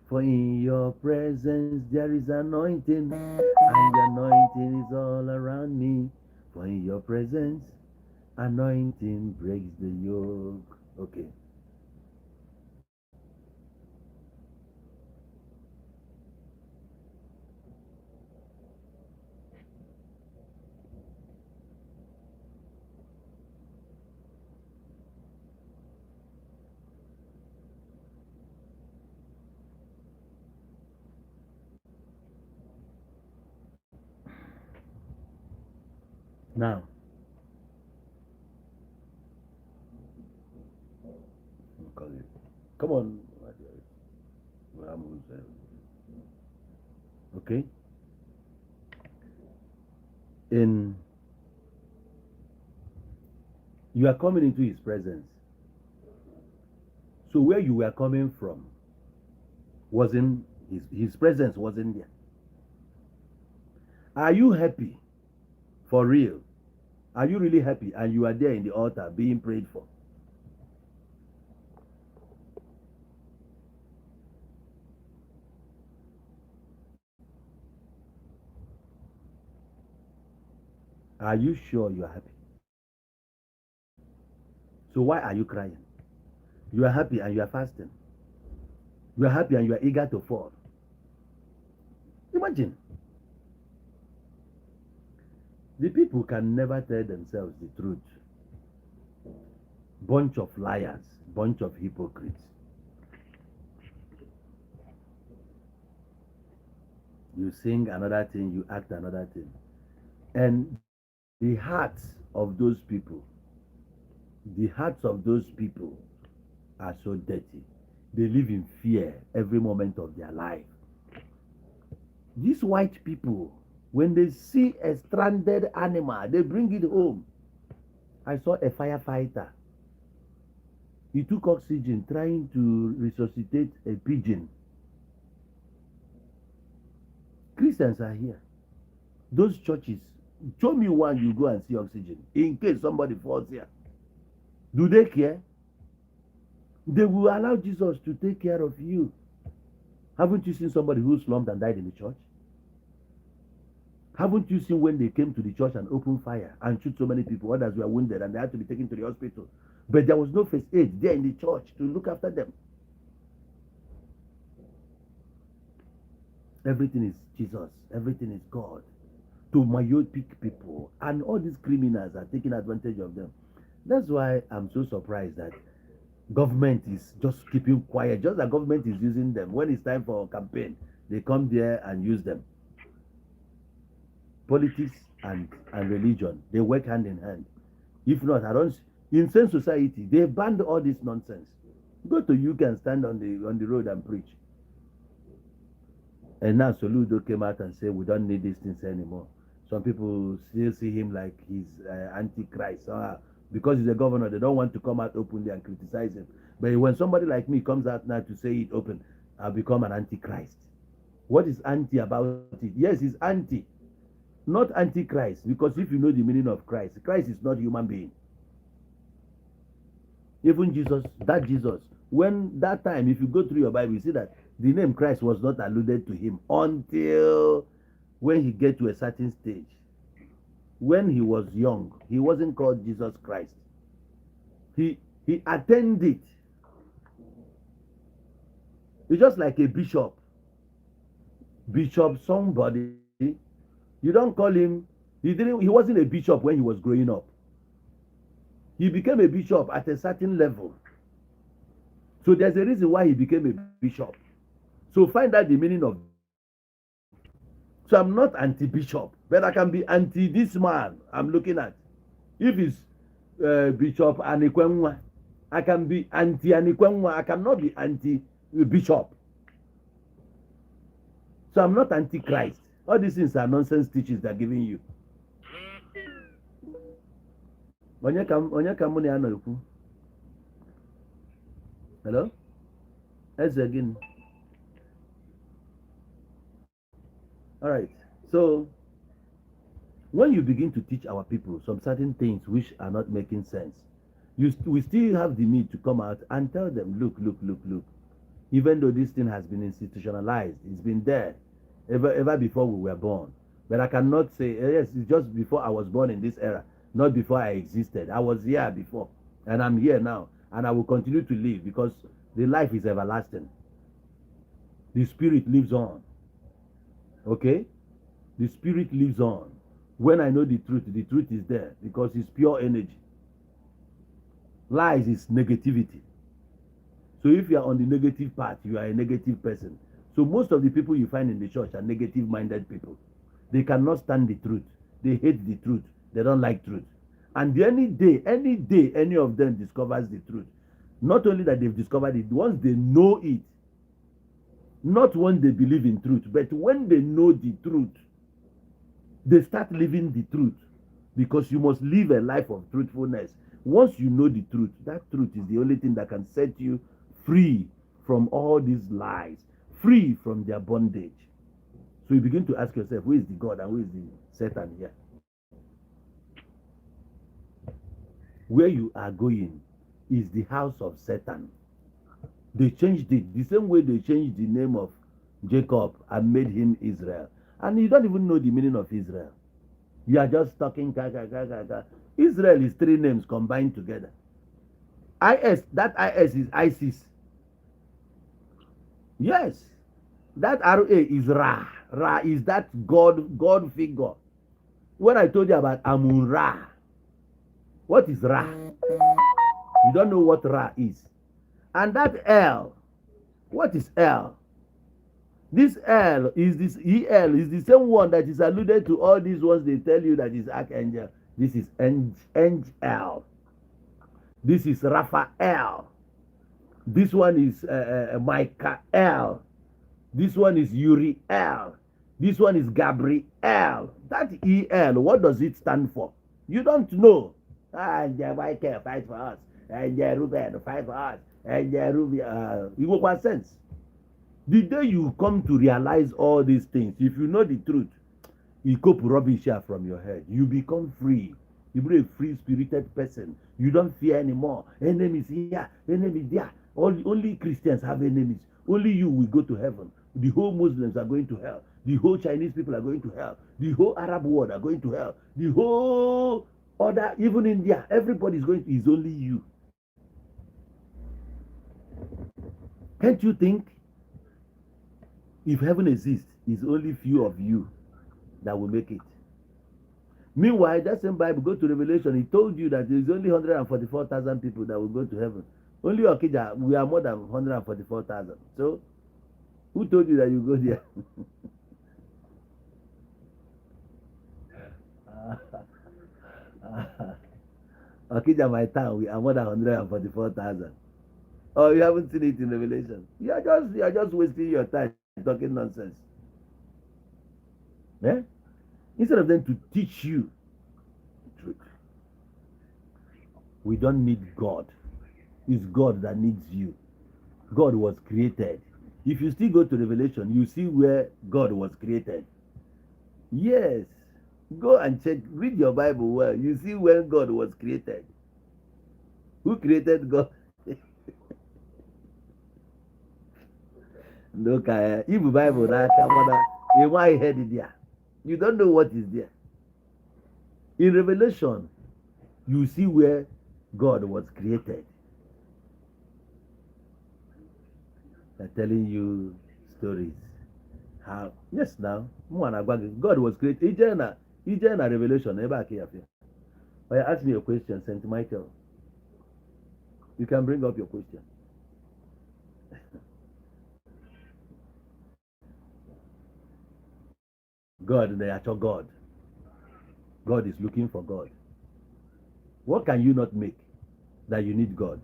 For in your presence there is anointing, and the anointing is all around me. For in your presence, anointing breaks the yoke. Okay. Now, come on. Okay. In you are coming into his presence. So where you were coming from wasn't his presence wasn't there. Are you happy? For real? Are you really happy? And you are there in the altar being prayed for. Are you sure you are happy? So why are you crying? You are happy and you are fasting. You are happy and you are eager to fall. Imagine. The people can never tell themselves the truth. Bunch of liars, bunch of hypocrites. You sing another thing, you act another thing. And the hearts of those people, the hearts of those people are so dirty. They live in fear every moment of their life. These white people, when they see a stranded animal, they bring it home. I saw a firefighter. He took oxygen trying to resuscitate a pigeon. Christians are here. Those churches, show me one you go and see oxygen in case somebody falls here. Do they care? They will allow Jesus to take care of you. Haven't you seen somebody who slumped and died in the church? Haven't you seen when they came to the church and opened fire and shoot so many people? Others were wounded and they had to be taken to the hospital. But there was no first aid there in the church to look after them. Everything is Jesus. Everything is God. To myopic people. And all these criminals are taking advantage of them. That's why I'm so surprised that government is just keeping quiet. Just that government is using them. When it's time for a campaign, they come there and use them. Politics and religion, they work hand in hand. If not, I don't. In same society, they banned all this nonsense. Go to UK and stand on the road and preach. And now Soludo came out and said, we don't need these things anymore. Some people still see him like he's antichrist. Because he's a governor, they don't want to come out openly and criticize him. But when somebody like me comes out now to say it open, I'll become an antichrist. What is anti about it? Yes, he's anti. Not antichrist, because if you know the meaning of Christ, Christ is not human being. Even Jesus, that Jesus, when that time, if you go through your Bible, you see that the name Christ was not alluded to him until when he get to a certain stage. When he was young, he wasn't called Jesus Christ. He attended. It's just like a bishop. Bishop somebody. You don't call him. He wasn't a bishop when he was growing up. He became a bishop at a certain level. So there's a reason why he became a bishop. So find out the meaning of. So I'm not anti-bishop, but I can be anti this man I'm looking at. If it's Bishop Anikwenwa, I can be anti Anikwenwa. I cannot be anti-bishop. So I'm not anti-Christ. All these things are nonsense teachings they're giving you. Hello? Eze again. All right. So when you begin to teach our people some certain things which are not making sense, We still have the need to come out and tell them, "Look, look, look, look, even though this thing has been institutionalized, it's been there ever, ever before we were born." But I cannot say, yes, it's just before I was born in this era, not before I existed. I was here before, and I'm here now, and I will continue to live because the life is everlasting. The spirit lives on. Okay? The spirit lives on. When I know the truth is there because it's pure energy. Lies is negativity. So if you are on the negative path, you are a negative person. So most of the people you find in the church are negative minded people. They cannot stand the truth. They hate the truth. They don't like truth. And any day, any of them discovers the truth, not only that they've discovered it, once they know it, not when they believe in truth, but when they know the truth, they start living the truth, because you must live a life of truthfulness. Once you know the truth, that truth is the only thing that can set you free from all these lies, free from their bondage. So you begin to ask yourself, who is the God and who is the Satan here? Where you are going is the house of Satan. They changed it the same way they changed the name of Jacob and made him Israel. And you don't even know the meaning of Israel. You are just talking ka, ka, ka, ka, ka. Israel is three names combined together. IS, that IS is ISIS. Yes. That RA is Ra. Ra is that God figure. When I told you about Amun Ra, what is Ra? You don't know what Ra is. And that L, what is L? This L is this EL is the same one that is alluded to all these ones they tell you that is archangel. This is Angel. This is Raphael. This one is Michael. This one is Uriel. This one is Gabriel. That EL, what does it stand for? You don't know. Ah, yeah, Michael, fight for us. And yeah, Ruben, fight for us. And yeah, Ruben, you go sense. The day you come to realize all these things, if you know the truth, you cope rubbish here from your head. You become free. You be a free spirited person. You don't fear anymore. Enemies here, enemies there. Only Christians have enemies. Only you will go to heaven. The whole Muslims are going to hell. The whole Chinese people are going to hell. The whole Arab world are going to hell. The whole other, even India, everybody is going to, it's only you. Can't you think? If heaven exists, it's only few of you that will make it. Meanwhile, that same Bible, go to Revelation, he told you that there's only 144,000 people that will go to heaven. Only Okija, we are more than 144,000. So, who told you that you go there? Okija, my town, we are more than 144,000. Oh, you haven't seen it in Revelation. You are just wasting your time talking nonsense. Eh? Instead of them to teach you the truth. We don't need God. It's God that needs you. God was created. If you still go to Revelation, you see where God was created. Yes. Go and check, read your Bible well. You see when God was created. Who created God? Ndị ụka ya, ibu Bible n'aka mana ịma ihe dị there. You don't know what is there. In Revelation, you see where God was created. They're telling you stories. How? Yes, now. Mụ na-agwa gị, God was created. Ije na Revelation, ebe a ka ya fịa. Oh, ask me a question, Saint Michael. You can bring up your question. God na-achọ God. God is looking for God. What can you not make that you need God?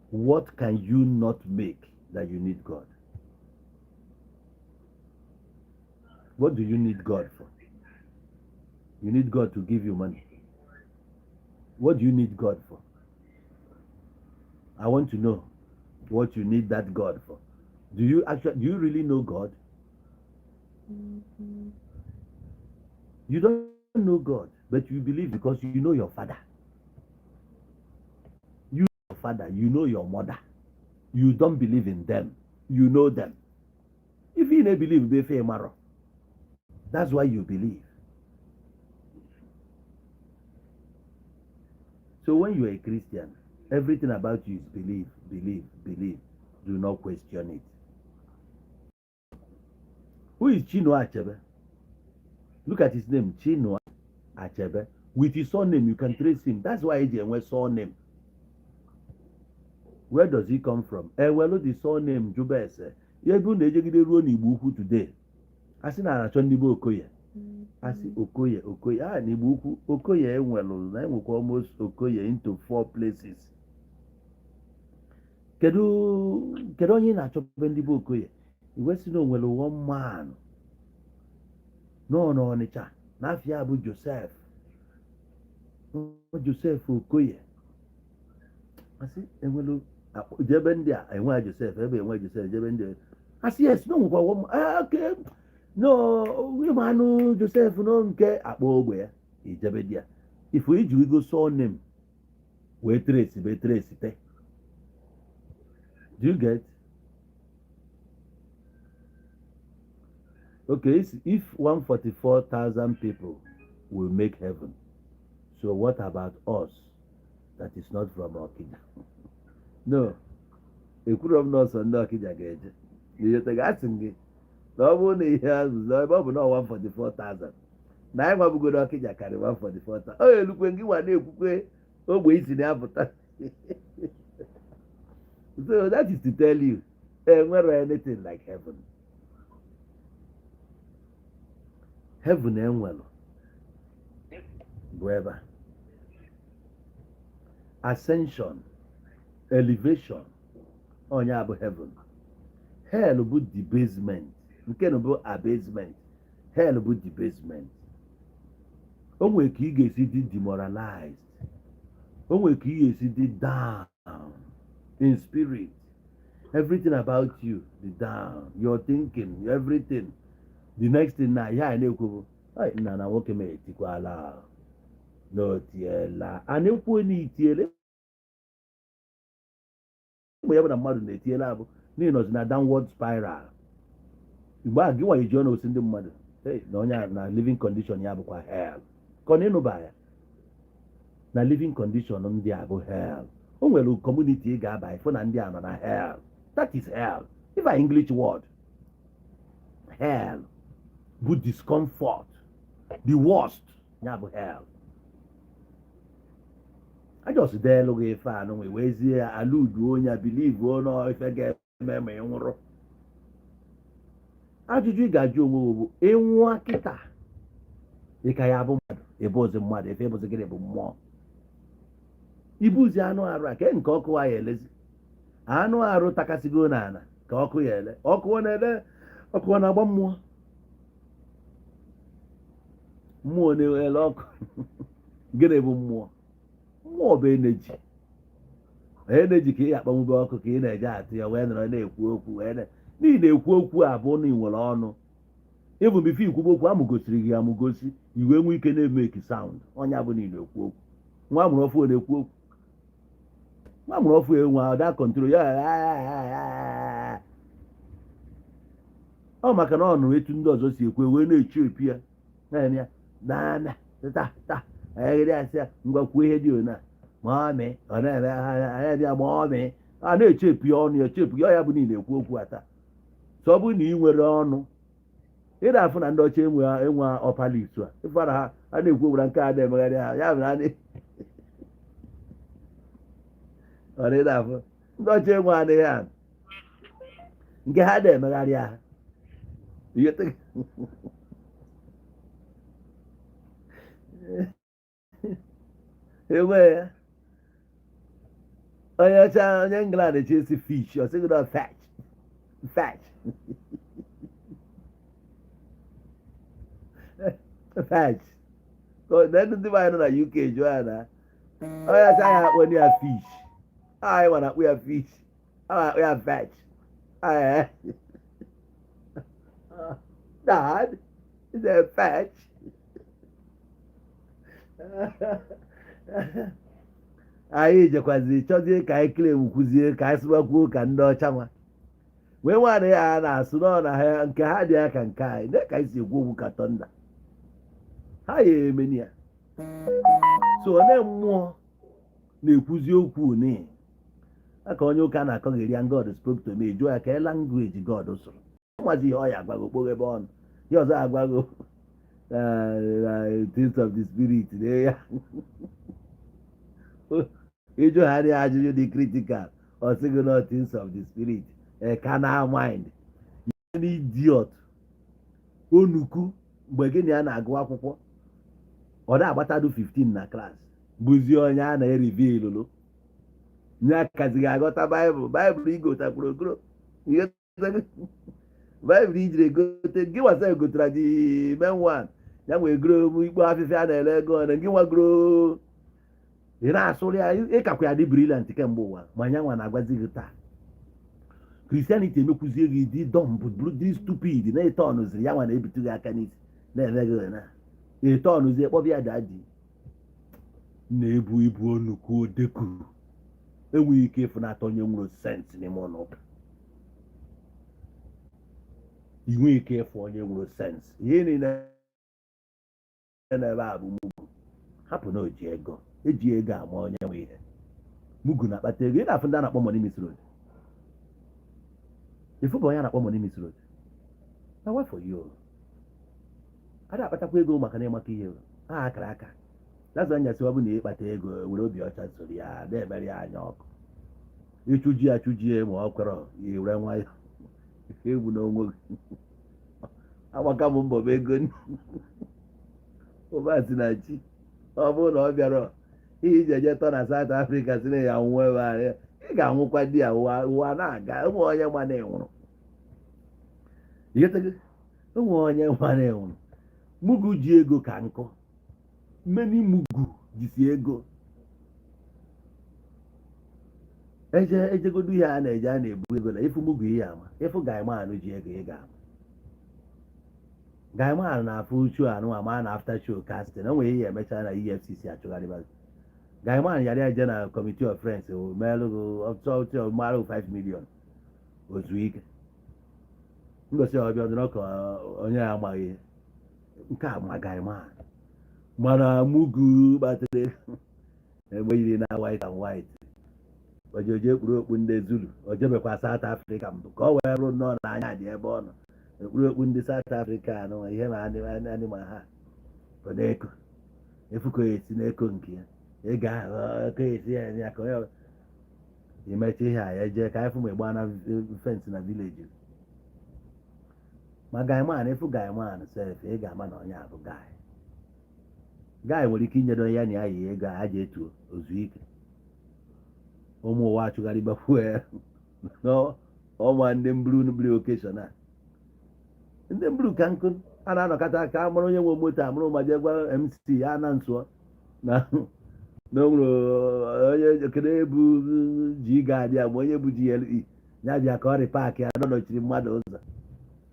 What can you not make that you need God? What do you need God for? You need God to give you money. What do you need God for? I want to know what you need that God for. Do you really know God? You don't know God, but you believe because you know your father. father, you know your mother. You don't believe in them, you know them. If you na-believe bụ ife ịmarọ, that's why you believe. So when you are a Christian, everything about you is believe, believe, believe. Do not question it. Who is Chinua Achebe? Look at his name, Chinua Achebe. With his surname, you can trace him. That's why eji enwe surname. Where does he come from? Ewelu the surname jụba ese ya ebe unu ejegide ruo n'Igbo Ukwu today. Asị na achọ ndị be Okoye, asị Okoye, Okoye a n'Igbo Ukwu, Okoye enwelu na enwekwa almost Okoye into four places. Kedu onye ị na-achọbe ndị be Okoye? Iwe si na onwere one man nọ n'Ọnịcha n'afịa bụ Joseph, Joseph Okoye. Asị enwelu jebe ndị a enwe Joseph, ebe enwe Joseph, jebe ndị a asị yes, na onwekwa one man, okay, no ịmanụ Joseph no nke akpa ogbe ya ijebe di ya ifu iji igo surname wee trace be trace te. Do you get? Okay, if 144,000 people will make heaven, so what about us that is not from Okija? No, ekwuro m n'ọsọ ndị Okija ga-eje. Ihe asị m gị na ọ bụrụ na ihe azụ ebe ọ bụ na 144,000 na anyị nwabugoro Okija karịrị 144,000, ọ elukwe gị nwa na-ekwukwe ogbe isi na-apụta. So that is to tell you, enwere anything like heaven. Heaven enwelu bụ ebe a. Ascension, elevation, onye abụ heaven. Hell bụ debasement, nke na bụ abasement. Hell bụ debasement. O nwere ka ị ga-esi dị demoralized, o nwere ka ị ga-esi dị down in spirit, everything about you dị down, your thinking, everything. The next thing na ihe anyị na-ekwu bụ, "Ai, nna na nwoke m etikwala ahụ, na o tiela." A na-ekwu na itiele mgbe ya bụ na mmadụ na-etiela abụ n'ihi nọzi na downward spiral. Mgbe a gị nwa eji ọnụ osi ndị mmadụ, "Hey, na onye a na living condition ya bụkwa hell," ka ọ na ịnụba ya na living condition ndị a bụ hell. O nwere community ị ga-aba ịfụ na ndị a nọ na hell. That is hell. If a English word, hell bụ discomfort, the worst, ya bụ hell. A just deelu gị ife anụ wee wezie ya aludu onye believe onye ife ga-eme ma ị nwụrụ. Ajụjụ ị ga-ajụ onwe gị bụ, ịnwụọ kịta, ị ka ya bụ mmadụ? Ịbụzi mmadụ? Ife ịbụzi gịnị bụ mmụọ? Ibuzi anụ arụ a ke nke ọkụ ya elezi anụ arụ takasịgo n'ala ka ọkụ ya ele. Ọkụ ọ na-ele, ọkụ ọ na-agba mmụọ, mmụọ na-ele ọkụ. Gịnị bụ mmụọ? Mmụọ bụ energy. Energy ka ị akpanwube ọkụ ka ị na-eje atụ ya wee nọrọ na-ekwu okwu wee n'ihi na-ekwu okwu a bụ na ị nwere ọnụ. Ịbụ before ikwube okwu, amụgosiri gị amụgosi iwe nwee ike na-emeki sound. Ọnya bụ na ị na-ekwu okwu. Nwa amụrụ ọfụ na-ekwu okwu, nwa amụrụ ọfụ enwe ada control ya. Ọ maka na ọ nụrụ etu ndị ọzọ si ekwu wee na-echi epi ya na-eme ya na ta ta eghere asị ya, ngwa kwuo ihe dị ona ma ọ mị ọ na-eme anya bịa ma ọ mị a na-echepu ya ọnụ ya chepu ya. Ya bụ niile ekwu okwu ata. So ọ bụrụ na ị nwere ọnụ, ị na-afụ na ndị ọcha enwe ọpala isu a ịfara ha a na-ekwu ogbura nke a na-emegharị ha ya mere a ọ na na-afụ ndị ọcha enwe adịghị ha nke ha na-emegharị ha. Enwe ya onye ọcha, onye England chi esi fish, ọ sịghị na fetch fetch fetch. Na ndị be anyị nọ na UK jụọ ya na onye ọcha ya akpọ ya fish, anyị nwa na-akpọ ya fish, a na-akpọ ya fetch. Dad, is a fetch. Anyị jekwazi chọzie ka anyị claim kwuzie ka anyị sụbakwuo ka ndị ọcha nwa wee nwaanyị ya a na-asụ nọ na ha nke ha dị ya ka nke anyị dị ka anyị si ekwu okwu ka thunder ha ya emeni ya. So onye mmụọ na-ekwuzi okwu ni aka onye ụka na-akọgheri ya, "God spoke to me." Jụọ ya ka language God sụrụ, mazi ihe ọ ya agwago okpogho ebe ọnụ ihe ọzọ agwago things of the spirit na ya. Ịjụ ha dị ajụjụ dị critical, ọ sị gị no, things of the spirit, a carnal mind. An idiot onuku mgbe gị na ya na-agụ akwụkwọ, ọ na-agbatado 15 na class, bụzi onye a na-erive nye akazighị aghọta Baịbụl. Baịbụl igotakwuru ogoro, Baịbụl ijiri egote gị nwasa egotara dị main one ya nwee goro ikpo afịfịa a na-ere ego ole gị nwagoro. Ị na-asụrụ ya, ịkakwa ya dị brilliant kemgbe ụwa, ma nya nwa na-agwazi gị taa Christianity emekwuzie gị dị dumb, dị stupid, na ịta ọnụziri ya nwa na-ebitu gị aka n'isi na-eme gị na ịta ọnụzie kpọbịa ya daddy na-ebu ibu onukwu odeku. Enweghị ike ịfụnata onye nwere sense n'ime ụlọ ụka. Ị nweghị ike ịfụ onye nwere sense. Ihe niile n'ebe a bụ mugu. Hapụ na oji ego, eji ego ama onye nwe ihe. Mugu na-akpata ego. Ị na-afụ ndị a na-akpọ money miss road, ifu bụ onye a na-akpọ money miss road na why for you a na-akpatakwa ego maka na ịmaka ihe ha akara aka. That's why nyasị ọ bụ na ịkpata ego, were obi ọcha soro ya na-emere ya anya ọkụ. Ịchụji ya chụjie, ma ọ kwere i were nwayọ egwu n'onwe gị. Agbaka m mbọ bụ ego ụbasị na chi. Ọ bụrụ na ọ bịara ihe iji eje tọ na South Africa, si na ya nwụọ ebe ahụ, ị ga-anwụkwa di ya. Ụwa ụwa na-aga, ụmụ onye ma na-enwụrụ. Ụmụ onye ma na-enwụrụ. Mugu ji ego ka nkụ. Many mugu jisi ego eje ejegodu ihe a na-eje a na-ebu ego na ịfụ mugu ihe ama ịfụ gaiman ji ego. Ị ga-ama gaiman na-afụ show anụ ama na after show casting o nwere ihe emecha na EFCC achụgharịba gaiman yara eje na committee of friends meelụ ọtọ marụ 5 million ozu ike ngosi ọbịa nọrọ ka onye ya amaghị ihe nke a ma gaiman mana mugu kpatara egbe yiri na white and white, ojeje ekpuru okpu ndị Zulu, o jebekwa South Africa mbụ ka ọ wee rụ nnọọ na anya dị ebe ọ nọ ekpuru okpu ndị South Africa anụ ihe ma anị ma ha ọ na-eko efu ka esi na-eko nke ya ego ahụ ka esi ya ya ka onye imecha ihe a ya jee ka anyị fụ ma ịgba na fence na village. Ma guyman, ịfụ guyman sef, ị ga-ama na onye a bụ guy. Guy nwere ike inyedo ya na ya yi ego a ji etuo ozu ike. Ụmụ ụwa achụgharịbakwuo ya n'ọnwa ndị mburu mbiri occasion a ndị mburu ka nkụ a na-anọkọta ka a mara onye nwe moto amụrụ ma jee gwa MC ya na nsụọ na na o nwere onye kedu ebu ji ga-adị ya ma onye bụ GLE ya bịa ka ọ rịpaakị ya nọchiri mmadụ ụzọ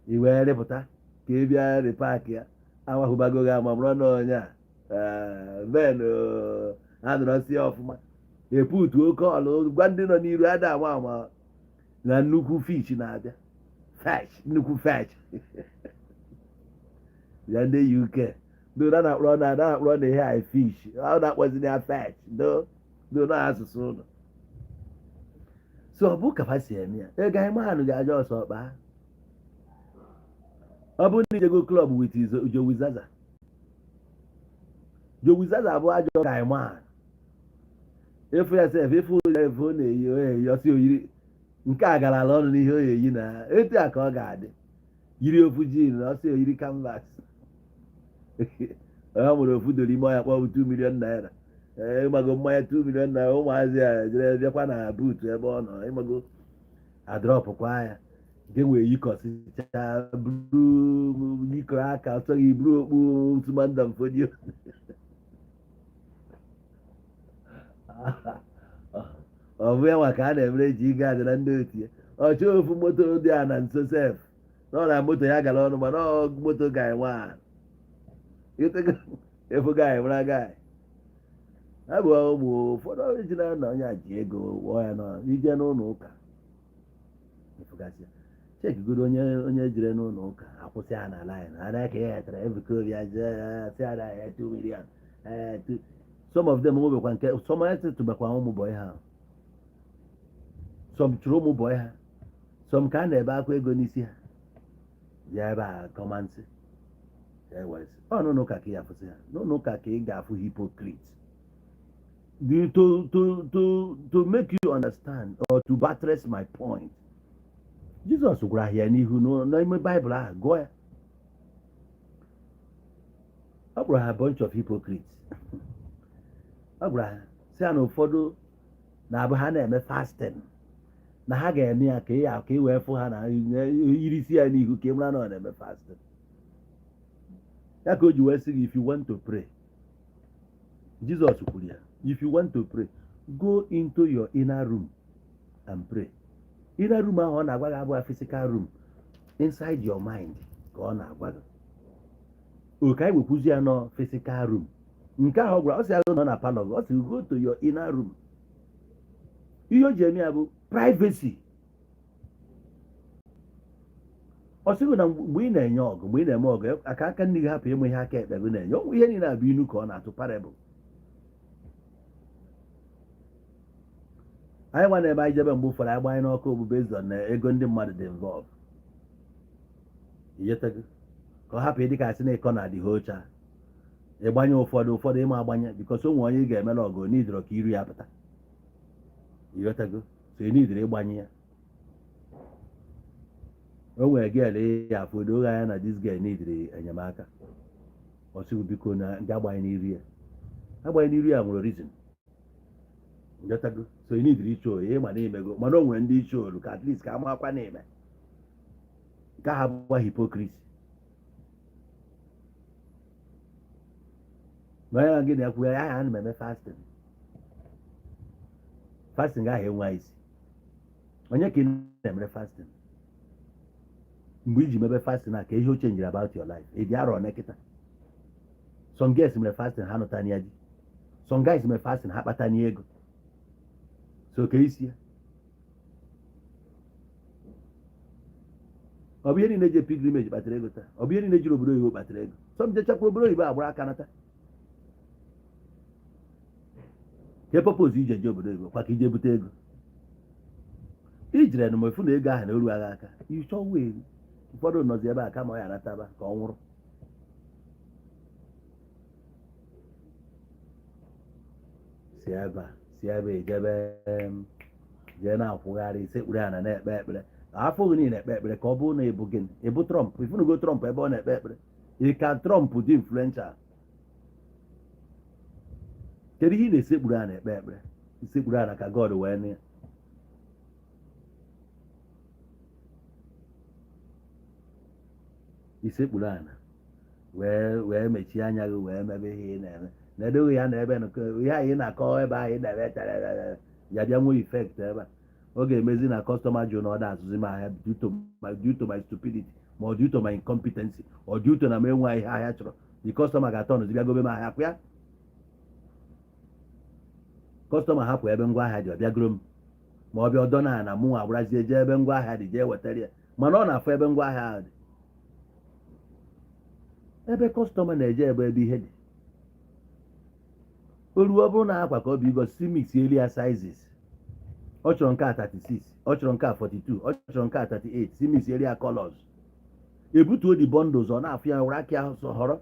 i wee rịpụta ka ị bịa rịpaakị ya awahụbago gị ama mụrụ na onye a ben ha nọrọ si ọfụma eputu oke ọlụ gwa ndị nọ n'iru ada ama ama na nnukwu fish na-abịa fish, nnukwu fish ya. Ndị UK ndị na na-akpọrọ na na-akpọrọ na ihe a fish, ọ na-akpọzi ya fish do do na asụsụ ụlọ. So ọ bụ ka fa si eme ya. Ego anyị mahadum ga-aja ọsọ kpaa. Ọ bụrụ na ijego club with Jowi Zaza, Jowi Zaza bụ ajọ guy man. Efu ya sef, efu ya, efu ọ na-eyi oyi ọsị oyiri nke a gara ala ọnụ n'ihe o eyi na etu a ka ọ ga-adị yiri ofu jean na ọsị oyiri canvas. Ọ mụrụ ofu doro ime ọya kpọọ 2 million naira. Ee, ịmago mmanya 2 million naira, ụmụazị a jere bịakwa na boot ebe ọ nọ, ịmago adrọpụkwa ya nke nwee yikọsịcha buru yikọrọ aka ọsọ gị buru okpu tụmanda mfodio. Ọ bụ ya nwa ka a na-emere ji ịga adị na ndị otu ya. Ọ chọọ ofu moto dị a na nso sef na ọ na moto ya gara ọnụ, mana ọ moto guy nwa efu guy mara guy. Ha bụ ụmụ ụfọdụ ejina na onye a ji ego wụọ ya na ije n'ụlọ ụka ịfụgasị chekigodo onye onye jere n'ụlọ ụka akwụsị ha na line ha na-eke ya hetara Ebuka Obi aje sị ha na ya 2 million some of them nwebekwa nke some etụtụbekwa ụmụ boy ha, some chụrụ ụmụ boy ha, some ka a na-ebe akwa ego n'isi ha bịa ebe a kọmansị ọ n'ụlọ ụka ka ị ga-afụsị ha. N'ụlọ ụka ka ị ga-afụ hypocrite. To make you understand or to buttress my point, Jizọs gwara ya n'ihu n'ime Baịbụl ahụ, gụọ ya, ọ kpọrọ ha bunch of hypocrites. Ọ gwara ha sị ha na ụfọdụ na-abụ ha na-eme fasting na ha ga-eme ya ka ị ka ị wee fụ ha na yirisi ya n'ihu ka ị mara na ọ na-eme fasting. Ya ka o ji wee sị gị, if you want to pray, Jizọs kwuru ya, if you want to pray, go into your inner room and pray. Inner room ahụ ọ na-agwa gị abụghị physical room, inside your mind ka ọ na-agwa gị. O ka anyị wekwuzi ya nọ physical room nke ahụ ọ gwara, ọ sị agụ nọ na parlour gị, ọ sị go to your inner room. Ihe o ji eme ya bụ privacy. Ọ sịghị na mgbe ị na-enye ọgụ, mgbe ị na-eme ọgụ, aka aka nne gị hapụ ịmụ ihe aka ekpe gị na-enye. Ọ ihe niile abụ inu ka ọ na-atụ, parable. Anyị nwa na-ebe anyị jebe mgbe ụfọdụ anyị gbanye n'ọkụ bụ based on na ego ndị mmadụ dị involve, iyetego ka ọ hapụ ịdị ka asị na ịkọ na adịghị ocha ịgbanye ụfọdụ ụfọdụ ịma agbanye, because o nwere onye ị ga-emere ọgụ n'idoro ka iru ya pụta, iyetego, so ị nidiri ịgbanye ya. O nwere girl ya afọ oge anya na this girl nidiri enyemaka, ọ sịghị biko na nga agbanye n'iru ya, agbanye n'iru ya nwere reason, iyetago, so ị nidiri iche oyi ịma na imego, mana o nwere ndị iche olu ka at least ka amakwa na-eme nke ha bụkwa hypocrisy. Na onye gị na-ekwu ya ya ana m eme fasting, fasting ahụ enwe isi. Onye ka ị na-emere fasting? Mgbe iji mebe fasting a ka ihe o chenjiri about your life, ị dị arọ one kịta? Some girls mere fasting ha nụta ya di, some guys mere fasting ha kpata ego, so ka isi ya ọ bụ ihe niile je pilgrimage kpatara ego taa, ọ bụ ihe niile jiri obodo oyibo kpatara ego. Some jechakwa obodo oyibo agbara aka nata ka purpose ije je obodo oyibo kwa ka ije bute ego ijire na mefu na ego ahụ na-eru agha aka ịchọ wee. Ụfọdụ nọzi ebe a kama ọ ya anataba ka ọ nwụrụ. Si ebe a si ebe ejebe jee na-akwụgharị sekpuru ana na-ekpe ekpere afọ gị niile ekpe ekpere ka ọ bụrụ na ịbụ gịnị, ịbụ Trump. Ifunugo Trump ebe ọ na-ekpe ekpere, ị ka Trump dị influential. Kedu ihe ị na-esekpuru ana ekpe ekpere? Isekpuru ana ka God wee nụ ya. Isekpuru ana wee wee mechie anya gị wee mebe ihe ị na-eme na edoghị ya na ebe ihe anyị na-akọ ebe ahụ ị na-eme tararara ya bịa nwee effect ebe a ọ ga-emezi na customer jụ na ọ da-azụzi m ahịa due to my stupidity ma ọ due to my incompetency or due to na m enwe ihe ahịa chọrọ. The customer ga-atọ nụzi bịa gobe m ahịa kwa ya. Customer hapụ ebe ngwa ahịa dị ọ bịa goro m, ma ọ bịa ọdọ na na mụ nwa agbarazie jee ebe ngwa ahịa dị jee wetara ya, mana ọ na-afụ ebe ngwa ahịa ahụ dị, ebe customer na-eje ebe ebe ihe dị. O ruo ọ bụrụ na akwa ka ọ bụ igosi mix elu ya sizes, ọ chọrọ nke a 36, ọ chọrọ nke a 42, ọ chọrọ nke a 38, si mix elu ya colors, ebutuo the bundles, ọ na-afụ ya were aka ya họrọ,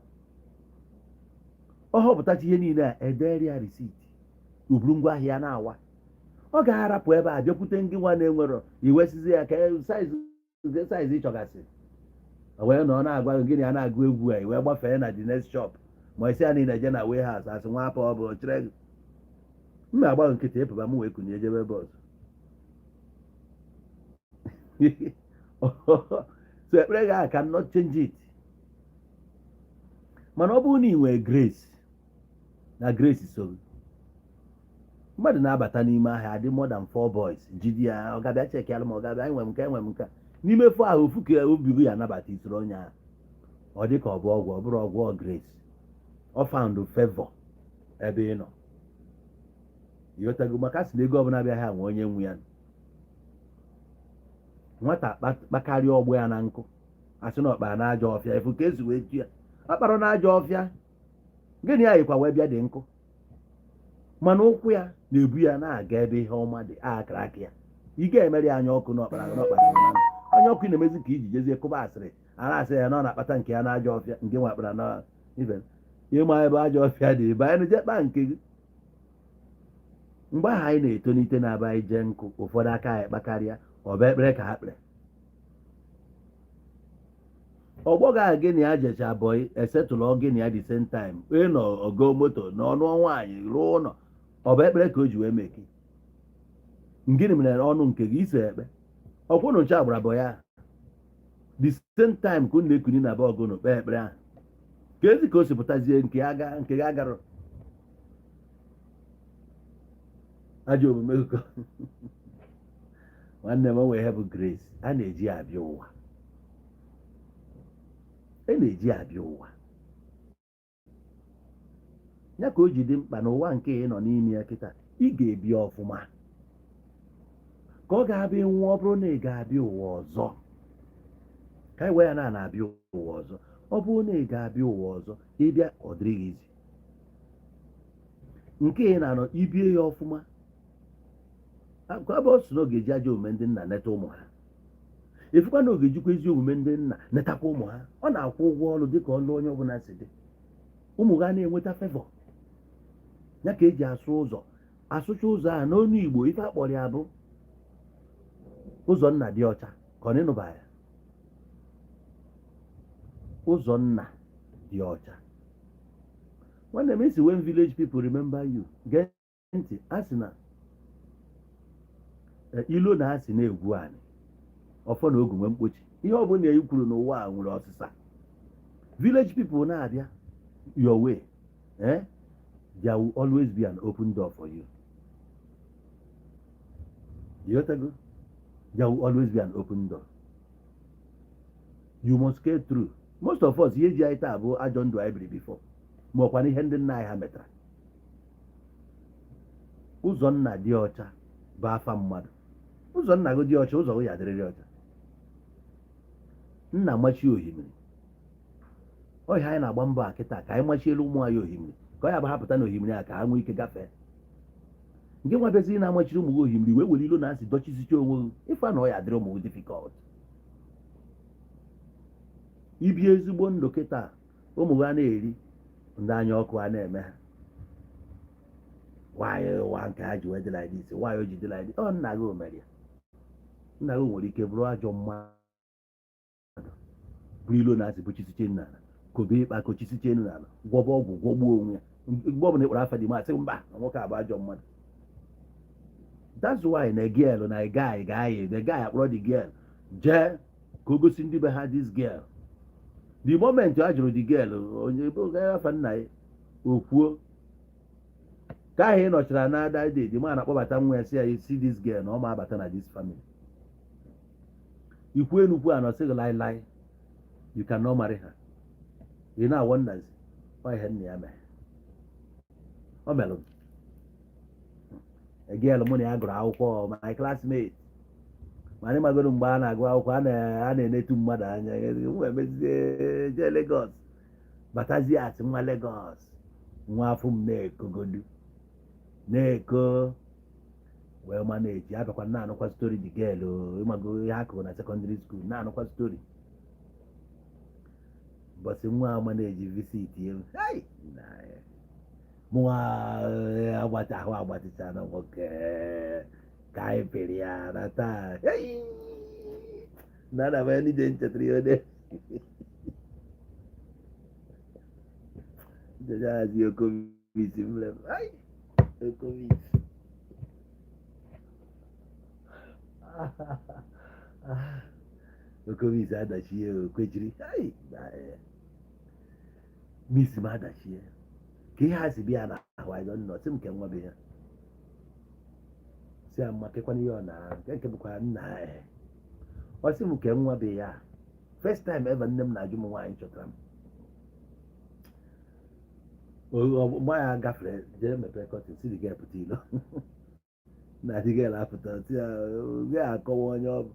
ọ họpụtacha ihe niile a edere ya receipt, o buru ngwa ahịa na-awa. Ọ ga-arapụ ebe a bịakwute ndị nwa na-enwerọ iwesizi ya ka size size ịchọgasị wee nọ na-agwa gị gịnị a na-agụ egwu a wee gbafee na the next shop, ma isi ya niile je na warehouse asị nwa apụ ọ bụ chere gị mma agba nkịtị ịpụba m wee kunye jebe ebe ọzọ. So ekpere gị ahụ cannot change it. Mana ọ bụrụ na ị nwee grace na grace so gị, mmadụ na-abata n'ime ahịa adị more than four boys jide ya, ọ ga-abịa cheki alụ ma ọ ga-abịa enwe m nke enwe m nke n'ime four ahụ ofu ka obi gị ya anabata isoro onye ahụ, ọ dị ka ọ bụ ọgwụ, ọ bụrụ ọgwụ, ọ grace, ọ found favor ebe ị nọ. Ịghọtago? Maka sị na ego ọbụla abịaghị anwe onye nwe ya. Nwata kpakarịa ọgbọ ya na nkụ, asị na ọkpara na ajọ ọfịa. Efu ka esi wee ju ya akpara na ajọ ọfịa, gịnị ya yikwa wee bịa dị nkụ, mana ụkwụ ya na-ebu ya na-aga ebe ihe ọma dị. Akara aka ya ị ga-emere ya anya ọkụ n'ọkpara n'ọkpara anya ọkụ. Ị na-emezi ka iji jezie kụba asịrị, a na-asị ya na ọ na-akpata nke ya n'ajọ ọfịa, nke nwa akpara na ibe ịma ebe ajọ ọfịa dị. Banye jee kpaa nke gị. Mgbe ahụ anyị na-etonite, na-aba anyị jee nkụ, ụfọdụ aka anyị kpakarịa, ọ bụ ekpere ka ha kpere. Ọgbọ ga gị na ya jecha boy, esetụlụ gị na ya the same time, ịnọ ogo moto na ọnụ nwaanyị, rụọ ụlọ, ọ bụ ekpere ka o ji wee meki. Gịnị mere ọnụ nke gị iso ekpe ọkwụnụ nche agbara boy ya the same time ka unu na-ekuni na be ọgụnụ kpee ekpere ahụ? Ka ezi ka o si pụtazie nke ya nke ya garụ ajọ omume. Ụkọ nwanne m, onwe ihe bụ grace a na-eji abịa ụwa, a na-eji abịa ụwa ya ka o ji dị mkpa n'ụwa nke ị nọ n'ime ya kịta. Ị ga-ebi ọfụma ka ọ ga-abịa nwụọ. Ọ bụrụ na ị ga-abịa ụwa ọzọ, ka anyị wee ya na na-abịa ụwa ọzọ, ọ bụrụ na ị ga-abịa ụwa ọzọ, ịbịa ọ dịrị gị izi nke ị na-anọ, ibie ya ọfụma. Ka ọ bụ sị na ọ ga-eji ajọ omume ndị nna neta ụmụ ha, efukwa na ọ ga-ejikwa ezi omume ndị nna netakwa ụmụ ha. Ọ na-akwụ ụgwọ ọrụ dịka ọlụ onye ọbụla si dị. Ụmụ ha na-enweta favour ya ka eji asụ ụzọ, asụcha ụzọ a n'onu Igbo. Ife akpọrọ ya bụ ụzọ nna dị ọcha, ka ọ n'ịnụba ya, ụzọ nna dị ọcha. Nwanne m, isi when village people remember you, gee ntị. A sị na ilo na asị na-egwu anị ọfọ na ogu nwee mkpochi. Ihe ọ bụla e kwuru n'ụwa a nwere ọsịsa. Village people na-abịa your way, eh? There will always be an open door for you. You got go? There will always be an open door. You must get through. Most of us, ihe ji anyị taa bụ ajọ ndụ anyị biri before, ma ọkwa na ihe ndị nna anyị ha metara. Ụzọ nna dị ọcha bụ afa mmadụ. Ụzọ nna gị dị ọcha, ụzọ gị ya adịrịrị ọcha. Nna machie ohimiri ọhịa. Anyị na-agba mbọ a kịta ka anyị machielu ụmụ anyị ohimiri, ka ọ ya bụ ha pụta n'ohimiri a ka ha nwee ike gafee. Nke nwa bịaziri na-amachiri ụmụ gị ohimiri, wee were ilo na asị dọchisicha onwe gị, ife na ọ ya adịrị ụmụ gị difficult ibi ezigbo ndụ. Kịta ụmụ gị a na-eri ndị anya ọkụ a na-eme ha, nwaanyị ụwa nke ha ji wee dị like this, nwaanyị o ji dị like this, ọ nna gị o mere ya. Nna gị nwere ike bụrụ ajọ mmadụ, bụrụ ilo na asị bụchisiche n'ala, kobe ịkpa kochisiche elu n'ala, gwọba ọgwụ gwọgbuo onwe ya. Mgbe ọbụla ịkpọrọ afa dị masị mba na nwoke a bụ ajọ mmadụ. That's why na girl na guy ga-ayị, the guy akpọrọ the girl jee ka o gosi ndị be ha this girl. The moment a jụrụ the girl onye bụ afa nna ya, o kwuo ka ahụ ị nọchara na ada dị the man akpọbata nwa ya, si ya, "See this girl, na ọ ma abata na this family." Ikwu enukwu a na ọ sịghị lie, you cannot marry her. Ị na-awọ nnazi ọ ihe nna ya mere. O melụ m girl mụ na ya gụrụ akwụkwọ, my classmate. Ma anyị magoro mgbe a na-agụ akwụkwọ, a na-enetu mmadụ anya. M emezie jee Lagos, batazie asị nwa Lagos, nwa afọ m na-ekogodu na-eko wee ma na-eji abịakwa na-anụkwa story the girl. Ịmago ihe akụrụ na secondary school, na-anụkwa story bọsị nwa ama na-eji visit ya. Mụnwa agbata ahụ agbatịcha na nwoke ka anyị pịrị ya na taa na ana m nije nchetara ya ode njeje okomisi mlem okomisi okomisi adachie okwechiri misi m adachie ka ihe a si bịa na ahụ. I don't know. Sị m nke nwa be ya si ya mma kekwana ihe ọ na nke bụkwa nna ya. Ọ sị m nke nwa be ya. First time ever nne m na-ajụ m nwaanyị chọtara m. Mgbe ya gafere jee mepee curtain, si the girl pụta ilo, na the girl apụta, si ya ya akọwa onye ọ bụ.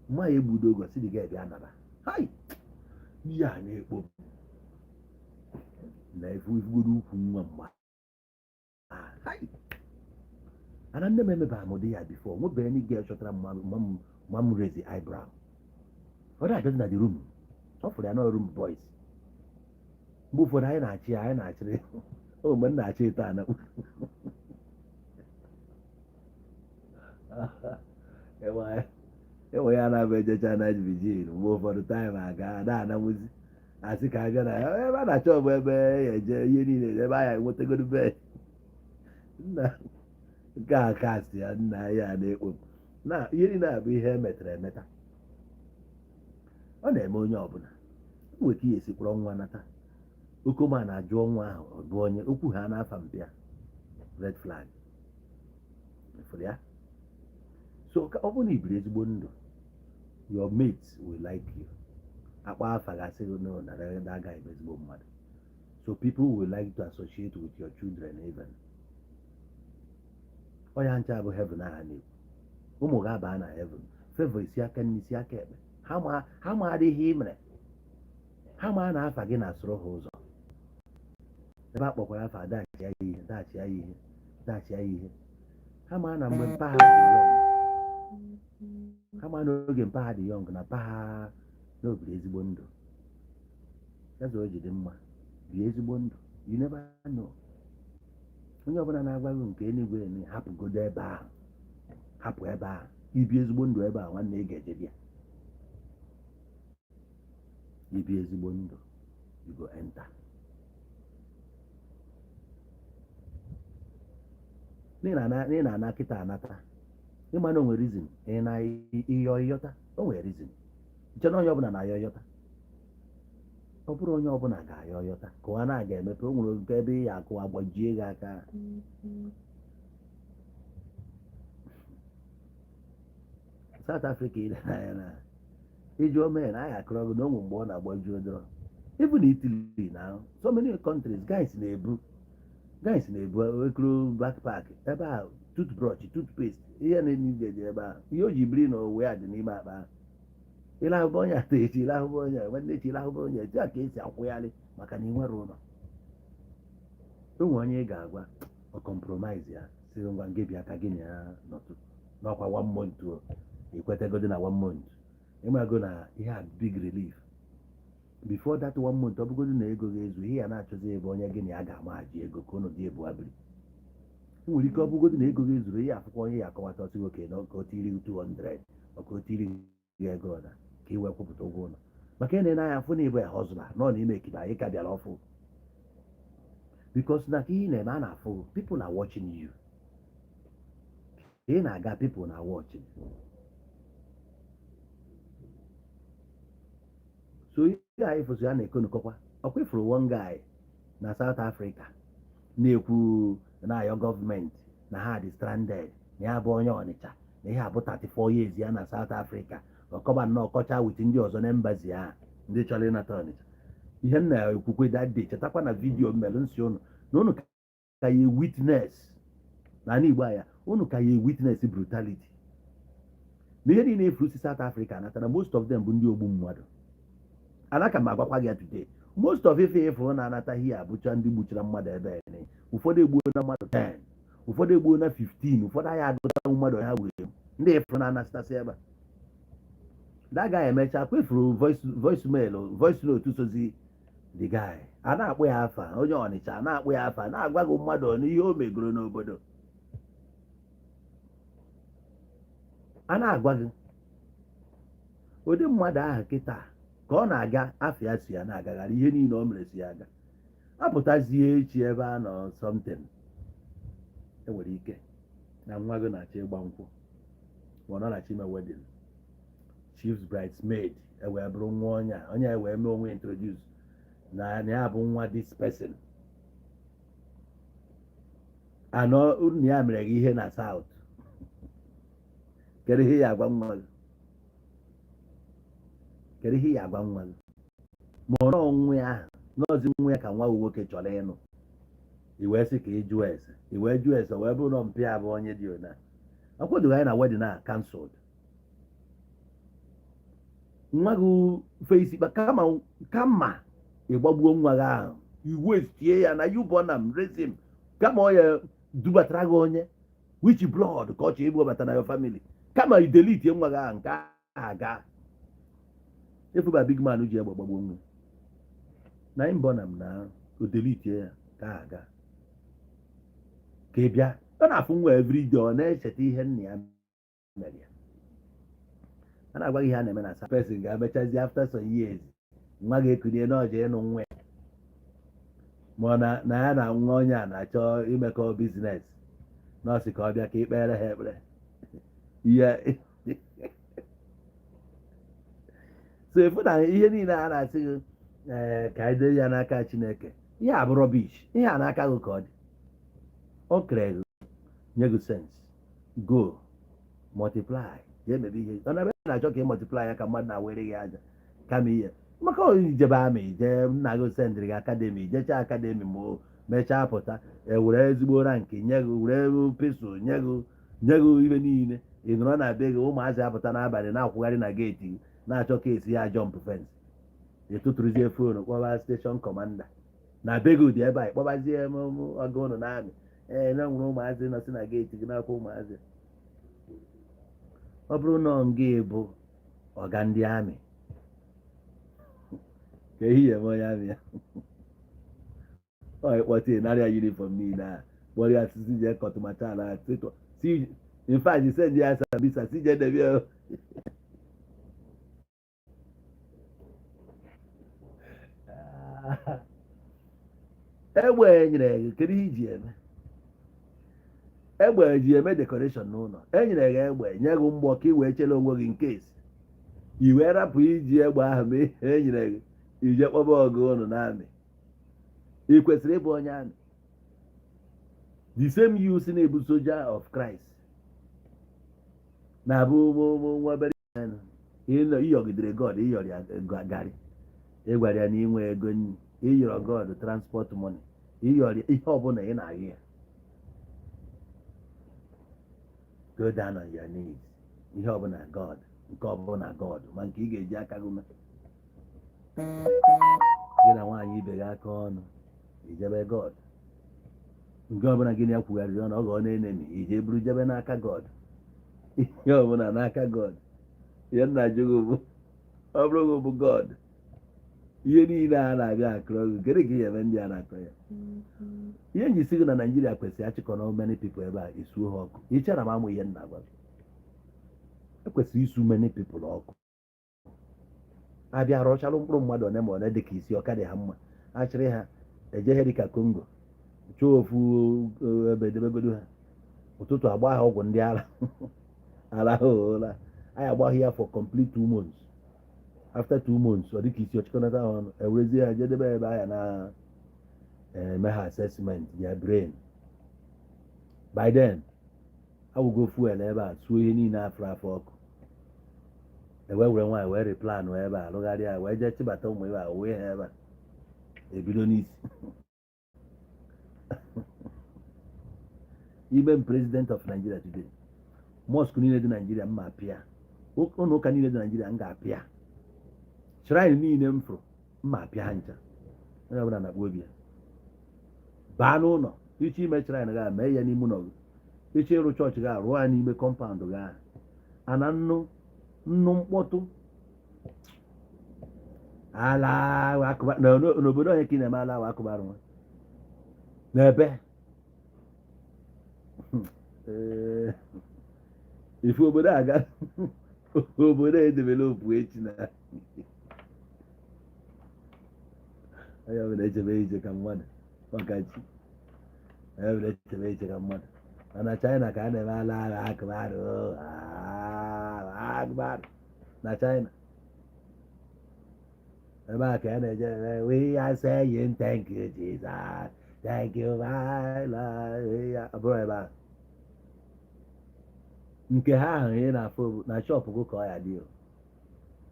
Mma ya egbudo oge, si the girl bịa nara. Hai, ihe a na-ekpo m na ifu ifugoro ukwu nwa mgba. Hai, ana nne m emebeghị m ụdị ya before. Nwebeghị any girl chọtara mma m, ma m raise eyebrow. Ọ na-abịazi na the room, ọ fụrụ ya na room boys. Mgbe ụfọdụ anyị na-achị ya, anyị na-achịrị o mgbe m na-achị ịta ana enwe ya na-abụ ejecha na vigil. Mgbe ụfọdụ time aga na-anamụzi, asị ka abịa na ebe a na-achọ bụ ebe ya eje ihe niile, ebe anyị enwetagodo bed nna nke a kasị ya nna ya na-ekpo m. Na ihe niile a bụ ihe emetara emeta. Ọ na-eme onye ọbụla nwere ka ihe esi kpọrọ nwa nata okoma na-ajụọ nwa ahụ, ọ bụ onye okwu ha n'afa mpịa red flag fụrụ ya. So ka ọ bụrụ na ibiri ezigbo ndụ, your mates will like you. Akpa afa ga-asị gị, "No, na that guy bụ ezigbo mmadụ." So people will like to associate with your children. Even ọ ya ncha bụ heaven aha na-ekwu, ụmụ ga-aba na heaven. Favor isi aka nne, isi aka ekpe, ha ma adịghị ihe mere, ha ma na afa gị na-asụrụ ha ụzọ. Ebe a kpọkwara afa, dachi ya ihe, dachi ya ihe, dachi ya ihe. Ha ma na mgbe mpa ha dị young, ha ma na oge mpa ha dị young, na mpa ha n'obiri ezigbo ndụ. Eze o ji dị mma bi ezigbo ndụ. You never know. Onye ọbụla na-agwa gị nke eluigwe eme, hapụgodo ebe ahụ, hapụ ebe ahụ, ibi ezigbo ndụ ebe a. Nwanne, ị ga-eje bịa ibi ezigbo ndụ, you go enter. Ị na-ana kịta anata, ịma na o nwere reason ị na ịyọ ịyọta. O nwere reason nche na onye ọbụla na-ayọ ịyọta. Ọ bụrụ onye ọbụla ga-ayọ ịyọta ka ọ na-aga emepe, o nwere nke ebe ị ya akụ agbajie gị aka. South Africa ile anya na iji ome na anyị akụrọ gị na onwe mgbe ọ na-agbaju odoro. Even Italy na so many countries, guys na-ebu ekuru backpack ebe a, toothbrush, toothpaste, ihe na-enye dị ebe a, ihe o ji biri na owe a dị n'ime akpa ahụ. Ịlahụba onye ata echi, ịlahụba onye nwanne echi, ịlahụba onye etu a ka esi akwụgharị, maka na ị nwere ụlọ. Onwe onye ị ga-agwa, ọ compromise ya, si ngwa gị bịa ka gị na ya nọtụ n'ọkwa one month o ikwetegodi na one month, ịmago na ihe a big relief. Before that one month, ọ bụgodu na ego ga-ezu ihe ya na-achọzi ebe onye gị na ya ga-ama ji ego ka ụnụ dị ebu abiri. Nwere ike ọ bụgodu na ego ga-ezuru ihe, akwụkwọ onye ya akọwata ọsị oke na ka o tiri 200, ọ ka o tiri gị ego na ka ị wee kwụpụta ụgwọ ụlọ, maka ị na-ene anya fụ na ịbụ ya hustler nọ n'ime ekiba anyị ka bịara ọfụ, because na ka ihe ị na-eme a na-afụ, people are watching you. Ka ị na-aga, people na watching. So ihe anyị fụsị ya na-ekonukọkwa ọkwa ifuru one guy na South Africa na-ekwu na-ayọ gọọmenti na ha dị stranded, na ya bụ onye Ọnịcha, na ihe abụ 34 years ya na South Africa. Ọkọba nnọọ kọcha with ndị ọzọ na embassy ha, ndị chọrọ ịnata Ọnịcha. Ihe m na-ekwukwe that day, chetakwa na video mmelụ nsi ụnụ na ụnụ ka ya witness na ala Igbo anya, ụnụ ka ya witness brutality na ihe niile efuru si South Africa natara. Most of them bụ ndị ogbu mmadụ. Anaka m agwakwa gị ya today, most of ife ịfụrụ na-anata ihe abụcha ndị gbuchara mmadụ ebe ni. Ụfọdụ egbuo na mmadụ 10, ụfọdụ egbuo na 15, ụfọdụ anyị agụta mmadụ ha gburu egbu. Ndị ịfụrụ na-anasịtasị ebe a, that guy emechaa kwefuru voice mail, voice note sozi the guy a na-akpụ ya afa, onye Ọnịcha a na-akpụ ya afa, na-agwa gị mmadụ n'ihe o megoro n'obodo a na-agwa gị ụdị mmadụ ahụ kịta ka ọ na-aga afọ ya si ya na-agagharị, ihe niile o mere si ya aga apụtazie echi ebe a nọ something. Enwere ike na nwa gị na-achọ ịgba nkwụ, ma ọ na-achọ ime wedding, chief's bridesmaid ewee bụrụ nwa onye a, onye a wee mee onwe introduce na ya bụ nwa this person anọ nna ya mere gị ihe na South. Kedu ihe ya agwa nwa gị? Kedu ihe ya agwa nwa gị ma ọ nọọ nwa ya ahụ N'ọzi nwa ya ka nwa gị nwoke chọrọ ịnụ. I wee sị ka ị jụọ ese, i wee jụọ ese, wee bụrụ na mpịa abụ onye dị ona akwadoghị anyị na wedding a cancelled. Nwa gị fe isi kpa, kama ịgbagbuo nwa gị ahụ, iwu etie ya na you born am, raise him, kama ọ ya dubatara gị onye which blood ka ọ chọrọ igbobata na your family, kama i delete nwa gị ahụ nke ahụ aga efuba. Big man ji egbe gbagbuo nwa na im born am na o delete ya ka aga ka ị bịa. Ọ na-afụ nwa everyday, ọ na-echeta ihe nna ya mere ya. A na-agwa gị ihe a na-eme na sa person ga-emechazi after some years, nwa ga-ekunie n'ọja ịnụ nwa ya, ma ọ na ya na nwa onye a na-achọ imekọ business, nọọsụ ka ọ bịa ka ikpere ha ekpere ihe. So efu na ihe niile a na-asị gị, ee, ka anyị dee ya n'aka Chineke, ihe a bụ rubbish. Ihe a n'aka gị ka ọ dị. O kere gị, nye gị sense, go multiply, jee mebe ihe ọ na-ebe na-achọ ka ị multiply ya, ka mmadụ na-awere gị aja kama ihe maka ijebe amị, jee nna gị sendịrị gị academy, jechaa academy, ma o mechaa pụta, ewere ezigbo rank nye gị, were pesụ nye gị, nye gị ibe niile. Ị nọrọ na be gị, ụmụazị apụta n'abalị na-akwụgharị na gate gị, na-achọ ka esi ya jump fence. Ịtụtụrụzie phone kpọba station commander na be gị dị ebe a, ịkpọbazie m ọga ụnụ na-amị, ee, na nwere ụmụazị nọsị na gate gị na-akwa ụmụazị. Ọ bụrụ na ọ gị bụ ọga ndị amị, ka ehihie eme onye amị ya, ọ ịkpọta ịnara ya uniform niile a, kpọrọ ya sisi jee kọtụmacha na si, in fact, send ya Sambisa, si jee debe ya. Egbe e nyere gị, kedu ihe iji eme egbe? Ji eme decoration n'ụlọ? E nyere gị egbe, nye gị mgbọ ka ị wee chere onwe gị nke esi i wee rapụ iji egbe ahụ mee ihe e nyere gị, ije kpọba ọgụ ụnụ n'amị. Ị kwesịrị ịbụ onye amị? The same you si na-ebu soldier of Christ na-abụ nwa obere ịyọgidere God, ịyọrọ ya garị, ịgwara ya na inwe ego nri, ịyọrọ God transport money, ịyọrọ ihe ọbụla ị na-ayọ ya, go down on your knees, ihe ọbụla God, nke ọbụla God, ma nke ị ga-eji aka gị mee, gị na nwaanyị ibe gị aka ọnụ, ijebe God. Nke ọbụla gị na ya kwugharịrị ọnụ, ọ ga ọ na-enemi, ije buru jebe n'aka God, ihe ọbụla n'aka God. Ihe nna jụ gị bụ, ọ bụrụ gị bụ God, ihe niile a na-abịa akụrọ gị, kedu ka ị ga-eme ndị a na-akọ ya? Ihe nji si gị na Naijiria kwesịrị achịkọ na many people ebe a, esuo ha ọkụ. Iche na m amụ ihe nna gwa gị, ekwesịrị isu many people ọkụ. Abịa rọchalụ mkpụrụ mmadụ one ma one dị ka isi ọka dị ha mma, achịrị ha ejeghe dị ka Congo, chọọ ofu ebe debegodo ha. Ụtụtụ agba ha ọgwụ ndị ara, ara ha ụra anyị agbaghị ya for complete 2 months. After 2 months, ọ dịka isi ọchịkọnata ha ọnụ, ewerezie ha jedebe ebe ahịa na eme ha assessment their brain. By then awụgo fuel ebe a, suo ihe niile afọ afọ ọkụ, ewee were nwaanyị wee replan ebe a, rụgharịa, wee jee chịbata ụmụ ebe a, wee ha ebe a ebido n'isi. Ime m president of Nigeria today, mosque niile dị Nigeria m ma apịa, ụlọ ụka niile dị Nigeria m ga-apịa, shrine niile m fụrụ m ma apịa ha ncha. Onye ọbụla na-akpọ obi ya baa n'ụlọ. Iche ime shrine ga mee ya n'ime ụlọ gị, iche ịrụ chọọchị ga rụọ ya n'ime compound gị ahụ. Ana nnu nnu mkpọtụ ala akụba n'obodo onye ka ị na-eme ala akụba nwa n'ebe ife obodo aga obodo edebela opu echi na onye ọbụla echebe iche ka mmadụ maka chi, onye ọbụla echebe iche ka mmadụ. Mana China ka a na-eme ala agha akụbarụ akụbarụ na China, ebe a ka a na-eje, we are saying thank you, Jesus, thank you, my Lord. Ọ bụrụ ebe a nke ha ahụ ị na-afụ bụ na shop gị ka ọ ya dị o.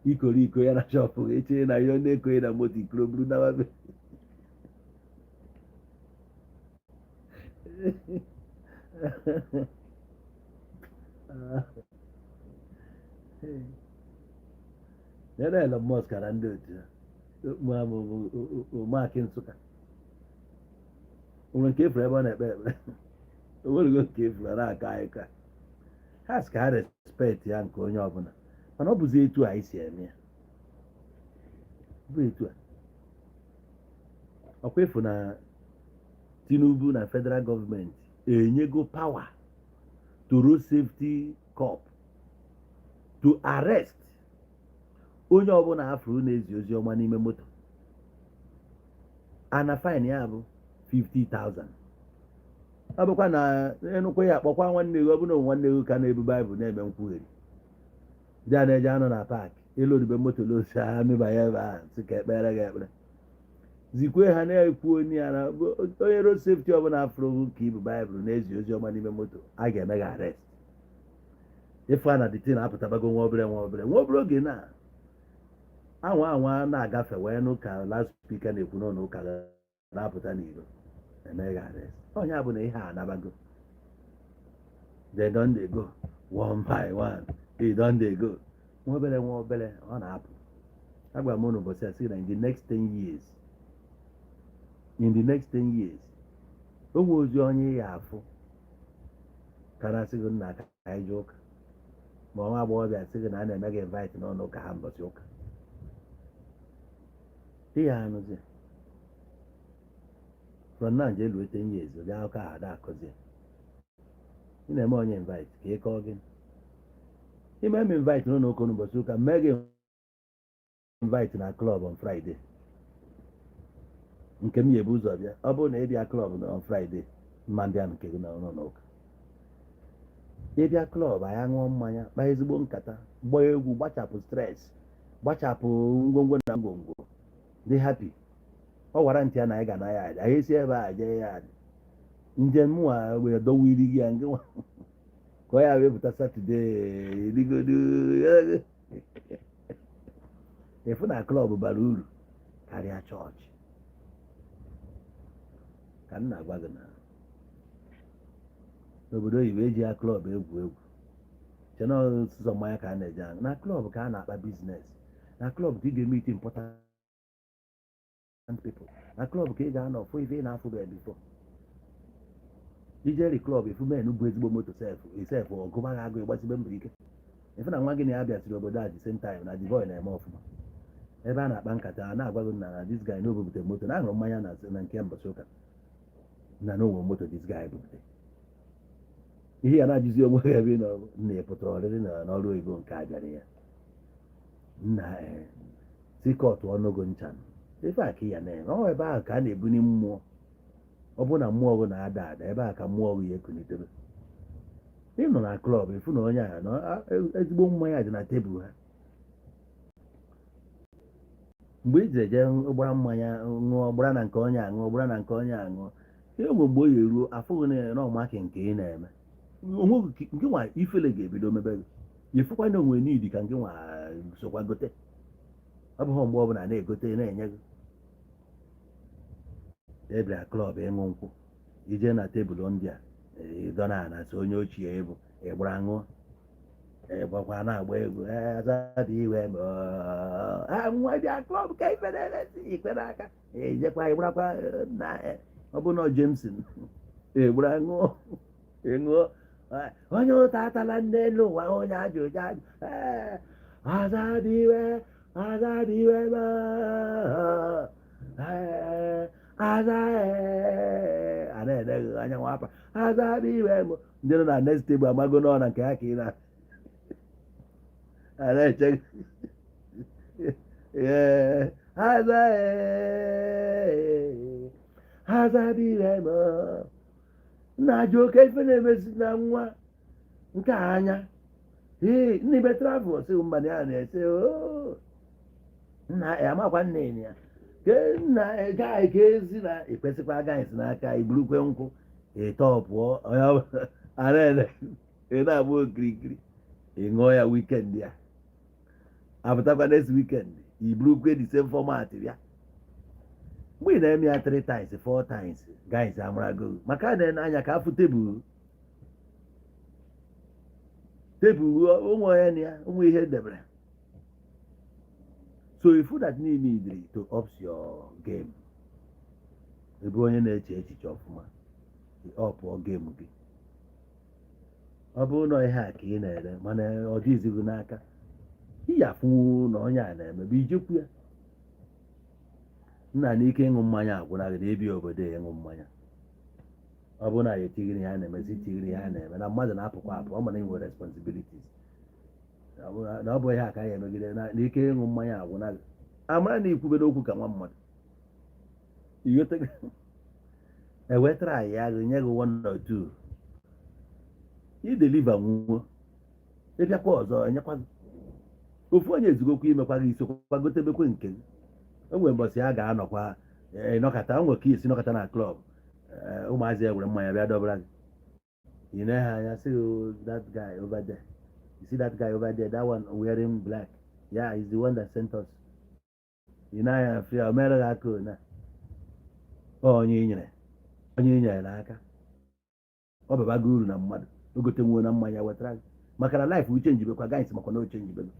Ikoro iko ya na shop gị, echere na ihe ọ na-ekoghị na moto ikoro buru na be. Nene Elon Musk na ndị otu ya Mark Nsụka nwere nke efuru ebe ọ na-ekpe ekpere, o nwerego nke efuru na-akọ akụkọ ha sị ka ha respect ya nke onye ọbụla, mana ọ bụzi etu anyị si eme ya bụ etu a. Ọkwa efu na Tinubu na federal gọọmenti enyego power to Road Safety Corps to arrest onye ọbụla afụrụ na-ezi ozi ọma n'ime moto, ana fine ya bụ 50,000. Ọ bụkwa na enukwa ya akpọkwa nwanne gị, ọ bụrụ na nwanne gị ka na-ebu Baịbụl na-eme nkwugheri, ndị a na-eje anọ na park elu moto losi ha mebanye ebe ahụ, sị ka ekpere gị ekpere, zikwe ha na-ekwu onye ya na onye road safety ọbụla afụrụ ka ibu Baịbụl na-ezi ozi ọma n'ime moto, a ga-eme gị arrest. Ịfụ a na the thing apụtabago nwa obere nwa obere nwa obere oge na anwa anwa na-agafe wee nụ ka loudspeaker na-ekwu n'ụlọ ụka na-apụta n'iro, eme gị arrest. Onye bụ na ihe a anabago, they don dey go one by one, they don dey go nwa obere nwa obere, ọ na-apụ. Agwara m unu ụbọchị a sị na in the next 10 years, in the next 10 years, o nwe ozi onye ya afụ ka na-asị gị, "Nna, ka anyị jee ụka," ma nwa agbọghọbịa sị gị na a na-eme gị invite n'ụlọ ụka ha mbọchị ụka dị ya anụzi. From now jee luo 10 years, ụdị akụkọ ahụ ada akọzi ya. Ị na-eme onye invite ka ị kọọ gị ime m invite n'ụlọ ụka n'ụbọchị ụka, mee gị invite na club on Friday, nke m ya ebu ụzọ bịa. Ọ bụrụ na ị bịa club on Friday, mma mbịa nke gị n'ụlọ ụka. Ịbịa club, anyị aṅụọ mmanya, kpaa ezigbo nkata, gbaa egwu, gbachapụ stress, gbachapụ ngwongwo na ngwongwo, dị happy. Ọ gwara ntị ya na anyị ga na ya anyị esi ebe a jee ya njem nwa wee dọwa iri gị ya nke nwa ka ọ ya wee pụta Saturday rigodo efu na club bara uru karịa chọọchị. Ka m na-agwa gị na n'obodo oyibo eji ya club egwu egwu chena ọsụsọ mmanya ka a na-eje aṅụ. Na club ka a na-akpa business, na club ka ị ga-emeet important people, na club ka ị ga-anọ fụ ife ị na-afụbeghị before. Ijeri club efu men bụ ezigbo moto sef isef ọgụma gị agụ ịgbasibe mbọ ike ife na nwa gị na ya bịasịrị obodo a the same time na the boy na-eme ọfụma. Ebe a na-akpa nkata, a na-agwa gị na this guy na obubute moto na aṅụrụ mmanya na nke mbọchị ụka na onwe moto this guy bupute. Ihe ya na-ajụzi onwe gị ebe ị nọ nna ị pụtara ọrịrị na n'ọrụ oyibo nke a bịara ya nna ee si kọtụ ọnụgo ncha ife a ka ya na-eme. Ọ ebe ahụ ka a na-ebuni mmụọ. Ọ bụ na mmụọ gị na-ada ada, ebe a ka mmụọ gị ya ekunitere. Ị nọ na club ịfụ na onye a na ezigbo mmanya dị na tebụl ha. Mgbe ị jere jee gbara mmanya ṅụọ, gbara na nke onye a ṅụọ, gbara na nke onye a ṅụọ, enwe mgbe o ya eruo afụghị na ọmaki nke ị na-eme onwe gị nwa, ifele ga-ebido mebe gị. Ifụkwa na onwe n'idi ka nke nwa sokwa gote. Ọ bụghị mgbe ọbụla na-egote na-enye gị. Ebịara club ịṅụ nkwụ, ije na tebụl ndị a ịdọ na ana so onye ochie ịbụ ịgbara ṅụọ, ịgbakwa na-agba egwu azadị iwe nwa bịa club ka ife na-emesi ikpe n'aka, ejekwa ịgbarakwa na ọ bụ na Jameson ịgbara ṅụọ ịṅụọ. Onye ụta atala nne elu ụwa, onye ajụ ụjọ ajụ azadị iwe azadị iwe aza a na-ene gị anya nwapa azadị iwe. M ndị nọ na next table amago nọ na nke ha ka ị na a na-eche gị. Ee, aza ee, azadị iwe m na-ajụ oke ife na-emezi na nwa nke a anya. Ee, nna ibe travel sị mba na ya na-ese "Oo, nna ya amakwa nne ya ke nna gaghị ka ezi na ekwesịkwa agaghị si n'aka iburukwe nkwụ ịtọ pụọ." Onye ọbụla a na-ele ị na-agba okirikiri, ị ṅụọ ya. Weekend ya apụtakwa, next weekend iburukwe the same format bịa. Mgbe ị na-eme ya three times, four times, guys amarago maka a na-ene anya ka afụ tebụl tebụl ụmụ onye na ya ụmụ ihe debere. So if that need to up your game, ebe onye na-eche echiche ọfụma, up game gị. Ọ bụrụ na ihe a ka ị na-ere, mana ọ dịzighị n'aka iyi afụnwu na onye a na-eme bụ ijekwu ya nna na ike ịṅụ mmanya agwụna gị na ebi obodo ịṅụ mmanya. Ọ bụrụ na ya etighiri ihe a na-emezi, tighiri ihe a na-eme na mmadụ na-apụkwa apụ, ọ mana inwe responsibilities na ọ bụ ihe a ka ya emegide na ike ịṅụ mmanya agwụna gị, amara na ikwubere okwu ka nwa mmadụ ewetara ya gị nye gị one or two, I deliver nwuo, ịbịakwa ọzọ enyekwa gị ofu onye ezigokwa imekwa gị isokwa gotebekwe nke gị. O nwere mbọsị a ga-anọkwa ịnọkọta, o nwere ka esi nọkọta na club, ụmụazị ewere mmanya bịa dọbara gị, ị na ha anya sị, "That guy over there, you see that guy over there, that one wearing black? Yeah, he's the one that sent us." Ị na-anya afụ ya, o mere gị aka na onye i nyere, onye i nyere n'aka, ọ babago uru na mmadụ o gotenwuo na mmanya wetara gị, maka na life uche njibekwa guys, makwa na oche njibego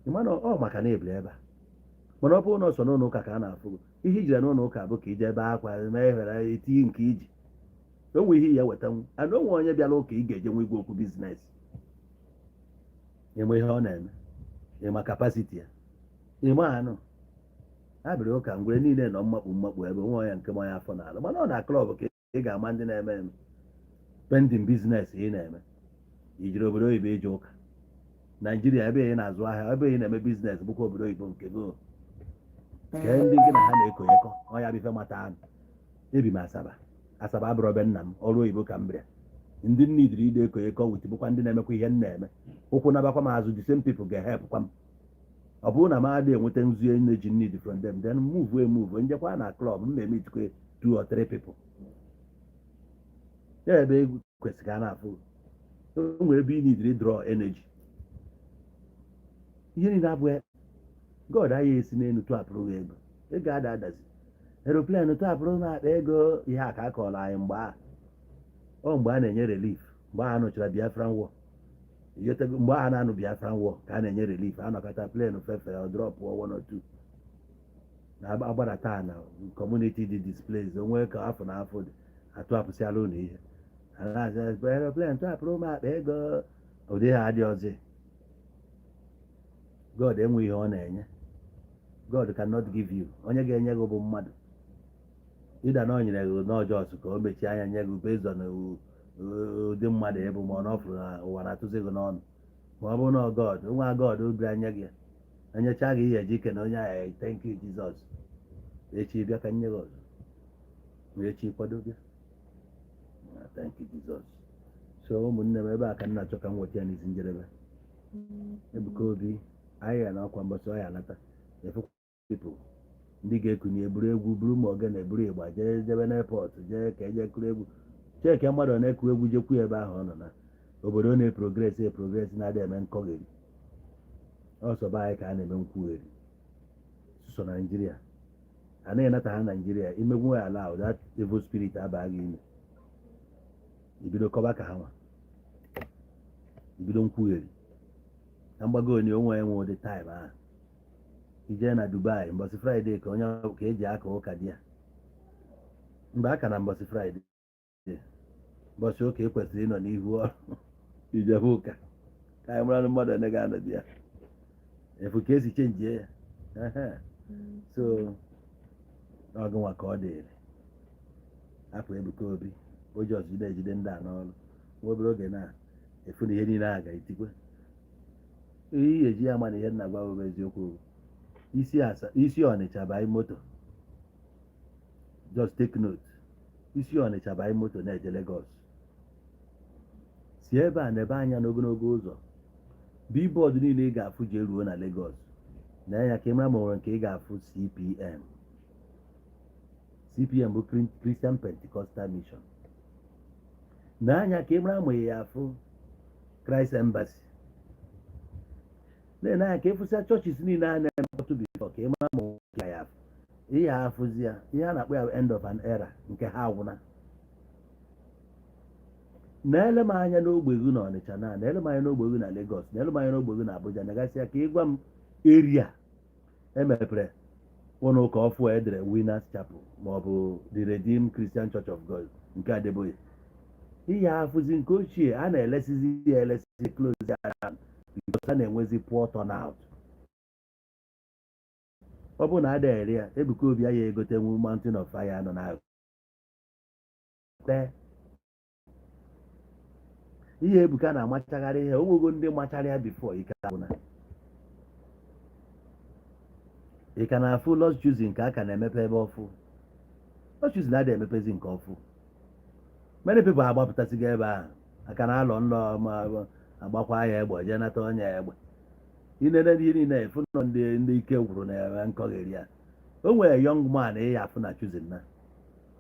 mana ọ maka na ebiri ebe a. Mana ọ bụrụ na ọsọ n'ụlọ ụka ka a na-afụ gị, ihe ijire n'ụlọ ụka bụ ka ije ebe akwa mee ehere etinye nke iji onwe ihe ya wetanwu ana onwe onye bịara ụka ị ga-eje nwe igwe okwu business, ịma ihe ọ na-eme, ịma capacity ya, ịma anụ ha bịara ụka. Ngwere niile nọ mmakpu mmakpu ebe nwe onye nke manya afọ n'ala, mana ọ na club ka ị ga-ama ndị na-eme eme pending business ị na-eme. Ijiri obodo oyibo eje ụka, Naijiria ebe ị na-azụ ahịa, ebe ị na-eme business bụkwa obodo oyibo nke go kee ndị gị na ha na-ekonyekọ. Ọya bụ ife mata anụ ebi m Asaba. Asaba abụrụ ebe nna m, ọrụ oyibo ka m bịara. Ndị nne idiri ide ekonyekọ with bụkwa ndị na-emekwa ihe m na-eme. Ụkwụ nabakwa m azụ, the same people ga-help kwa m. Ọ bụrụ na m adịghị enweta nzu energy need from them, then move we move njekwa na club m na-eme itikwe two or three people ya ebe egwu kwesịrị ka a na-afụ. O nwere ebe ị need draw energy. Ihe niile abụghị God anyị esi n'elu tụapụrụ gị ego, ego ada adazi aeroplane tụapụrụ m akpa ego. Ihe a ka a kọrọ anyị mgbe a, ọ mgbe a na-enye relief, mgbe a nụchara Biafran War. Mgbe a na-anụ Biafran War ka a na-enye relief, anọkọta plane fefe drop one or two na-agbadata na community dị displaced, onwe ka afọ na afọ dị atụapụsịala ụlọ ihe aeroplane tụapụrụ m akpa ego. Ụdị ha adị ọzọ. God enwe ihe ọ na-enye. God cannot give you. Onye ga-enye gị bụ mmadụ ịda na o nyere gị n'ọjọọ ka o mechie anya nye gị based on ụdị mmadụ ịbụ, ma ọ na ọ fụrụ na ụwa na-atụzi gị n'ọnụ. Ma ọ bụrụ na God nwa God bịa nye gị, enyecha gị ihe eji ike na onye ahụ, "Thank you, Jesus." Echi bịa ka nye gị ọzọ, ma echi kwado bịa, "Thank you, Jesus." So ụmụnne m, ebe a ka m na-achọ ka m nweta ya n'isi njedebe. Ebuka Obi anyị ga na ọkwa mbọsị ọ ya anata efu people ndị ga-ekunye eburu egwu, buru ma ogene, buru ịgba, jee jebe n'airport, jee ka eje kụrụ egwu cheke mmadụ ọ na-eku egwu jekwu ebe ahụ ọ nọ na obodo na-e progress e progress na-adị eme nkọgheri ọsọ be anyị ka a na-eme nkwugheri sụsọ Naijiria a na-enata ha. Naijiria imegbu ya ala, that evil spirit abaa gị ime, ibido kọba ka ha nwa, ibido nkwugheri na mgbago onye onwe ya nwe ụdị time ahụ. Ijee na Dubai mbọsị Friday ka onye ka eji aka ụka dị ya mgbe aka na mbọsị Friday, mbọsị ụka ekwesịrị ịnọ n'ihu ọrụ ijebe ụka ka anyị mara mmadụ one ga-anọ di ya efu ka esi chenjie ya. So ọgụnwa ka ọ dịrị hapụ Ebuka Obi o ji ọzọ ejide ndị a n'ọrụ nwa obere oge na efu na ihe niile a ga-etikwe ihe eji ya ma na ihe nna gwa bụ eziokwu. Isi Ọnịcha banye moto, just take note, isi Ọnịcha banye moto na-eje Lagos, si ebe a na-ebe anya n'ogologo ụzọ, billboard niile ị ga-afụ ji eruo na Lagos na ya ka ị mara ma o nwere nke ị ga-afụ CPM. CPM bụ Christian Pentecostal Mission. N'anya ka ị mara ma ị ya afụ Christ Embassy. Na-ene anya ka ịfụsịa churches niile a na-emekọtụ before ka ị mara ma ọ ya afụ. Ihe afụzi ya, ihe a na-akpọ ya bụ end of an era nke ha agwụna. Na-ele m anya n'ogbe gị na Ọnịcha, na na-ele m anya n'ogbe gị na Lagos, na-ele m anya n'ogbe gị na Abuja, nagasịa ka ị gwa m area emepere ụlọ ụka ọfụ edere Winners Chapel maọbụ the Redeemed Christian Church of God nke Adeboye. Ihe afụzi nke ochie a na-elesizi ya elesi, close ya down, because a na-enwezi poor turnout. Ọ bụrụ na ada ere ya, Ebuka Obi ya egotenwu Mountain of Fire nọ na tee ihe. Ebuka na-amachagharị ihe onwego ndị machara ya before. Ike agwụna. Ị ka na-afụ Lord's Choosing nke a ka na-emepe ebe ọfụ. Lord's Choosing adịghị emepezi nke ọfụ. Many people agbapụtasịgo ebe ahụ aka na-alọ nlọ ma agbakwa ya egbe, jee nata onye egbe. Inene ihe niile efu nọ, ndị ike gwụrụ na nkọgheri ya. O nwere young man ị ya afụ na Choosing, na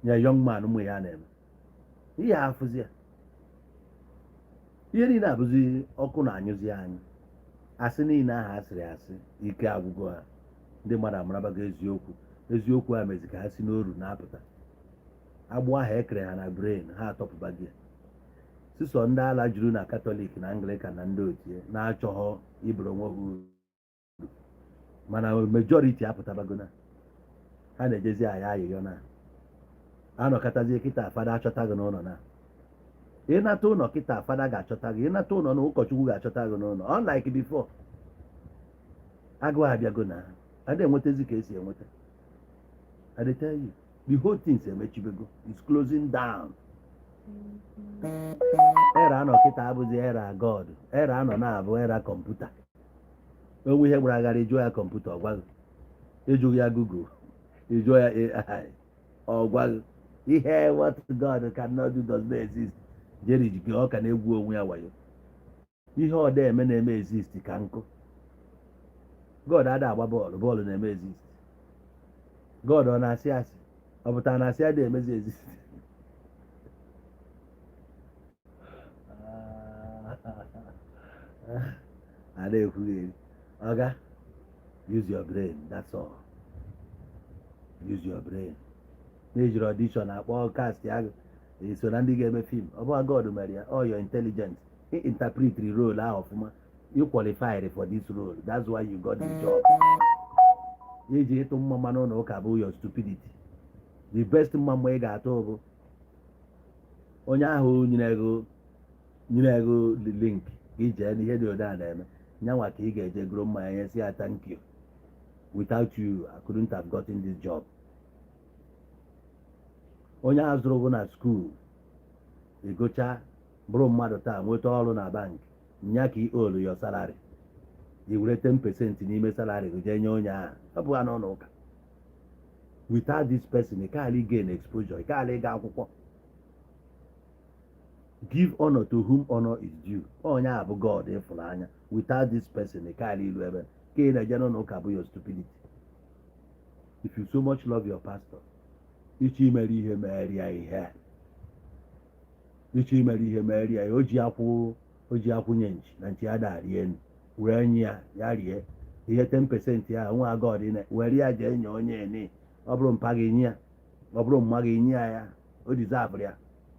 ya young man, ụmụ ya na-eme ihe afụzi ya. Ihe niile abụzi ọkụ na-anyụzi anyị. Asị niile ahụ asịrị asị, ike agwụgo ha. Ndị mmadụ amarabago eziokwu. Eziokwu a mezi ka ha si n'oru na-apụta. Agbụ ahụ ekere ha na brain ha atọpụbago ya. Sisọ ndị ala juru na Katọlik na Anglican na ndị otie na-achọghọ iburu onwe ha uru, mana majority apụtabago na ha na-ejezi aya ayịyọ na anọkọtazie. Kịta fada achọta gị n'ụlọ, na ịnata ụlọ kịta fada ga-achọta gị, ịnata ụlọ na ụkọchukwu ga-achọta gị n'ụlọ, unlike before. Agụụ abịago na ada enwetazi ka esi enweta. I dey tell you, the whole things emechibego, is closing down. Era anọ kịta abụzi era God. Era anọ na-abụ era kọmputa. Onwe ihe gbara aghara, ịjụọ ya kọmputa, ọ gwa gị. Ịjụghị ya Google, ịjụọ ya AI, ọ gwa gị ihe. What God cannot do does not exist. Jerry jike ọ ka na-egwu onwe ya wayo. Ihe ọ da eme na-eme exist ka nkụ. God ada agba bọọlụ, bọọlụ na-eme exist. God ọ na-asị asị, ọ pụtara na asị adịghị emezi exist. A na-ekwughị eri. Oga, use your brain, that's all. Use your brain. Na-ejiri audition akpọ cast ya so na ndị ga-eme film. Ọ bụghị God mere ya. All your intelligence interpret the role ahụ ọfụma. You qualified for this role, that's why you got the job. Iji ịtụ mma mmanụ ụlọ ụka bụ your stupidity. The best mma mma ị ga-atụ bụ onye ahụ nyere ego, nyere ego link ka ije n'ihe dị odo a na-eme nyanwa, ka ị ga-eje goro mmanya nye, si ya, "Thank you. Without you, I couldn't have gotten this job." Onye ahụ zụrụ gị na school, egocha bụrụ mmadụ taa, nweta ọrụ na bank nya, ka ị olu your salary, i were 10% n'ime salary gị jee nye onye ahụ. Ọ bụ ha n'ụlọ ụka. Without this person, ị kaghara gain exposure, ị kaghara ịga akwụkwọ. Give honor to whom honor is due. Onye a bụ God ịfụrụ anya. Without this person, ị kaghara ilu ebe ka ị na-eje n'ụlọ ụka bụ your stupidity. If you so much love your pastor, ịchọ imere ihe, mere ya ihe. Ịchọ imere ihe, mere ya. O ji akwụ, o ji akwụnye nchi na nchi ada rie elu, were nye ya, ya rie ihe 10% ya. Nwa God were ya jee nye onye eni. Ọ bụrụ mpa gị, nye ya. Ọ bụrụ mma gị, nye ya. Ya o deserve ya.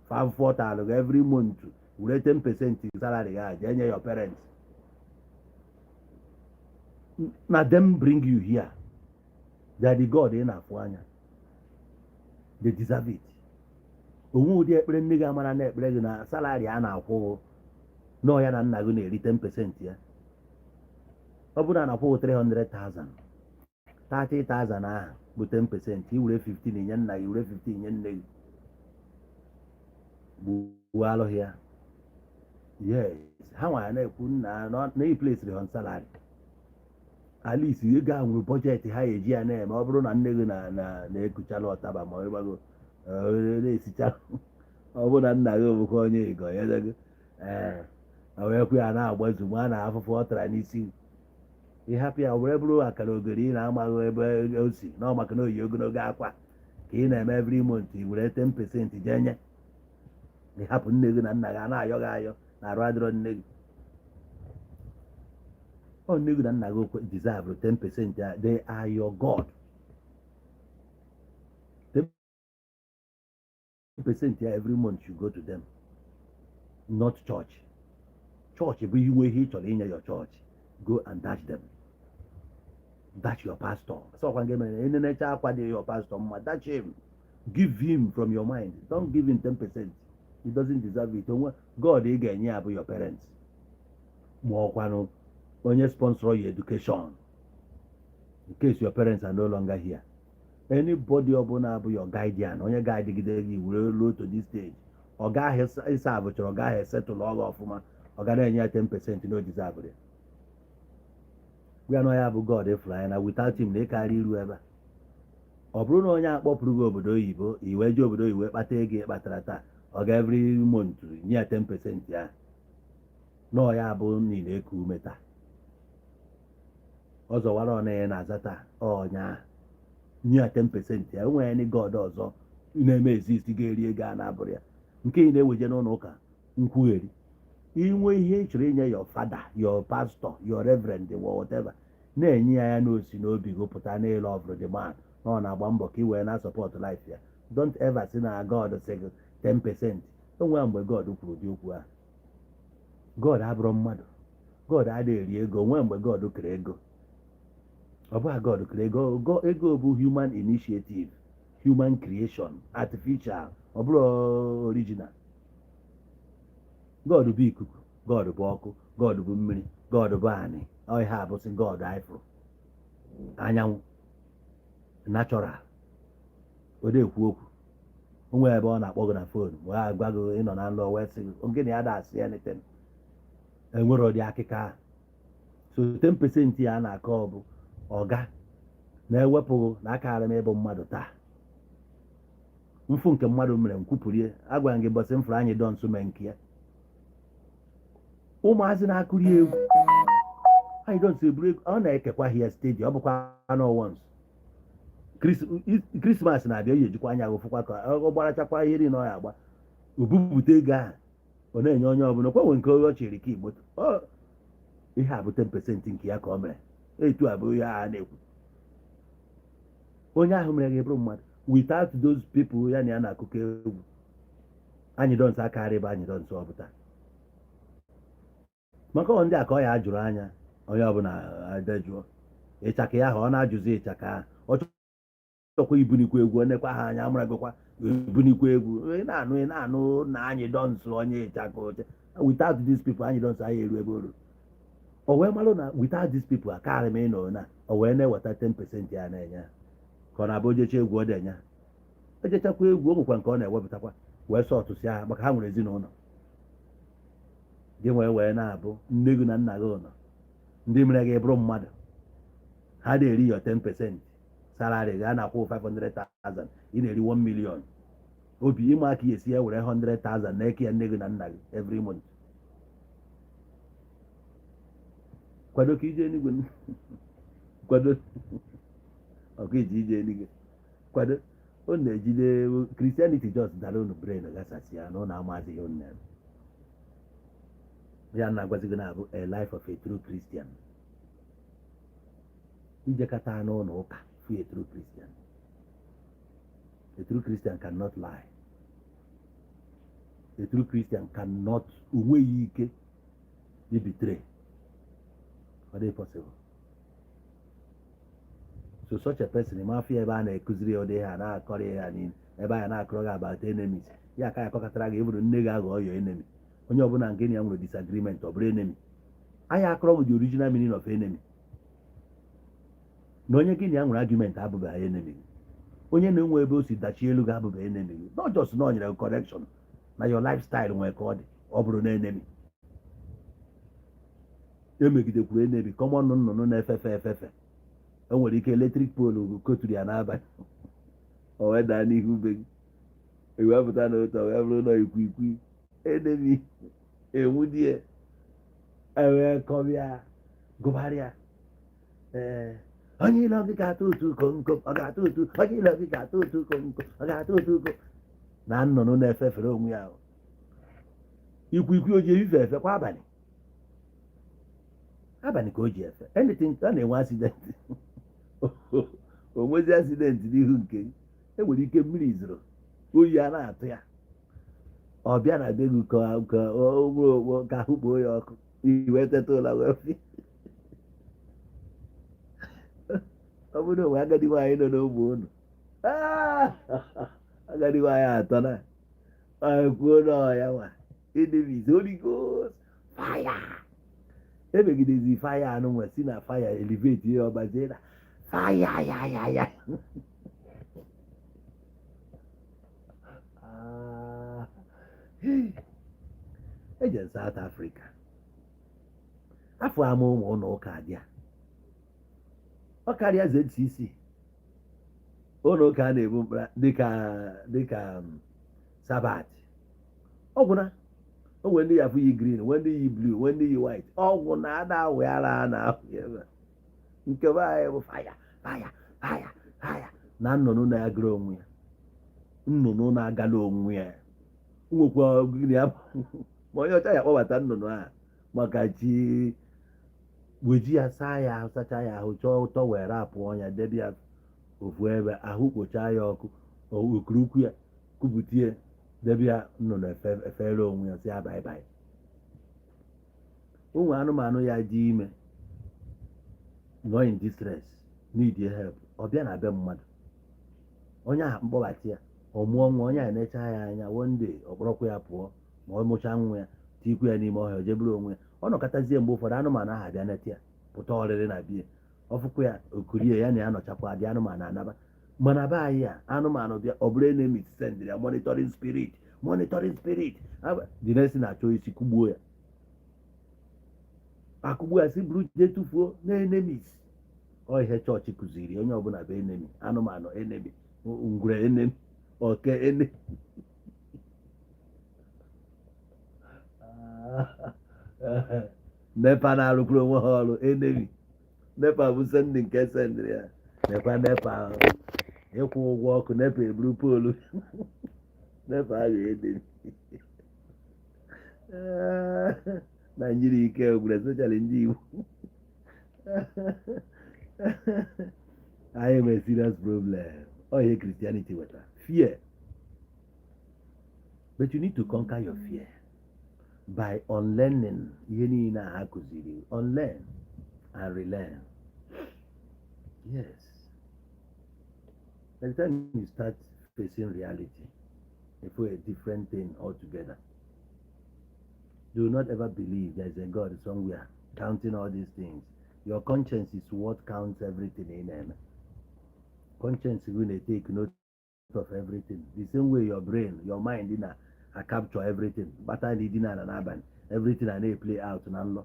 Five talụ gị every month, were 10% salary ya jee nye your parents. Na them bring you here. They are the God ị na-afụ anya. They deserve it. Onwe ụdị ekpere nne gị amara na ekpere gị na salary a na-akwụ nọọ ya na nna gị na-eri 10% ya. Ọ bụrụ na na-akwụ 300,000, 30,000 ahụ bụ 10%. I were 15 nye nna gị, were 15 nye nne gị, gbuo alụghị ya. Yes, ha nwara na-ekwu nna na i placed on salary. At least ego a nwere budget ha eji ya na-eme. Ọ bụrụ na nne gị na na na-ekuchala ọtaba ma ọ ịgbago na-esicha, ọ bụrụ na nna gị bụkwa onye ego gị, ee, o wee kwu ya na-agbazu ma a na afụfụ ọ tara n'isi, ịhapụ ya were bụrụ akara ogeri ị na-amaghị ebe o si na ọ maka na oyi ogologo akwa ka ị na-eme every month, i were 10% jee nye. Ịhapụ nne gị na nna gị a na-ayọ gị ayọ na arụ adịrọ nne gị. Ọ nne gị na nna gị deserve 10% ya. They are your God. 10% ya every month should go to them, not church. Church bụ inwe ihe ị chọrọ inye your church, go and dash them, dash your pastor. Sọkwa nke mere enenecha akwa dị your pastor mma, dash him, give him from your mind. Don't give him 10%, he doesn't deserve it. Onwe God ị ga-enye ya bụ your parents, ma ọkwanụ onye sponsor your education, in case your parents are no longer here. Anybody ọbụla bụ your guardian, onye ga-adịgide gị were ruo to this stage, ọ gaghị ịsa abụchara, ọ gaghị esetụlụ ọgha ọfụma, ọ ga na-enye ya 10% na o deserve ya. Gwa na ya bụ God ịfụrụ anya na without him na ịkarị iru ebe a. Ọ bụrụ na onye akpọpụrụ gị obodo oyibo, i wee jee obodo oyibo kpata ego ị kpatara taa, ọ ga every month nye ya 10% ya, nọọ ya bụ niile eku ume taa, ọ zọwara ọ na na-aza taa, ọnya nye ya 10% ya. Enweghị any God ọzọ na-eme exist ga-eri ego a na-abụrụ ya nke ị na-eweje n'ụlọ ụka nkwugheri. Inwe ihe ị chọrọ inye your father, your pastor, your reverend or whatever, na-enye ya ya n'osi n'obi gị pụta n'elu of the man na ọ na-agba mbọ ka ị wee na support life ya. Don't ever sị na God sị gị 10%. Onwe mgbe God kwuru ụdị okwu ahụ. God abụrụ mmadụ, God adịghị eri ego. Onwe mgbe God kere ego. Ọ bụghị God kere ego. Ego bụ human initiative, human creation, artificial, ọ bụrụ original. God bụ ikuku, God bụ ọkụ, God bụ mmiri, God bụ anị. Ọ ihe a bụsị God anyị fụrụ, anyanwụ natural. Ọ na-ekwu okwu onwe ebe ọ na-akpọ gị na phone wee agwa gị ịnọ na nlọ wee sị gị gịnị ya da asị anything. Enwere ụdị akịka ahụ. So 10% ya a na-akọ bụ ọga na-ewepụghị na akara m ịbụ mmadụ taa. Mfụ nke mmadụ mere m kwupụrie. Agwara m gị bọsị m fụrụ anyị dọ nso mee nke ya, ụmụazị na-akụri egwu anyị dọ nso eburu ego, ọ na-ekekwa ha ya steady. Ọ bụkwa anọ once Christmas na-abịa, oyi ejikwa anya gụfụkwa ka ọ gbarachakwa ihe niile ọ ya agba, o bupụta ego ahụ, ọ na-enye onye ọbụla kwenwe nke ọ chịrị ka igbo. Ihe a bụ 10% nke ya ka o mere etu a bụ ihe a na-ekwu. Onye ahụ mere gị bụrụ mmadụ, without those people ya na ya na-akụkọ egwu anyị dọ nso akarị ebe anyị dọ nso ọpụta maka ọ ndị a ka ọ ya ajụrụ anya onye ọbụla adejụọ ịchaka ya ahụ, ọ na-ajụzi ịchaka ahụ, ọ chọkwa ibunikwa egwu, ọ nekwa ha anya amaragokwa ebunikwa egwu. Ị na-anụ na anyị dọ nso onye ịchaka oche. Without these people, anyị dọ nso anyị eru ebe o ruru. O wee malụ na without these people akarị m ịnọ na o wee na-eweta 10% ya na-enye ha ka ọ na-abụ ojecha egwu, ọ dị-enye ha ejechakwa egwu. O nwekwa nke ọ na-ewepụtakwa wee sọtụsịa ha maka ha nwere ezinụlọ gị nwee wee na-abụ nne gị na nna gị ụlọ ndị mere gị bụrụ mmadụ. Ha na-eri your 10% salary gị a na-akwụ 500,000, ị na-eri 1 million. Obi ịma aka esi ya were 100,000 na-eke ya nne gị na nna gị every month. Kwado ka ije enigwe, kwado ọkụ iji ije enigwe, kwado. Ọ na-ejide Christianity just dara unu brain gasasị ya na ụnụ amazi ihe unu na-eme. Ya na-agwazi gị na-abụ a life of a true Christian, ijekọta n'ụlọ ụka fụ a true Christian. A true Christian cannot lie. A true Christian cannot, onweghị ike ibetray. Ọ dị possible. So such a person, ma afọ ebe a na-ekụziri ya ụdị ha na-akọrọ ya niile, ebe a na-akọrọ gị about enemies ya ka ya akọkọtara gị, ịbụrụ nne gị aghọọ your enemy, onye ọbụla nke na ya nwere disagreement ọ bụrụ enemy. Anyị akọrọ gị the original meaning of enemy, na onye gị na ya nwere argument abụbeghị enemy gị, onye na-enwe ebe o si dachie elu gị abụbeghị enemy gị, not just na o nyere gị correction na your lifestyle nwere ka ọ dị, ọ bụrụ na enemy emegidekwuru enemy. Common nnụnụ na-efefe efefe, o nwere ike electric pole koturu ya n'abalị, o wee daa n'ihu be gị, ewepụta n'otu, o wee bụrụ na ikwiikwi enemy enwudie, ewee kọbịa gụgharịa. Ee, onye ilo gị ga-atụ ụtụ komkom, ọ ga-atụ ụtụ. Onye ilo gị ga-atụ ụtụ komkom, ọ ga-atụ ụtụ kom na nnụnụ na-efefere onwe ya. Ikwiikwi o ji efife efe kwa abalị abalị ka o ji efe anything, ọ na-enwe accident, o nwezi accident n'ihu nke gị. Enwere ike mmiri zoro, oyi a na-atụ ya. Ọ bịa na be gị ka o bụrụ okpo ka ahụ kpoo ya ọkụ, iwe teta ụla wee fị. Ọ bụrụ onwe agadi nwaanyị nọ n'ogbe unu, agadi nwaanyị atọ na kwuo na ya nwa enemies, Holy Ghost fire emegidezi fire anụ nwa si na fire elevate ya, ọbazie na fire ya ya ya. Eje South Africa afọ ama ụmụ ụlọ ụka dị a, ọ karịa ZCC, ụlọ ụka a na-ebu mkpara dịka Sabbath. Ọgwụ na o nwere ndị ya afụ yi green, nwee ndị yi blue, nwee ndị yi white. Ọgwụ na ada awụ ara a na-ahụ ebe a. Nke be anyị bụ fire, fire, fire, fire na nnụnụ na-agara onwe ya, nnụnụ na-agala onwe ya. Nwekwa gịnị ya ma onye ọcha ya akpọbata nnụnụ a maka chi weji ya, saa ya ahụ, sacha ya ahụ, chọọ ụtọ, were apụọ ya, debe ya ofu ebe, ahụ kpochaa ya ọkụ, okurukwu ya kupụta ya, debe ya, nnụnụ efere onwe ya, si ya bye bye. Ụmụ anụmanụ ya dị ime nọ in distress, need help, ọ bịa na be mmadụ, onye ahụ mkpọbata ya, ọ mụọ nwa, onye ahụ na-echa ya anya. One day ọ kpọrọkwa ya pụọ, ma ọ mụchaa nwa ya, tikwu ya n'ime ọhịa, o jeburu onwe ya. Ọ nọkọtazie, mgbe ụfọdụ anụmanụ ahụ abịa neta ya, pụta ọrịrị na bie, ọfụkwa ya, okurie ya na ya nọchakwa dị, anụmanụ anaba. Mana be anyị a, anụmanụ bịa, ọ bụrụ enemy sendịrị ya, monitoring spirit, monitoring spirit. The next na-achọ isi kụgbuo ya, akụgbuo ya, si buru jee tụfuo na enemies. Ọ ihe chọọchị kụziri onye ọbụla bụ enemy, anụmanụ enemy, ngwere enemy, oke enemy. NEPA na-arụkwuru onwe ha ọrụ, enemy. NEPA bụ sendị nke sendịrị ya, nekwa NEPA ịkwụ ụgwọ ọkụ, NEPA eburu pole, NEPA ahụ enemy. Naijiria ike gwụrụ, especially ndị Igbo. Anyị nwere serious problem. Ọ ihe Christianity wetara fear, but you need to conquer your fear by unlearning ihe niile a ha kụziri, unlearn and relearn. Yes, by the time you start facing reality, you feel a different thing altogether. Do not ever believe there is a God somewhere counting all these things. Your conscience is what counts everything in them. Conscience will take note of everything. The same way your brain, your mind na capture everything. Kpata na idina na n'abalị, everything a na-play out na nlọ.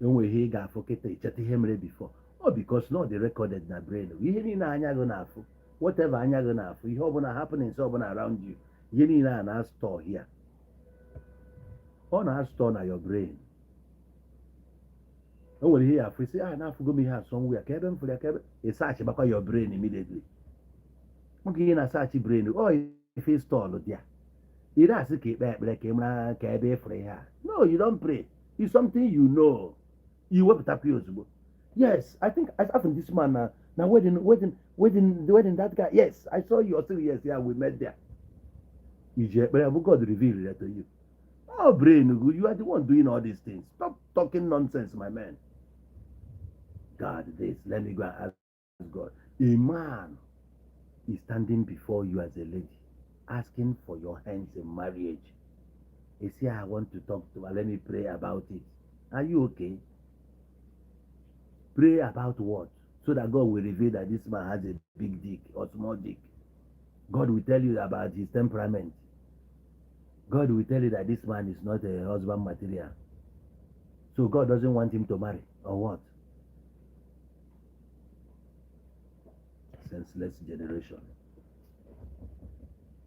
Enwe ihe ị ga-afụ kịta, icheta ihe mere before. Ọ because not the recorded na brain. Ihe niile anya gị na-afụ, whatever anya gị na-afụ, ihe ọbụla happenings ọbụla around you, ihe niile a na-store here. Ọ na-store na your brain. O nwere ihe ya afụ, isi a na-afụgo m ihe a somewhere, ka ebe m fụrụ ya, ka ebe ị search bakwa your brain immediately. Oge ị na-asearch brain, ọ ife store dị ya, ị na-asị ka ikpe ekpere ka ị mara ka ebe ị fụrụ ihe a. No, you don't pray. It's something you know. You wepụtakwa ya ozugbo. Yes, I think I saw this man na wedding, wedding, wedding, the wedding, that guy. Yes, I saw you also. Yes, yeah, we met there. Iji ekpere bụ God revealed that to you. Oh, brain, you are the one doing all these things. Stop talking nonsense, my man. God, this, let me go and ask God. A man is standing before you as a lady, asking for your hands in marriage. He say, I want to talk to her. Let me pray about it. Are you okay? Pray about what? So that God will reveal that this man has a big dick or small dick. God will tell you about his temperament. God will tell you that this man is not a husband material. So God doesn't want him to marry, or what? Senseless generation.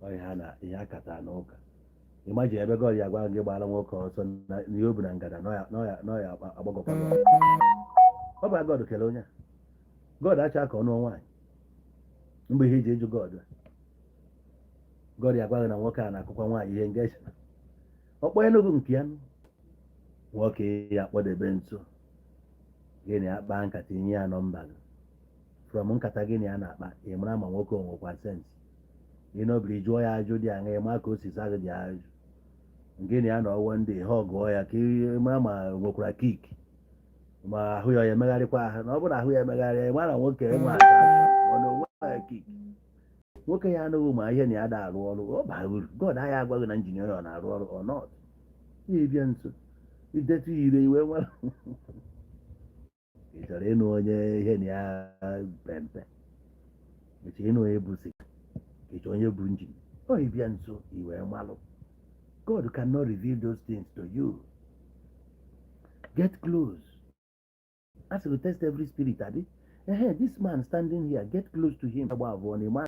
Ọ ihe a na ihe akata n'ụka. Imagine ebe God ya gwa gị gbara nwoke ọsọ na ihe o bu na ngada n'ọya agbagọkwa. Ọ bụ God kere onye a. God achọ ka ọ nụọ nwaanyị. Mgbe ihe eji eju God, God ya gwa gị na nwoke a na-akụkwa nwaanyị ihe nga ọ kpọọ n'ogo nke ya, nwoke ya kpọdebe nso gị na ya kpaa nkata, inye ya nọmba gị. From nkata gị na ya na-akpa, ị mara ma nwoke o nwekwa sense. Ịnọbiri jụọ ya ajụ dị aṅa, ịma ka o si sa gị dị ajụ nke na ya na ọwọ ndị ha ọgụọ ya ka ịma ma nwekwara kik, ma ahụ ya emegharịkwa ahụ. Na ọ bụrụ na ahụ ya emegharịa, ịma na nwoke enwe aka mana onwe ya kik. Nwoke ya anụghị ma ihe na ya da arụ ọrụ, ọ bara uru. God agha agwaghị na engine ya ọ na-arụ ọrụ or not. Ya bịa nso, idetu ya ire iwe nwere. Ị chọrọ ịnụ onye ihe na ya pempe, ị chọrọ ịnụ onye bụ si, ị chọrọ onye bụ engine ọ. Ịbịa nso iwee malụ. God cannot reveal those things to you. Get close. As you test every spirit, abi ehe, this man standing here, get close to him. Agba abụọ na ịma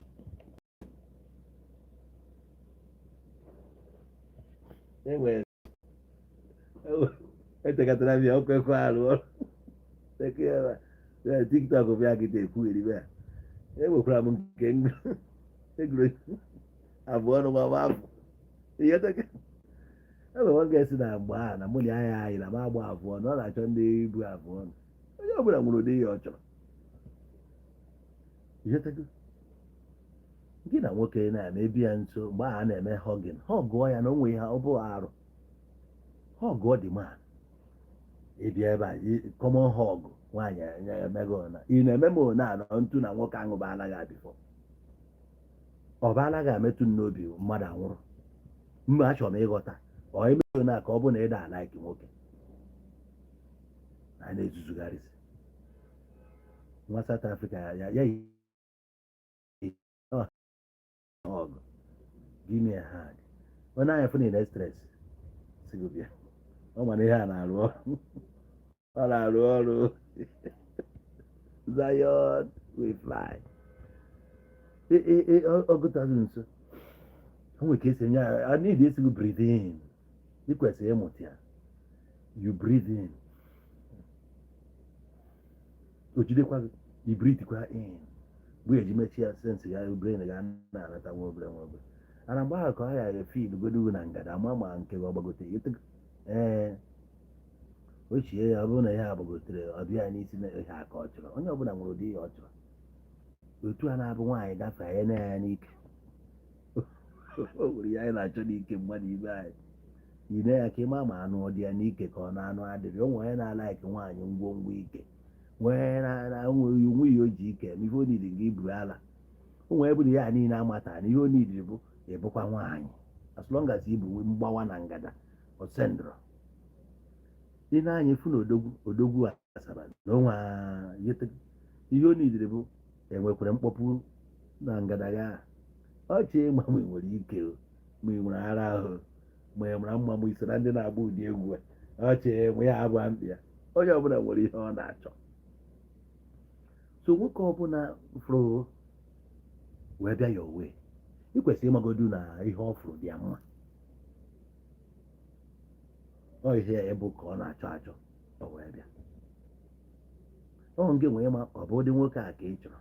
enwere etekatara m ya ọkụ ekwe arụ ọrụ. TikTok bịa kịta ekwugheri ya. Enwekwara m nke egwuro abụọ nụ nwa afọ ihe teke. Enwere nwoke si na mgbe a na mụ na ya anyị na m agba abụọ na ọ na-achọ ndị ibu abụọ. Onye ọbụla nwere ụdị ihe ọ chọrọ. Ihe teke gị na nwoke na-eme ya nso mgbe ahụ a na-eme hugging, hugụọ ya na onwe ha ọ bụ arụ. Hugụọ the man. Ịbịa ebe a, common hug nwaanyị emego na ị na-eme m one anọ ntu na nwoke aṅụbala gị before ọ baala gị ametụ m n'obi. Mmadụ anwụrụ mgbe achọrọ m ịghọta ọ eme na ka ọ bụ na ịda a-like nwoke na na-ezuzugharịsị nwa South Africa ya ya ọgụ. Give me a hug. Onye anya fụ na stress si gị bịa, ọ mana ihe a na-arụ ọrụ, ọ na-arụ ọrụ. Zion we fly. Ọ gụtaghị nso o nwere ka esi enye ya. I need esi gị breathe in. Ị kwesịrị ịmụta ya. You breathe in, o jidekwa gị. You breathe kwa in bụ eji mechie ya sense ya, brain ga na-anata nwa obere nwa obere. Ana mgbe ahụ ka ọ ya feel godu na ngada ama ma nke ọ gbagote. Ee, ochie ya, ọ bụrụ na ihe a gbagotere, ọ bịa n'isi na ihe a ka ọ chọrọ. Onye ọbụla nwere ụdị ihe ọ chọrọ. Otu a na-abụ nwaanyị gafee anyị na ya n'ike, o nwere ihe anyị na-achọ n'ike mmadụ ibe anyị. Ine ya ka ịma ma anụ ọ dị ya n'ike ka ọ na-anụ adịrị. O nwere onye na-a-like nwaanyị ngwongwo ike, nwee na onwe ihe o ji ike eme. Ihe o nidi gị ibu ala o nwere bụ na ya niile amata na ihe o nidiri bụ ịbụkwa nwaanyị. As long as ibu mgbawa na ngada osendro ị na-anya efu na odogwu odogwu Asaba na onwe ihe o nidiri bụ enwekwara mkpọpụ na ngada ya. Ọchị ma ma ị nwere ike o, ma ị nwere ara ahụ, ma ị mara mma, ma ị so na ndị na-agba ụdị egwu a. Ọchị ma ya abụ mkpi ya. Onye ọbụla nwere ihe ọ na-achọ. So nwoke ọbụla fụrụ wee bịa ya owe, ị kwesịrị ịmagodu na ihe ọ fụrụ dị ya mma. Ọ ihe ya bụ ka ọ na-achọ achọ, ọ wee bịa. Ọ nke nwee ma ọ bụ ụdị nwoke a ka ị chọrọ,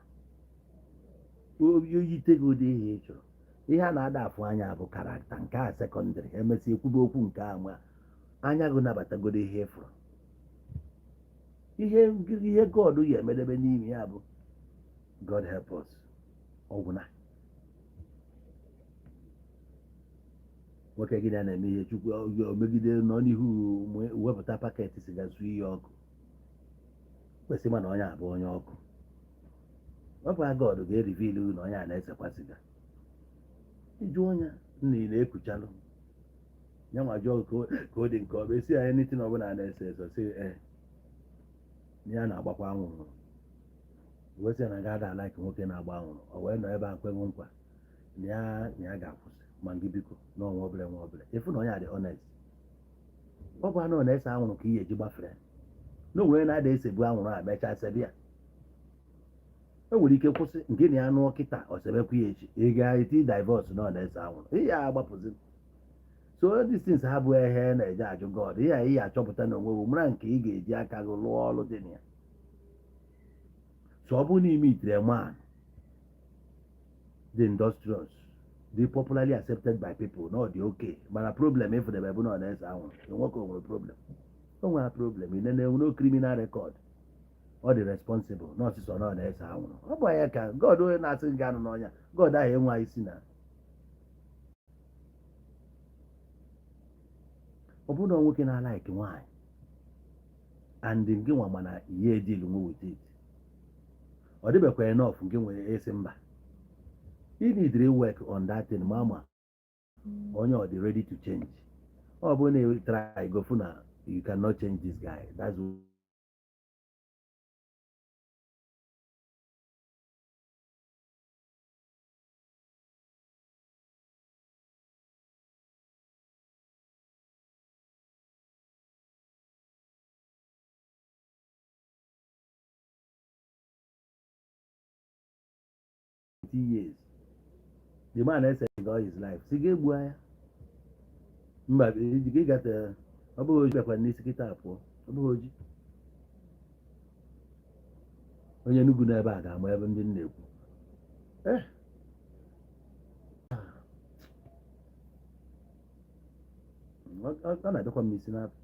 oyite gị ụdị ihe ị chọrọ. Ihe a na-ada afụ anya bụ character. Nke a secondary. Emesịa ekwube okwu nke a ma anya gị nabatagodo ihe ị fụrụ. Ihe ihe God ya emedebe n'ime ya bụ God help us. Ọgwụna nwoke gị na na-eme ihe Chukwu omegide nọ n'ihu wepụta packet siga suo ihe ọkụ, kwesị ma na onye abụ onye ọkụ. Ọ bụ God ga-e-reveal na onye a na-esekwa siga. Ịjụ onye nna ị na-ekuchalụ ya nwa jụọ ka ọ dị nke ọma esi ya anything ọbụla na-ese ese sị ee, ya na-agbakwa anwụrụ. Wee sị na ga-ada a-like nwoke na-agba anwụrụ. Ọ wee nọ ebe a kweghị nkwa na ya ga-akwụsị ma gị biko n'ọnwa obere nwa obere. Ịfụ na onye a dị honest. Ọ bụ anụ ọ na-ese anwụrụ ka ihe eji gbafere na o nwere na-ada esebu anwụrụ a mechaa sebe ya. E nwere ike kwụsị nke na ya nụọ kịta, ọ sebekwa ya echi. Ị ga-eti divorce na ọ na-ese anwụrụ ihe ya agbapụzi. So all these things ha bụ ihe na-eje ajụ God. Ihe a ihe achọpụta na onwe gị mara nke ị ga-eji aka gị lụọ ọrụ dị na ya. So ọ bụrụ na ime itere man dị industrious, dị popularly accepted by people, na ọ dị okay, mana problem ịfụdebe bụ na ọ na-ese anwụrụ, nwoke o nwere problem, o nwere problem. Ị nene no criminal record, ọ dị responsible na ọsịsọ na ọ na-ese anwụrụ. Ọ bụ ya ka God onye na-asị gị anụ n'ọnya God ahụ enwe isi na Ọ bụrụ na nwoke na-alike nwaanyị and gị nwa, mana ihe deal nwe with it, ọ dịbekwa enough. Gị nwere esi mba, you need to work on that thing. Ma onye ọ dị ready to change, ọ bụrụ na you try go fụ na you cannot change this guy, that's 20 years the man ese all his life, si ga-egbu anya mba gị gata. Ọ bụghị oji bịakwa n'isi kịta pụọ. Ọ bụghị oji. Onye Enugu n'ebe a ga-ama ebe ndị m na-ekwu. Ọ na-adịkwa m n'isi n'apụ.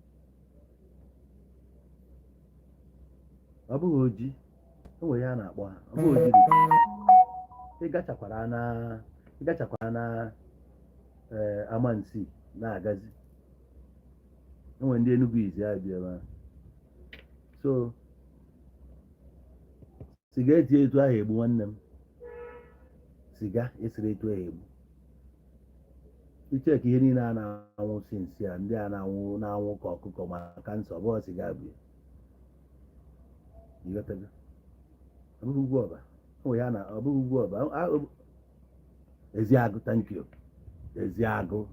Ọ bụghị oji, o nwere ihe a na-akpọ ha. Ọ bụghị oji dị. Ị gachakwara na ee Amansi na-agazi, enwere ndị Enugu izi abịa ebe ahụ. So siga eti etu ahụ egbu, nwanne m, siga esiri etu ahụ egbu. Ichek ihe niile a na-anwụ si nsị a, ndị a na-anwụ na-anwụ ka ọkụkọ ma cancer, ọ bụghị siga bụ ya. Ịghọtago? Ọ bụghị ugwu ọba o nwere ya na ọ bụghị ugwu ọba. Eziagụ, thank you. Eziagụ,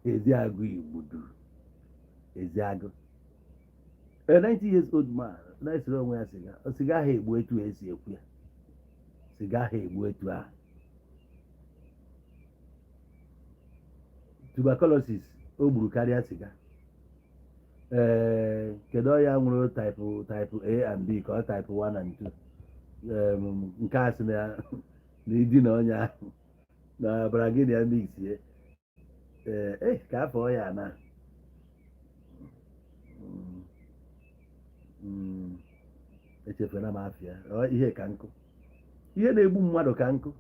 Eziagụ Igbudu, Eziagụ. A 90 years old man na-esere onwe ya siga. Siga ahụ egbu etu esi ekwu ya, siga ahụ egbu etu ahụ. Tuberculosis o gburu karịa siga. Ee, kedu ọya nwere type A and B ka ọ type 1 and 2? Nke a sị na idina ọnya ahụ na ọbara gị na ya mix ye. Ee, ka afọ ọya na echefuna m afịa. Ihe ka nkụ, ihe na-egbu mmadụ ka nkụ,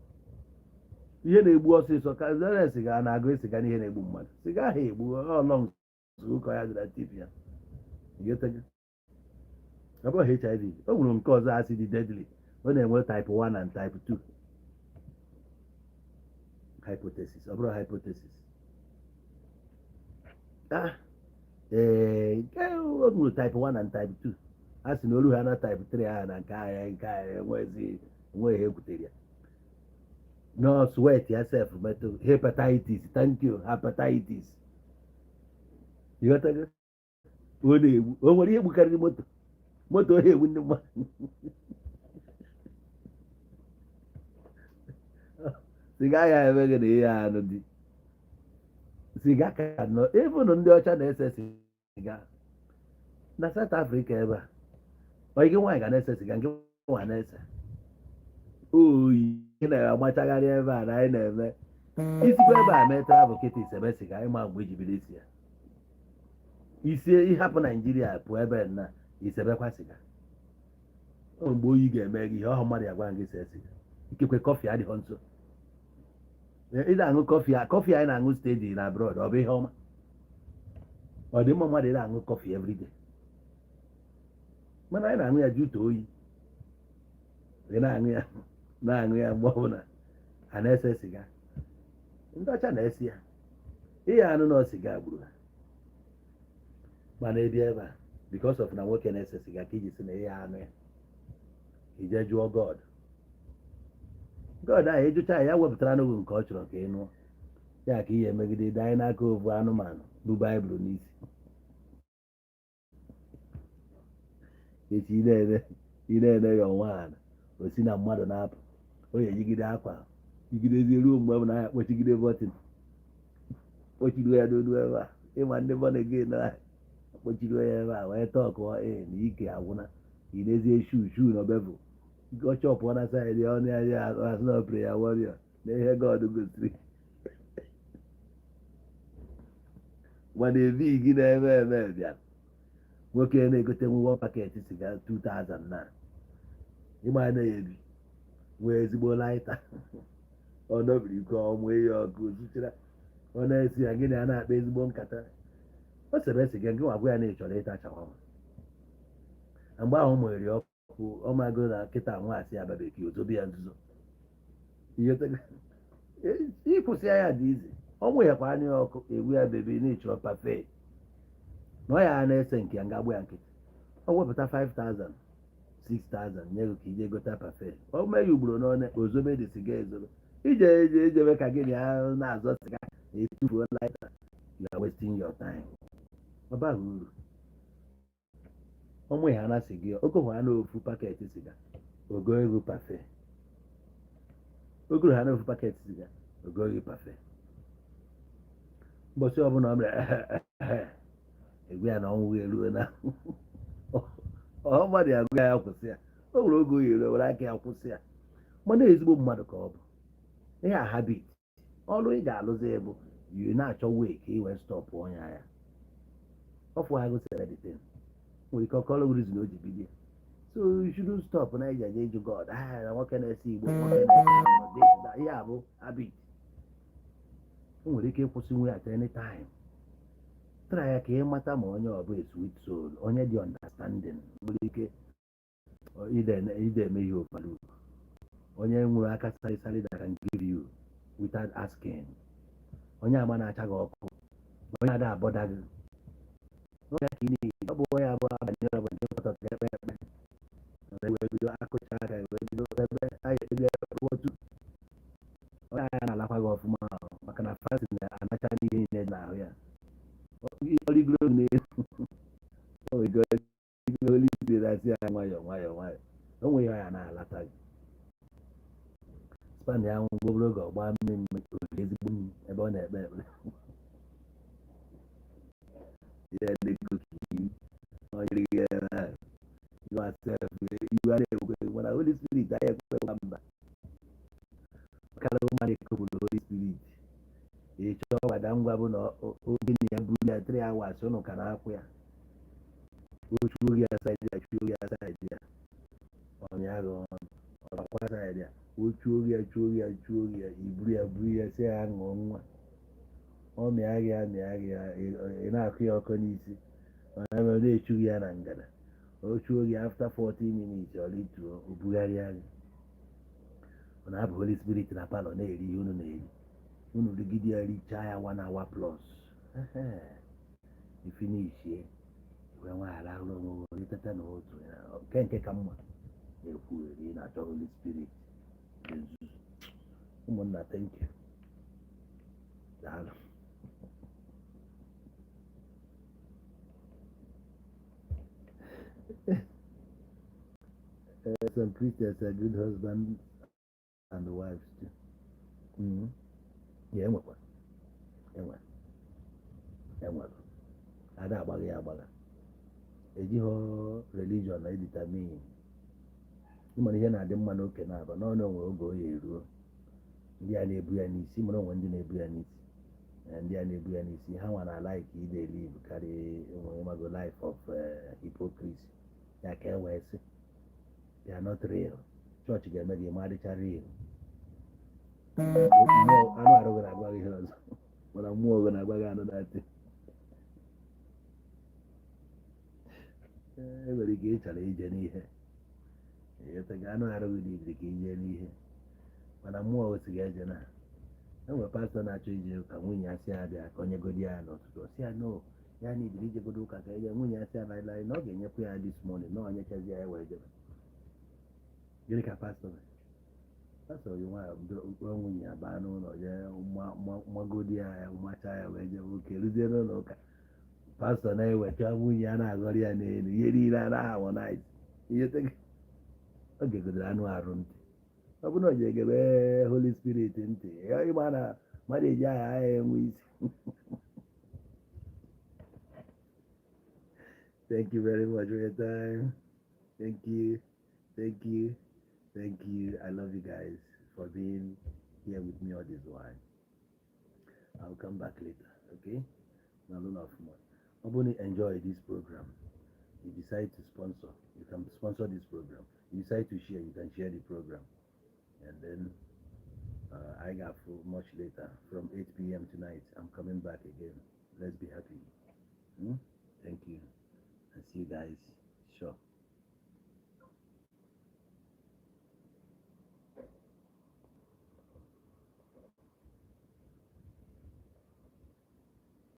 ihe na-egbu ọsịsọ ka zere siga na-agụ siga n'ihe na-egbu mmadụ. Siga ahụ egbu ọlọ ụkọ ya dị na tip ya. Ịghọtago? Ọ bụghị HIV, o nwere nke ọzọ asị dị deadly. Ọ na-enwe type 1 and type 2. Hypothesis, ọ bụrụ hypothesis, ah, ee, nke o nwere type 1 and type 2, a sị na olu ha na type 3 ahụ na nke ahụ, nke ahụ enwezi enweghị ihe ekwutere ya. No sweat ya sef metụ. Hepatitis, thank you, hepatitis. Ịghọtago? Ọ na-egbu. O nwere ihe gbukarịrị moto? Moto ohe egbu ndị mmadụ. Siga ya emeghị na ihe anụ dị siga ka nọ. Even ndị ọcha na-ese siga na South Africa ebe a. Onye gị nwaanyị ga na-ese siga, nke nwa na-ese oyi na-amachagharị ebe a na anyị na-eme isikwa ebe a mee travel kịta, isebe siga ịma mgbe iji bido isi ya isie ịhapụ Naijiria pụọ ebe na isebekwa siga. Ọ mgbe oyi ga-eme gị ihe ọhụ mmadụ ya gwa gị see siga. Ikekwe coffee adịghị nso. Ị na-aṅụ coffee, coffee anyị na-aṅụ steady na abroad, ọ bụ ihe ọma? Ọ dị mma mmadụ ị na-aṅụ coffee everyday? Mana anyị na-aṅụ ya jụtụ oyi. Ị na-aṅụ ya, na-aṅụ ya mgbe ọbụla a na-ese siga. Ndị ọcha na-esi ya ihe anụ na siga gburu ha. Mana ebi ebe a, because of na nwoke na-ese siga ka iji si na ihe anụ ya, ije jụọ God. God ahụ ịjụcha ya, ya wepụtara n'oge nke ọ chọrọ ka ị nụọ ya, ka ihe emegide dị anyị n'aka. Ovu anụmanụ bụ Baịbụl n'isi echi ị na-ene ya ọnwa ala o si na mmadụ na-apụ. O ya ejigide akwa jigidezie ruo mgbe ọ bụ na ya kpọchigide button, kpọchiruo ya n'olu ebe a. Ịma ndị born again na kpọchiruo ya ebe a wee tọkụọ ee na ike agwụna. Ị na-ezie shu shu na bevel ọ chọpụọ na side ọnụ ya, ya asị na prayer warrior na ihe God gosiri. Mana ebi gị na-eme eme bịara nwoke na-egote nwa packet siga 2000 na ịma na-ebi nwee ezigbo lighter. Ọ nọbiri ike ọmụ ihe ọkụ zuchara, ọ na-esi ya gịnị a na-akpa ezigbo nkata. O sebe siga, gị nwa gwa ya na ị chọrọ ịta shawarma. Na mgbe ahụ ọ mụnyere ọkụ, ọ mago na kịta nwa asị ya barbecue, ozobe ya nzuzo. Ịkwụsị ya dị izi. Ọ nwụnyekwa anya ọkụ, egwu ya, "Baby, na ịchọrọ parfait," na ọ ya na-ese nke ya, nga agba ya nkịtị. Ọ wepụta 5000, 6000 nye gị ka ije gota parfait. O mee ya ugboro n'one, ozobe dị siga ezobe. Ije ije ijebe ka gị na ya na-azọ siga na-etufuo lighter. You are wasting your time. Ọ baghị uru. Ọmụ ya na siga, ogohụ ha n'ofu packet siga, ogo ego parfait. Ogoro ha n'ofu packet siga, ogo ego parfait. Ụbọchị ọbụla ọ mere egwu ya na ọnwụ eruo na ọ mmadụ ya agụ ya, ya kwụsị ya. O nwere oge o yere were aka ya kwụsị ya, mana ezigbo mmadụ ka ọ bụ. Ihe a habit ọrụ ị ga-alụzi bụ you na-achọ way ka ị wee stop ọnya ya. Ọfụ ha gosiri the thing nwere ike ọkọrọ reason o ji bido. So you shouldn't stop na ije eje ịjụ God, ah, na nwoke na-ese igbo, nwoke na-ese ihe a bụ habit. O nwere ike ịkwụsị nwe at any time. Try ya ka ị mata ma onye ọ bụ a sweet soul, onye dị understanding, nwere ike ide eme ihe overlook, onye nwere aka sarị that can give you without asking, onye ama na-acha gị ọkụ, onye ada abọda gị n'oge ka ị na-eyi. Ọ bụ onye abụọ abanye ọbụla ndị pọtọtara ekpe ekpe wee bido akụcha aka, wee bido ebe anyị ekpebi otu onye anya na-alakwa gị ọfụma ahụ, maka na fasting na-anacha n'ihe niile dị n'ahụ ya. Ọrịgoro n'elu Holy Spirit asị ya nwayọọ nwayọọ nwayọọ, o nweghị ya na-alata gị span ya nwụ obere oge, ọgba mmiri mmiri oriri ezigbo nri ebe ọ na-ekpe ekpere ya na-ego ka iyi ọ yiri gị ebe ahụ. Yourself iwe a na-ekwe, mana Holy Spirit anyị ekwe mba karịa mmadụ ekopụrụ Holy Spirit. Ị chọọ gbada ngwa bụ na oge na ya buru ya 3 hours, ụnụ ka na-akwụ ya, o chuo gị aside ya, chuo gị aside ya, ọnya gị ọnụ, ọbakwa aside ya, o chuo gị ya, chuo gị ya, chuo gị ya, iburu ya, buru ya, sị ya ṅụọ nwa, ọ mịa gị ya, mịa gị ya, ị na-akụ ya ọkọ n'isi, ọ na-echu gị ya na ngada. O chuo gị, after 40 minutes ọ rituo, o bugharịa gị. Ọ na-abụ Holy Spirit na parlour na-eri ihe unu na-eri. Unu rigide ya, richaa ya 1 hour plus, ifinishie, wee nwa arahụrụ onwe gị, teta n'otu nke ka mma na-ekwu eri na-achọ Holy Spirit dị nzuzu. Ụmụnna, thank you, daalụ. Some Christians are good husbands and wives too. Yeah, enwekwa enwe enwere ada agbagha ya agbagha. Ejighọ religion na edetermine ịmara ihe na-adị mma n'oke na-aba n'ọnụ. Onwe oge oyi eruo, ndị a na-ebu ya n'isi mara onwe ndị na-ebu ya n'isi. Ndị a na-ebu ya n'isi, ha nwa na like ide live karị enwe ịmago life of hypocrisy ya ka e wee sị they are not real. Chọọchị ga-eme gị ma adịcha real. Mmụọ anụ arụ gị na-agwa gị ihe ọzọ, mana mmụọ gị na-agwa gị anụ na-atị. E nwere ike ị chọrọ ije n'ihe ịghọtago, anụ arụ gị dị ka ije n'ihe, mana mmụọ gị si gị eje na. Enwere pastọ na-achọ ije ụka, nwunye ya sị ya bịa ka onye godi ya n'ụtụtụ. Ọ sị ya no, ya na ibiri ijegodo ụka ka eje. Nwunye ya sị ya laịlaị, na ọ ga-enyekwa ya this morning, na onye chazi ya wee jebe. Gịnị ka pastọ mere? Pastọ ji nwayọọ kpọrọ nwunye ya baa n'ụlọ, jee magodi ya, ya macha ya, wee jebe oke. Ruzie n'ụlọ ụka, pastọ na-ewecha nwunye ya, na-aghọrọ ya n'elu ihe niile a na-harmonize ihe. Ọ gegodoro anụ arụ ntị. Ọ bụrụ na o ji egebe Holy Spirit ntị ya, ịma na mmadụ eji aha ya enwe isi. Thank you very much for your time. Thank you, thank you, thank you. I love you guys for being here with me all this while. I'll come back later, okay? Nalụ ọfụma. Ọ bụrụ na you enjoy this program, you decide to sponsor, you can sponsor this program. You decide to share, you can share the program. And then I got for much later from 8 p.m. tonight. I'm coming back again. Let's be happy. Thank you and see you guys. Sure.